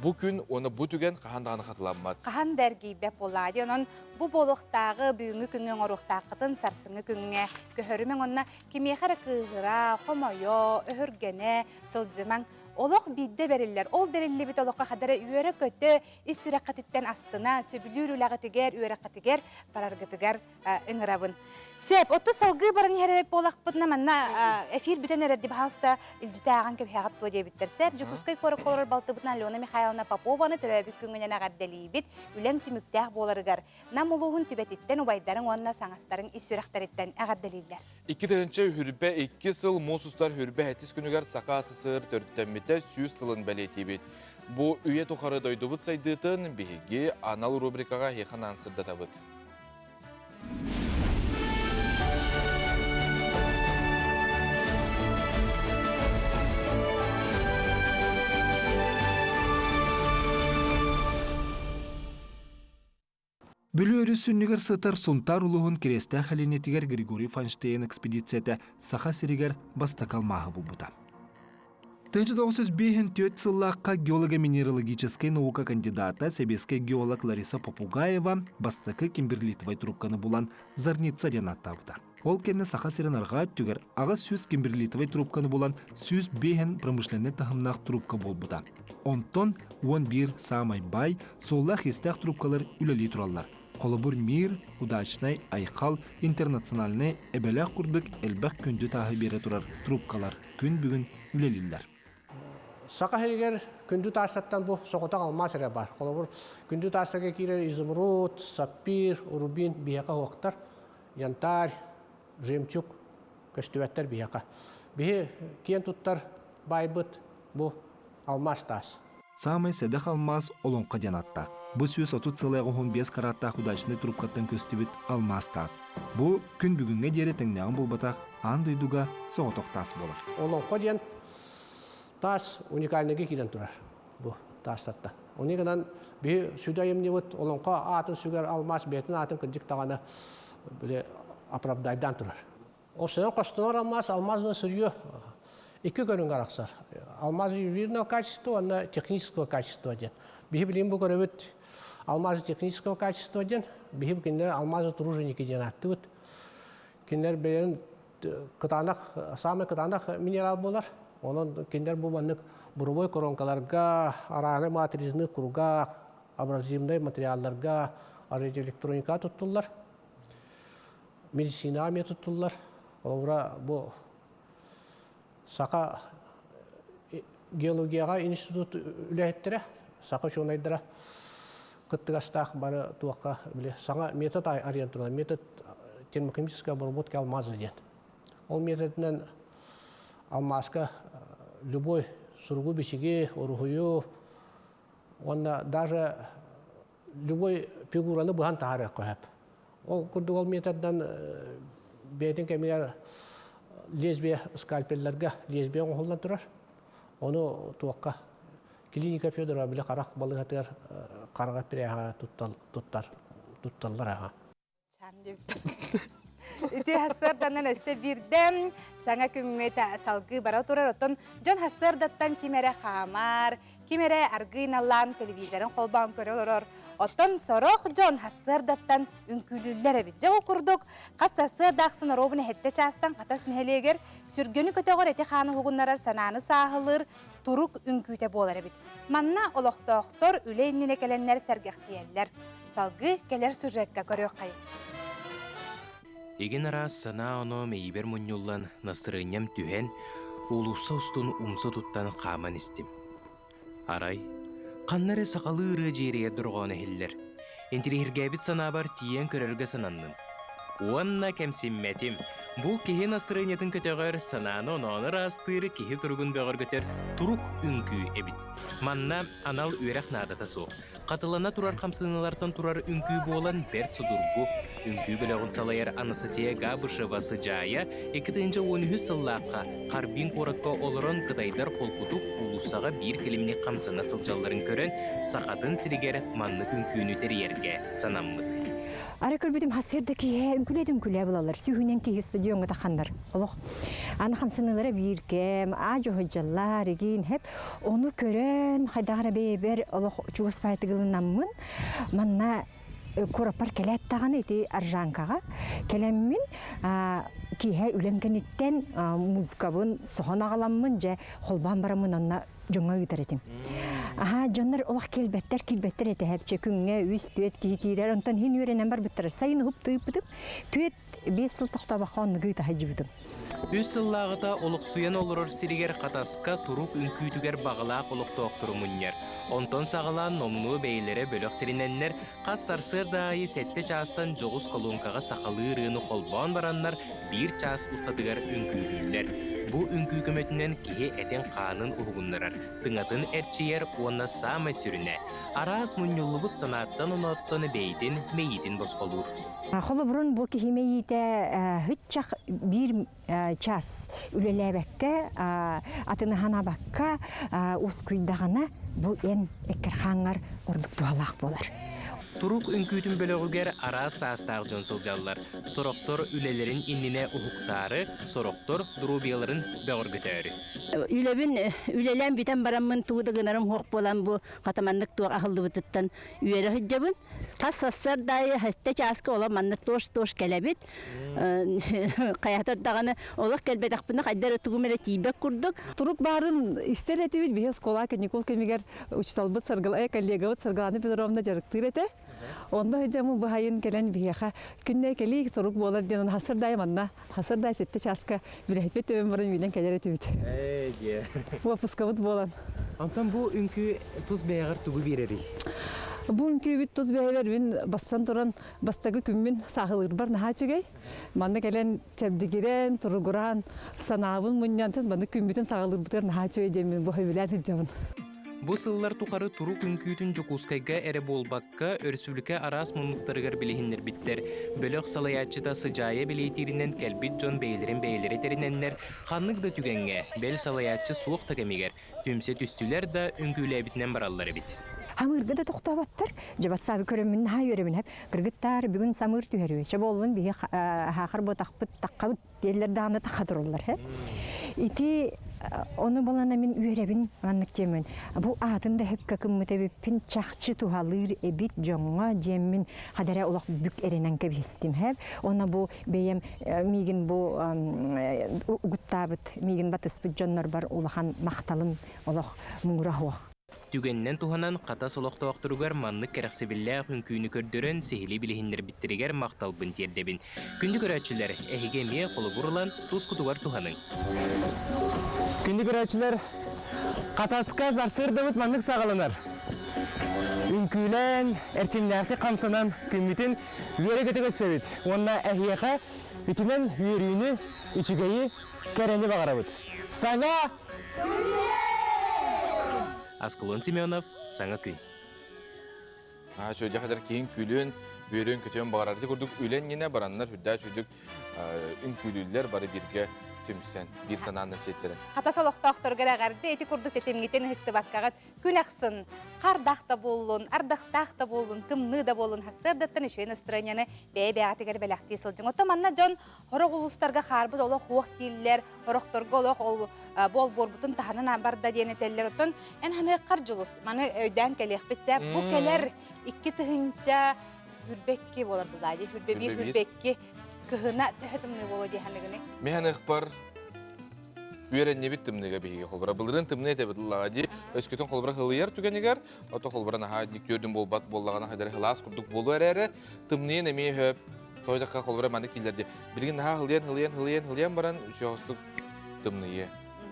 бу күн уонна бу түгэн хаһан даҕаны хатыламмат. Хаһан да эргийбэт буоллаҕа дии. Онон бу буолуохтааҕы бүгүҥҥү күҥҥэ оҥоруохтааххытын сарсыҥҥы күҥҥэ көһөрүмэҥ уонна кимиэхэ эрэ кыыһыра, хомойо, өһүргэнэ сылдьымаҥ. Олох биирдэ бэриллэр. Ол бэриллибит олоххо хадара үөрэ-көтө, ис сүрэххититтэн астына, сөбүлүүр үлэҕитигэр, үөрэххитигэр бараргытыгар ыҥырабын. Сөп, оттон салгыы баран иһэр эрэ буолахпытына манна эфир бүтэн эрэр дии баһаалыста илдьитэ ааҕан кэбиһэҕит дуо диэбиттэр. Сөп, Дьокуускай куоракка олорор балтыбытын Алена Михайловна Попованы төрөөбүт күҥҥүнэн эҕэрдэлиибит. Үлэҥ түмүктээх буоларыгар Нам улууһун түбэтиттэн убайдарыҥ уонна саҥастарыҥ ис сүрэхтэриттэн эҕэрдэлииллэр. 2022 сыл муус устар хүрбэ хэтис күнүгэр Саха СССР төрүттэммитэ 100 сылын бэлиэтиибит. Бу үйэ тухары дойдубут сайдыытын биһиги анал рубрикаҕа эһиэхэ анаан сырдатабыт. Бүлүү өрүс сүнньүгэр сытар Сунтаар улууһун Кириэстээх Элиэнэтигэр Григорий Фанштейн экспедицията Саха сиригэр бастакы алмааһы булбута. 1954 сыллаахха геолого-минералогическай наука кандидата, сэбиэскэй геолог Лариса Попугаева бастакы кимберлитовай трубканы булан Зарница диэн ааттаабыта. Ол кэннэ Саха сирин арҕаа өттүгэр 800 кимберлитовай трубканы булан 105 промышленнай таһымнаах трубка буолбута. Онтон 11 саамай баай, суоллаах-иистээх трубкалар үлэлии тураллар. Холобур Мир, Удачнай, Айхал, Интернациональнай, Эбэлээх курдук элбэх күндү тааһы биэрэ турар трубкалар күн бүгүн үлэлииллэр. Саха сиригэр күндү таастартан бу соҕотох алмаас эрэ баар. Холобур, күндү таастарга киирэр изумруд, сапфир, рубин биһиэхэ уһуктар, янтарь, жемчуг көстүбэттэр биһиэхэ. Биһи киэн туттар баайбыт бу алмаас таас. Саамай сэдэх алмаас Олоҥхо диэн ааттаах. Бу 130 сыл 15 карааттаах удачнай трубкаттан көстүбүт алмаас таас. Бу күн бүгүҥҥэ диэри тэҥнээҕин булбатах аан дойдуга соҕотох таас буолар. Олоҥхо диэн таас уникальныйга киирэн турар бу таастартан. Ону гынан биһи сүдү айымньыбыт олоҥхо аатын сүгэр алмаас бэйэтин аатын кырдьык даҕаны били оправдайдаан турар. Ол хостонор алмаас алмазное сырье икки көрүҥ арахсар. Алмаз ювелирного качества уонна технического качества диэн. Биһи билигин бу көрөбүт алмазы технического качества диэн. Биһи кинилэр алмазы труженики диэн ааттыыбыт. Кинилэр бэйэлэрин кытаанах, самый кытаанах минерал буолар. Онон кинилэр бу маннык буровой коронкаларга, арааны матризный круга, абразивнай материалларга, радиоэлектроника туттуллар. Медицинаҕа эмиэ туттуллар. Холобура, бу Саха геологияҕа институт үлэһиттэрэ, саха учуонайдара кыттыгастаах бары туохха били саҥа метод арыйан турар метод термохимической обработки алмаза диэн. Ол методынан алмааска любой суругу-бичиги, уруһуйу уонна даже любой фигураны быһан таһаарыахха сөп. Ол курдук ол методынан бэйэтин кэмигэр лезвие скальпеллэргэ лезвие оҥоһуллан турар. Ону туохха клиника Федорова били харах балыыһатыгар хараҕа пряха туттар тутталлар аха. Ити хассыарданан өссө биирдэ саҥа күммүт салгыы бара турар. Оттон дьон хассыардаттан ким эрэ хаамар, ким эрэ аргыый наллаан телевизорын холбоон көрө олорор. Оттон сорох дьон хассыардаттан үҥкүүлүүллэр эбит. Дьэ ол курдук хас сарсыарда ахсын оруобуна сэттэ чаастан Хатас нэһилиэгэр сүргэни көтөҕөр эти-хааны уһугуннарар санааны сааһылыыр турук үҥкүүтэ буолар эбит. Манна олохтоохтор үлэ иннинэ кэлэннэр сэргэхсийэллэр. Салгыы кэлэр сюжекка көрүөххэйиҥ. Игин араас санаа-оноо мэйиибэр мунньуллан, настырыанньам түһэн, уулусса устун умса туттан хааман истим. Арай, ханна эрэ сахалыы ырыа дьиэрэйэр дорҕооно иһиллэр. Интириэһиргээбит санаабар тиийэн көрөргө сананным. Уонна кэмсиммэтим. Бу киһи настырыанньатын көтөҕөр, санааны-оноону ыраастыыр, киһи туругун бөҕөргөтөр турук үҥкүү эбит. Манна анал үөрэх наадата суох. Хатылана турар хамсаныылартан турар үҥкүү буолан бэрт судургу. Үҥкүү бөлөҕүн салайар Анастасия Габышева-Сыдьаайа 2013 сыллаахха Харбин куоракка олорон кытайдар холкутук уулуссаҕа биир кэлимник хамсана сылдьалларын көрөн, Сахатын сиригэр маннык үҥкүүнү тэрийэргэ санаммыт. Ары көрбүтүм хасыар да киһи үҥкүлэ-үҥкүлэ булаллар. Сүүһүнэн киһи стадиоҥҥа тахханнар. Олох аны хамсаныылара биир кэм, аа дьоһуйдьаллар, игин хеп. Ону көрөн, хайдах эрэ бэйэбэр олох чугас баайтыгылынаммын, манна куораппар кэлээт даҕаны ити Аржанкаҕа кэлэммин киэһэ үлэм кэнниттэн музыкабын соһон аҕаламмын дьэ холбоон бараммын онно дьоҥҥо ыытар этим. Аһаа дьоннор олох кэлбэттэр киирбэттэр этэ чэ күҥҥэ үс түөрт киһи киирэр онтон иһин үөрэнэн барбыттара сайын уһуп тыыппытым түөрт биэс сыл тохтообокко оннугу ыыта сылдьыбытым. Үс сыллааҕыта олохсуйан олорор сиригэр Хатаска турук үҥкүүтүгэр баҕалаах олохтоохтору мунньар. Онтон саҕалаан номнуо бэйэлэрэ бөлөх тэринэннэр, хас сарсыарда аайы сэттэ чаастан дьоҕус колонкаҕа сахалыы ырыаны холбоон бараннар биир чаас устатыгар үҥкүүлүүллэр. Бу үҥкүү көмөтүнэн киһи этин-хаанын уһугуннарар, тыҥатын эрчийэр уонна саамай сүрүнэ, араас мунньуллубут санааттан-онооттон бэйэтин мэйиитин босхолуур. Холобурун бу киһи мэйиитэ һыччах биир час үлэлээбэккэ, атыны ханаабакка ускуйдаҕына бу эн эккэр-хааҥҥар ордук туһалаах буолар. Турук үҥкүүтүн бөлөҕүгэр араас саастаах дьон сылдьаллар. Сорохтор үлэлэрин иннинэ уһуктаары, сорохтор доруобуйаларын бөҕөргөтөөрү. Үлэбин үлэлээн бүтэн бараммын тугу да гынарым суох буолан бу хатаманнык туох аһыллыбытыттан үөрэ сылдьабын. Хас сарсыарда аайы сэттэ чааска олох манна тош-тош кэлэбит. Хайатар даҕаны олох кэлбэтэхпинэ хайда эрэ тугум эрэ тиийбэт курдук. Турук баарын истэр этибит. Биһи оскуола каникул кэмигэр учууталбыт Саргылая, коллегабыт Саргылана Петровна дьарыктыыр этэ. Онно сылдьаммын быһайын кэлэн биһиэхэ күннэй кэлии сорук буолар диэн хасырдай манна хасырдай сетте чааска билэһиппит төбөм баран миилэн кэлэр этибит. Ээ диэ. Уоппускабыт буолан. Онтон бу үҥкүү тус бэйэҕэр тугу биэрэрий? Бу үҥкүүбүт тус бэйэбэр мин бастан туран бастакы күммүн сааһылыырбар наһаа үчүгэй. Манна кэлэн чэбдигирэн, туругураан, санаабын мунньан, манна күммүтүн саҕалыырбытыгар наһаа үчүгэй диэммин бу сөбүлээн сылдьабын. Бу сыллар тухары турук үҥкүүтүн Дьокуускайга эрэ буолбакка, өрөспүүбүлүкэ араас муннуктарыгар билиһиннэрбиттэр. Бөлөх салайааччыта Сыдьаайа бэлиэтииринэн кэлбит дьон бэйэлэрин бэйэлэрэ тэринэннэр, ханнык да түгэҥҥэ, бэл салайааччы суох да кэмигэр, түмсэ түстүлэр да үҥкүүлээбитинэн бараллар эбит. Хамыырга да тохтооботтор. Дьабатсаабы көрөммүн наһаа үөрэбин. Кыргыттаар бүгүн самыыр түһэрүө. Чэ буоллун биһи хаахар буотахпыт таххабыт диэллэр даҕаны тахха тураллар. Ити ону балана мин үөрэбин маннык диэммин. Бу аатын да хөпкө кыммыт эбиппин чахчы туһалыыр эбит дьоҥҥо диэммин хадара олох бүк эрэнэн кэбиһистим. Онно бу бэйэм миигин бу угуттаабыт миигин батыспыт дьоннорбор улахан махталым олох муҥура суох. Түгэнинэн туһанан, Хатас олохтоохторугар маннык кэрэхсэбиллээх үҥкүүнү көрдөрөн сиһилии билиһиннэрбиттэригэр махталбын тиэрдэбин. Күндү көрөөччүлэр, эһиги эмиэ холобур ылан, тускутугар туһаныҥ. Күндү көрөөччүлэр, Хатаска сарсыардабыт маннык саҕаланар. Үҥкүүлээн, эрчимнээхтик хамсанан күммүтүн үөрэ-көтө көрсөбүт уонна эһиэхэ үтүмэн үөрүүнү, үчүгэйи, кэрэни баҕарабыт. Саҥа Аскалон Семенов, Саҥа күн. Чөйдө хадar киин күлүөн, үөрүөн көтүөн баҕарар. Ити курдук үлэн ньинэ бараннар үрдээ чүйдүк үҥкүүлүүллэр бары бирге түмсэн, биир санаанна сиэттэрэн. Хатас олохтоохторугар эҕэрдэ ити курдук тэтимҥитин ыһыктыбаккаҕыт күн ахсын хардах да буоллун, ардахтаах да буоллун, тымныы да буоллун сарсыардаттан үчүгэй настроениены бэйэ-бэйэҕитигэр бэлэхтии сылдьыҥ. Оттон манна дьон Сорох улуустарга хаарбыт олох уох дииллэр, сорохторго олох ол бу олбуорбутун таһынан барда диэн этэллэр. Оттон эн ханыаххар дьулус, маны өйдөөн кэлиэхпит сэ. Бу кэлэр 2022 буолар булаа дии. Хүрбэ биир хүрбэкки кыһына төһө тымныы буолуо дии ханыгыный? Мин ханыахпар үөрэннибит тымныыга биһиги холбура. Былырыын тымныы этэ быдыллаҕа дии. Өскөтүн холбура хылыйар түгэнигэр, ото холбура наһаа диктүөрдүн буолбат буоллаҕына хайдары хылаас курдук буолуо эрээри, тымныйын эмиэ хөп Тойдохха холобура маннык кииллэр дии. Билигин наһаа хылыйан, хылыйан, хылыйан, хылыйан баран үчүгэй тымныйы.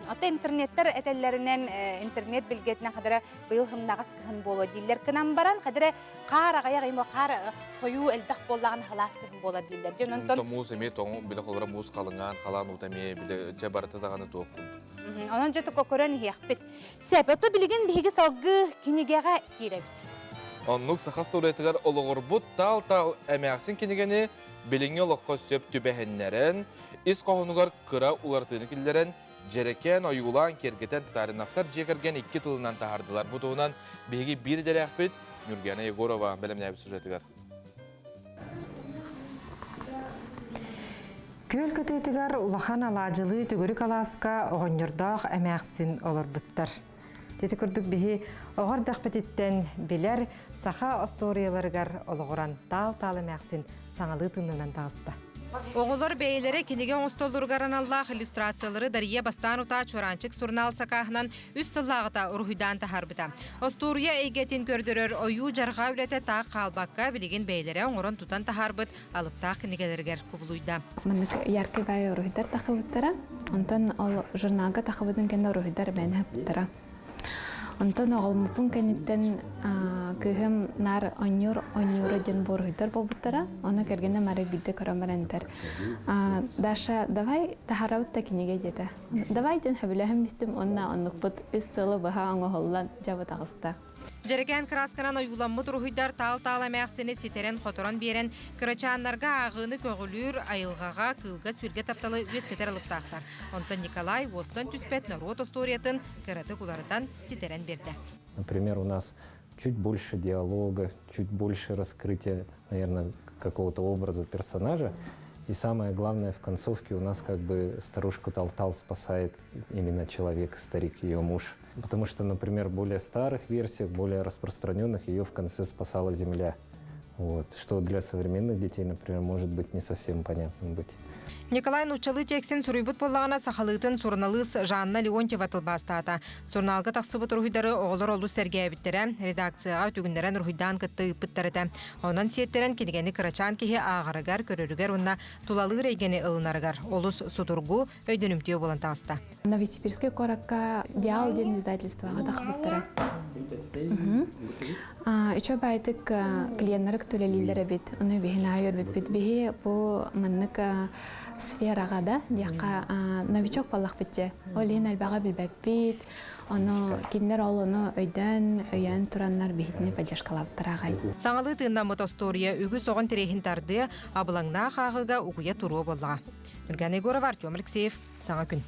Ата интернеттер этэллэринэн интернет билгетинэн хадара быйыл хымнаҕас кыһын буолуо дииллэр кынан баран хадара хаар аҕайах имо хаар хойуу элбэх буоллаҕына халаас кыһын буолар дииллэр. Дьон онтон муус эмиэ тоҥу биле холобура муус халыҥаан халаан уута эмиэ биле дьэ барыта даҕаны туох курдук. Онон дьэ көрөн иһиэхпит. Сөп, ото билигин биһиги салгыы кинигэҕэ киирэбит. Оннук саха историятыгар олоҕурбут таал-таал эмээхсин кинигэни билиҥҥи олоххо сөп түбэһиннэрэн, ис хоһоонугар кыра уларытыыны киллэрэн, дьэрэкээн ойуулаан киэргэтэн Татариновтар дьиэ кэргэн икки тылынан таһаардылар. Бу туһунан биһиги биир идэлээхпит Нюргена Егорова бэлэмнээбит сюжетыгар. Күөл кытыытыгар улахан алаадьылыы төгүрүк алааска оҕонньордоох эмээхсин олорбуттар. Ити курдук биһи оҕо эрдэхпититтэн билэр саха остуоруйаларыгар олоҕуран таал-таал эмээхсин саҥалыы тыынынан таҕыста. Оҕолор бэйэлэрэ кинигэ оҥостоллоругар аналлаах иллюстрациялары Дария бастаан утаа Чуораанчык сурунаал сакааһынан үс сыллааҕыта уруһуйдаан таһаарбыта. Остуоруйа эйгэтин көрдөрөр ойуу-дьарҕаа үлэтэ таах хаалбакка, билигин бэйэлэрэ оҥорон-тутан таһаарбыт алыптаах кинигэлэригэр кубулуйда. Маннык яркай баайы уруһуйдар тахыбыттара. Онтон ол журналга тахыбытын кэннэ уруһуйдар бэйэни хаппыттара. Онтон оҕолмуппун кэнниттэн кыыһым наар онньуур онньуура диэн бу уруһуйдар буолбуттара. Ону кэргэним арай биирдэ көрөн баран этэр. Даша, давай таһарабыт да кинигэ диэтэ. Давай диэн сөбүлэһэн бистим уонна оннукпут үс сылы быһа оҥоһуллан дьабы таҕыста. Дьэрэкээн кыраасканан ойууламмыт уруһуйдар таал-таал эмээхсини ситэрэн-хоторон биэрэн, кырачааннарга ааҕыыны көҕүлүүр, айылҕаҕа, кыылга-сүөлгэ тапталы үөскэтэр алыптаахтар. Онтон Николай уостан түспэт норуот остуоруйатын кыратык уларытан, ситэрэн биэрдэ. Например, у нас чуть больше диалога, чуть больше раскрытия, наверное, какого-то образа персонажа. И самое главное, в концовке у нас как бы старушку Талтал спасает именно человек, старик, ее муж. Потому что, например, в более старых версиях, более распространенных, ее в конце спасала земля. Вот, что для современных детей, например, может быть не совсем понятным быть. Николай нууччалыы тексин суруйбут буоллаҕына, сахалыытын суруналыыс Жанна Леонтьева тылбаастаата. Сурунаалга тахсыбыт уруһуйдары оҕолор олус сэргээбиттэрэ, редакцияҕа үтүгүннэрэн уруһуйдаан кытта ыыппыттар этэ. Онон сиэттэрэн кинигэни кырачаан киһи ааҕарыгар, көрөрүгэр уонна тулалыыр эйгэни ылынарыгар олус судургу, өйдөнүмтүө буолан таҕыста. Новосибирскай куоракка Диал диэн издательствоҕа тахсыбыттара. Үчүгэй баайдык клиеннары үлэлииллэр эбит. Ону биһи наайы өрбүппүт. Биһи бу маннык сфераҕа да диэххэ новичок буоллахпыт дьэ. Ол иһин элбэҕи билбэппит. Ону кинилэр ол ону өйдөөн, өйөөн тураннар биһитини поддержкалаабыттара аҕай. Саҥалыы тыыннаммыт остуоруйа үгүс оҕон тирэһин тардыа, абылаҥнаах ааҕыыга угуйа туруо буоллаҕа. Нургана Егорова, Артем Алексеев, Саҥа күн.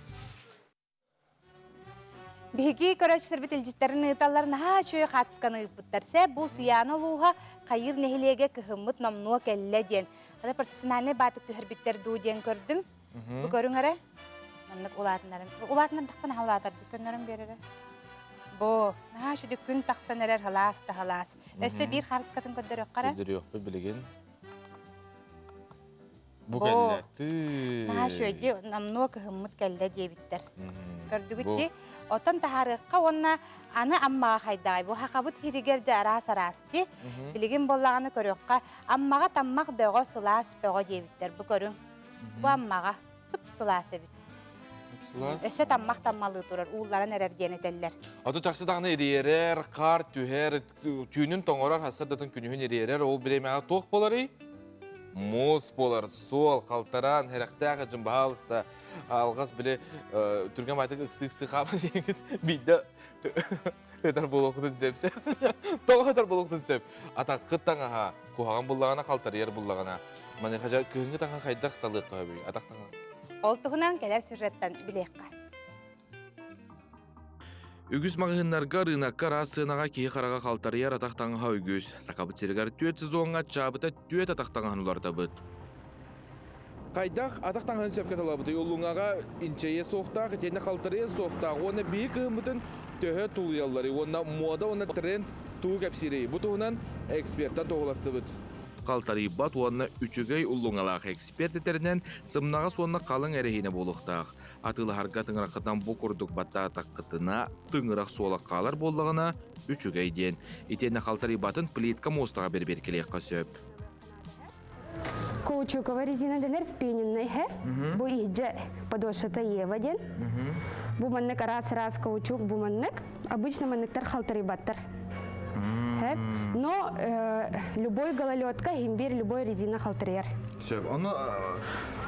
Биһиги көрөөччүлэрбит илдьиттэрин ыыталлар наһаа үчүгэй хаатысканы ыыппыттар. Сэ бу Суяна улууһа Хайыр нэһилиэгэ кыһыммыт номнуо кэллэ диэн. Ата профессиональный баатык түһэрбиттэр дуу диэн көрдүм. Бу көрүҥ эрэ. Маннык улаатынарым. Улаатынардахпын наһаа улаатар дии көннөрөн биэрэрэ. Бу наһаа үчүгэй күн тахсан эрэр халаас да халаас. Өссө биир хаартыскатын көрдөрүөххэ эрэ. Көрдөрүөхпүт билигин. Бу кэллэ. Тыы. Наһаа үчүгэй номнуо кыһыммыт кэллэ диэбиттэр. Көрдүгүт дии. Оттон таһаарыахха уонна аны Аммаҕа хайдаҕай? Бу хахабыт хиригэр дьэ араас-араас дии. Билигин буоллаҕына көрүөххэ Аммаҕа таммах бөҕө, сылаас бөҕө диэбиттэр. Бу көрүҥ. Бу Аммаҕа сып-сылаас эбит. Өссө таммах таммалыы турар, уулларан эрэр диэн этэллэр. Ото чахчы даҕаны ириэрэр, хаар түһэр, түүнүн тоҥорор, сарсыардатын күнүһүн ириэрэр, ол бириэмэҕэ туох буоларый? Муус буолар, суол, халтараан, хэрэхтээх дьон баһаалыста алҕас били түргэн баайтык ыксы-ыксы хааман диэҥит биирдэ ытар буолуоххутун сөп. Тоҕо ытар буолуоххутун сөп. Атаххыт таҥаһа куһаҕан буллаҕына, халтарыйар буллаҕына. Маныаха дьэ кыһыҥҥы таҥаһа хайдах талыахха сөбүй? Атах таҥаһа. Ол туһунан кэлэр сюжеттан билиэххэ. Үгүс маҕаһыыннарга, ырыынакка араас сыанаҕа киһи хараҕа халтарыйар атах таҥаһа үгүс. Сахабыт сиригэр түөрт сезоҥҥа аччаабыта түөрт атах таҥаһын уларытабыт. Хайдах атах таҥаһын сөпкө талабытый? Уллуҥаҕа инчэйиэ суохтаах, итиэннэ халтарыйа суохтаах уонна биһи кыһыммытын төһө тулуйалларый уонна муода уонна тренд тугу кэпсиирий? Бу туһунан экспертэн туоһуластыбыт. Халтарыйбат уонна үчүгэй уллуҥалаах эксперт этэринэн, сымнаҕас уонна халыҥ эрэһиинэ буолуохтаах. Атыылаһарга тыҥыраххытынан бу курдук баттаатаххытына, тыҥырах суола хаалар буоллаҕына, үчүгэй диэн. Итиэннэ халтарыйбатын плитка муостаҕа бэрэбиэркэлиэххэ сөп. Каучуковая резина дэнэр спиненный хэ. Бу иһдьэ подошвата Ева диэн. Бу маннык араас-араас каучук бу маннык. Обычно манныктар халтарыйбаттар. Хэп. Но любой гололедка имбирь любой резина халтарыйар. Сөп. Ону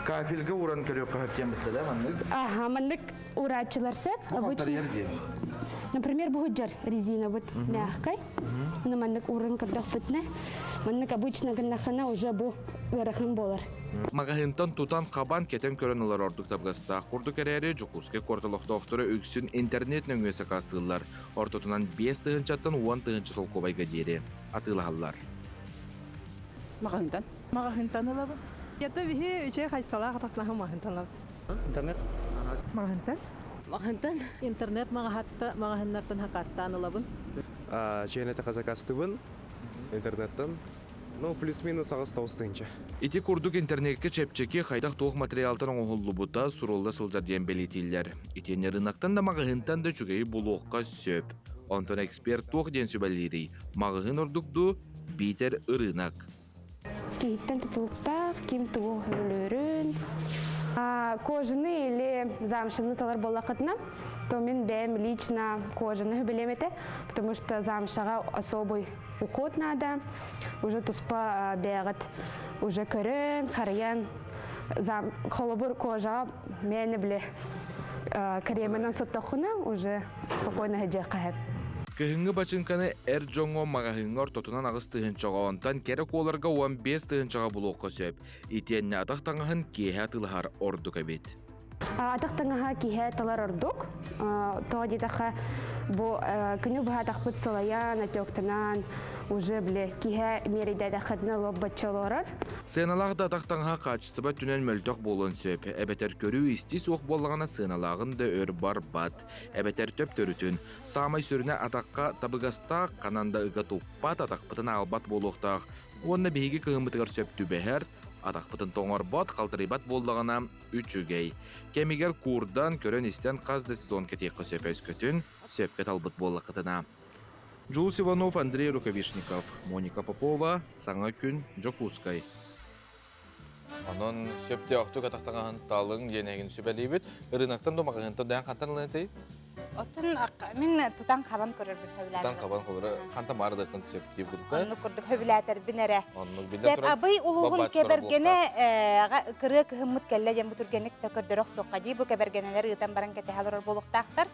кафельга уран көрүөххэ сөп диэн битте да маннык? Ага, маннык урааччылар сөп. Обычно. Например, бу жар резина вот мягкой. Ну маннык уран көрдөхпүтүнэ, маннык обычно гыннахына уже бу ыарахан буолар. Маҕаһыынтан тутан хабан кэтэн көрөн ылар ордук табыгастаах курдук эрээри, Дьокуускай куорат олохтоохторо үксүн интернет нөҥүө сакаастыыллар. Ортотунан 5 тыһыынчаттан 10 тыһыынча солкуобайга диэри атыылаһаллар. Маҕаһыынтан. Маҕаһыынтан ылабын. Ята биһи үчүгэй хайсалаах атахтаһы маҕаһыынтан ылабыт. Интернет. Маҕаһыынтан. Маҕаһыынтан. Интернет маҕаһатта маҕаһыыннартан хакастаан ылабын. Чиэнэ заказтыбын интернеттан. Ну, плюс-минус 8-9 тыһыынча. Ити курдук интернеккэ чэпчэки хайдах-туох материалтан оҥоһуллубута сурулла сылдьар диэн бэлиэтииллэр. Итиэннэ рыноктан да маҕаһыынтан да үчүгэйи булуохха сөп. Онтон эксперт туох диэн сүбэлиирий? Маҕаһыын ордук дуу, биитэр ырыынак? Киһиттэн тутулуктаах, ким тугу сөбүлүүрүн. Кожаный или замшаны талар буоллаххытына, то мин бэйэм лично кожаны сөбүлүөм этэ, потому что замшаҕа особый уход надо, уже туспа бэйэҕит уже көрөн, харайан, зам, холобур кожаҕа мээнэ бile кремынан соттоххуна уже спокойно сылдьыахха сөп. Кыһыҥҥы бачыыҥканы эр дьоҥҥо маҕаһыыҥҥа ортотунан 8 тыһыынчаҕа, онтон кэрэ куоларга 15 тыһыынчаҕа булуохха сөп. Итиэннэ атах таҥаһын киэһэ атыылаһар ордук эбит. Атах таҥаһа киһэ талар ордук. Тоҕо диэтэххэ, бу күнү быһаатахпыт сылайан, отектанан, уже бile киһэ миэрийдээтэххитинэ лоп-бачча олорор. Сыаналаах да атах таҥаһа хаачыстыба өттүнэн мөлтөх буолуон сөп. Эбэтэр көрүү-истии суох буоллаҕына сыаналааҕын да өр барбат. Эбэтэр төптөрүтүн. Саамай сүрүнэ атахха табыгастаах, ханан да ыга туппат, атахпытын аалбат буолуохтаах. Уонна биһиги кыһыммытыгар сөп түбэһэр, атахпытын тоҥорбот, халтарыйбат буоллаҕына үчүгэй. Кэмигэр куурдан, көрөн-истэн хас да сезон кэтиэххэ сөп өскөтүн, сөпкө талбыт буоллаххытына. Джулс Иванов, Андрей Рукавишников, Моника Попова, Саҥа күн, Дьокуускай. Онон сөптөөхтүк атахтаҥаһын талыҥ диэн эһигин сүбэлиибит. Ырыынактан да маҕаһыынтан дээн хантан ылан этэй? Оттон мин тутан хабан көрөрбүн хөбүлээтэрбин. Тутан хабан холоро хантан баар да сөп диир курдук. Оннук курдук хөбүлээтэрбин эрэ. Оннук Сеп абый улууһун кэбэргэнэ кырыа кыһыммыт кэллэ диэн бу түргэнник да көрдөрө охсуохха дии. Бу кэбэргэнэлэр ыытан баран кэтэһэ олорор буолуохтаахтар.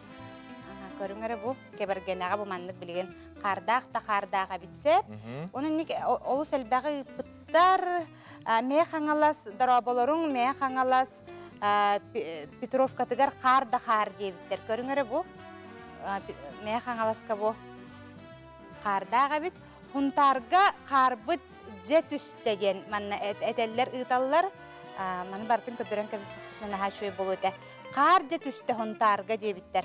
Көрүҥ эрэ бу кэбэргэнэҕэ бу маннык билигин хаардаах да хаардаах эбит сеп. Онон олус элбэҕи ыыппыттар. Мээ Хаҥалас дорооболоруҥ Мээ Хаҥалас Петровкатыгар хаар да хаар диэбиттэр. Көрүҥ эрэ бу. Мээ Хаҥаласка бу хаардаах эбит. Хунтаарга хаарбыт дьэ түстэ диэн манна этэллэр ыыталлар. Маны барытын көрдөрөн кэбистэхпитинэ наһаа үчүгэй буолуо этэ. Хаар дьэ түстэ Хунтаарга диэбиттэр.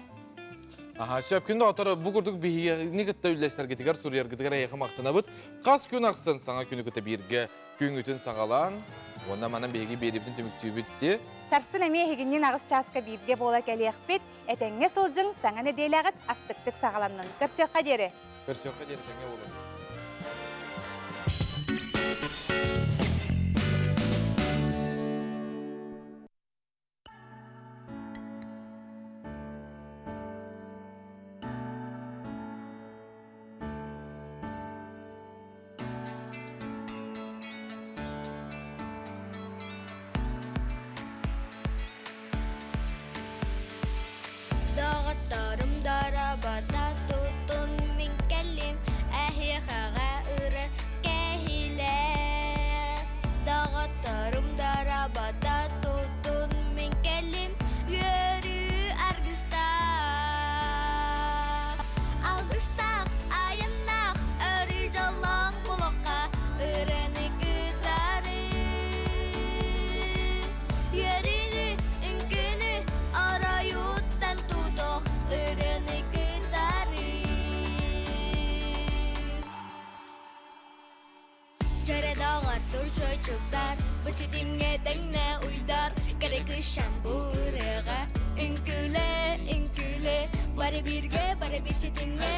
Аха, сөп күн доҕоттор, бу курдук биһигини кытта үллэстэргитигэр, суруйаргытыгар эйиэхэ махтанабыт. Хас күн ахсын саҥа күнү кытта бииргэ күҥҥүтүн саҕалаан, уонна манан биһиги биэриибитин түмүктүүбүт дии. Сарсын эмиэ эһигинниин аҕыс чааска бииргэ буола кэлиэхпит. Этэҥҥэ сылдьыҥ, саҥа нэдиэлэҕит астыктык саҕаланнын. Көрсүөххэ диэри! Көрсүөххэ диэри тэҥҥэ буолуҥ. Доҕотторум дорообото тутун мин кэллим эһиэхэҕэ ыры кэһилээ. Доҕотторум дорообото тутун мин кэллим үөрүү аргыстаах. Алгыстаах, айаннаах, өрүү дьоллоох булуохха ырыаны кытары. Үөрүүнү, үҥкүүнү оройуттан тутуох ырыаны кытары. Чэрэ доҕор турчойчуктар, бу ситимҥэ тэҥнэ уйдар, кэрэ кыысчаан бу ырыаҕа үҥкүүлэ, үҥкүүлэ, бары бииргэ, бары биир ситимҥэ.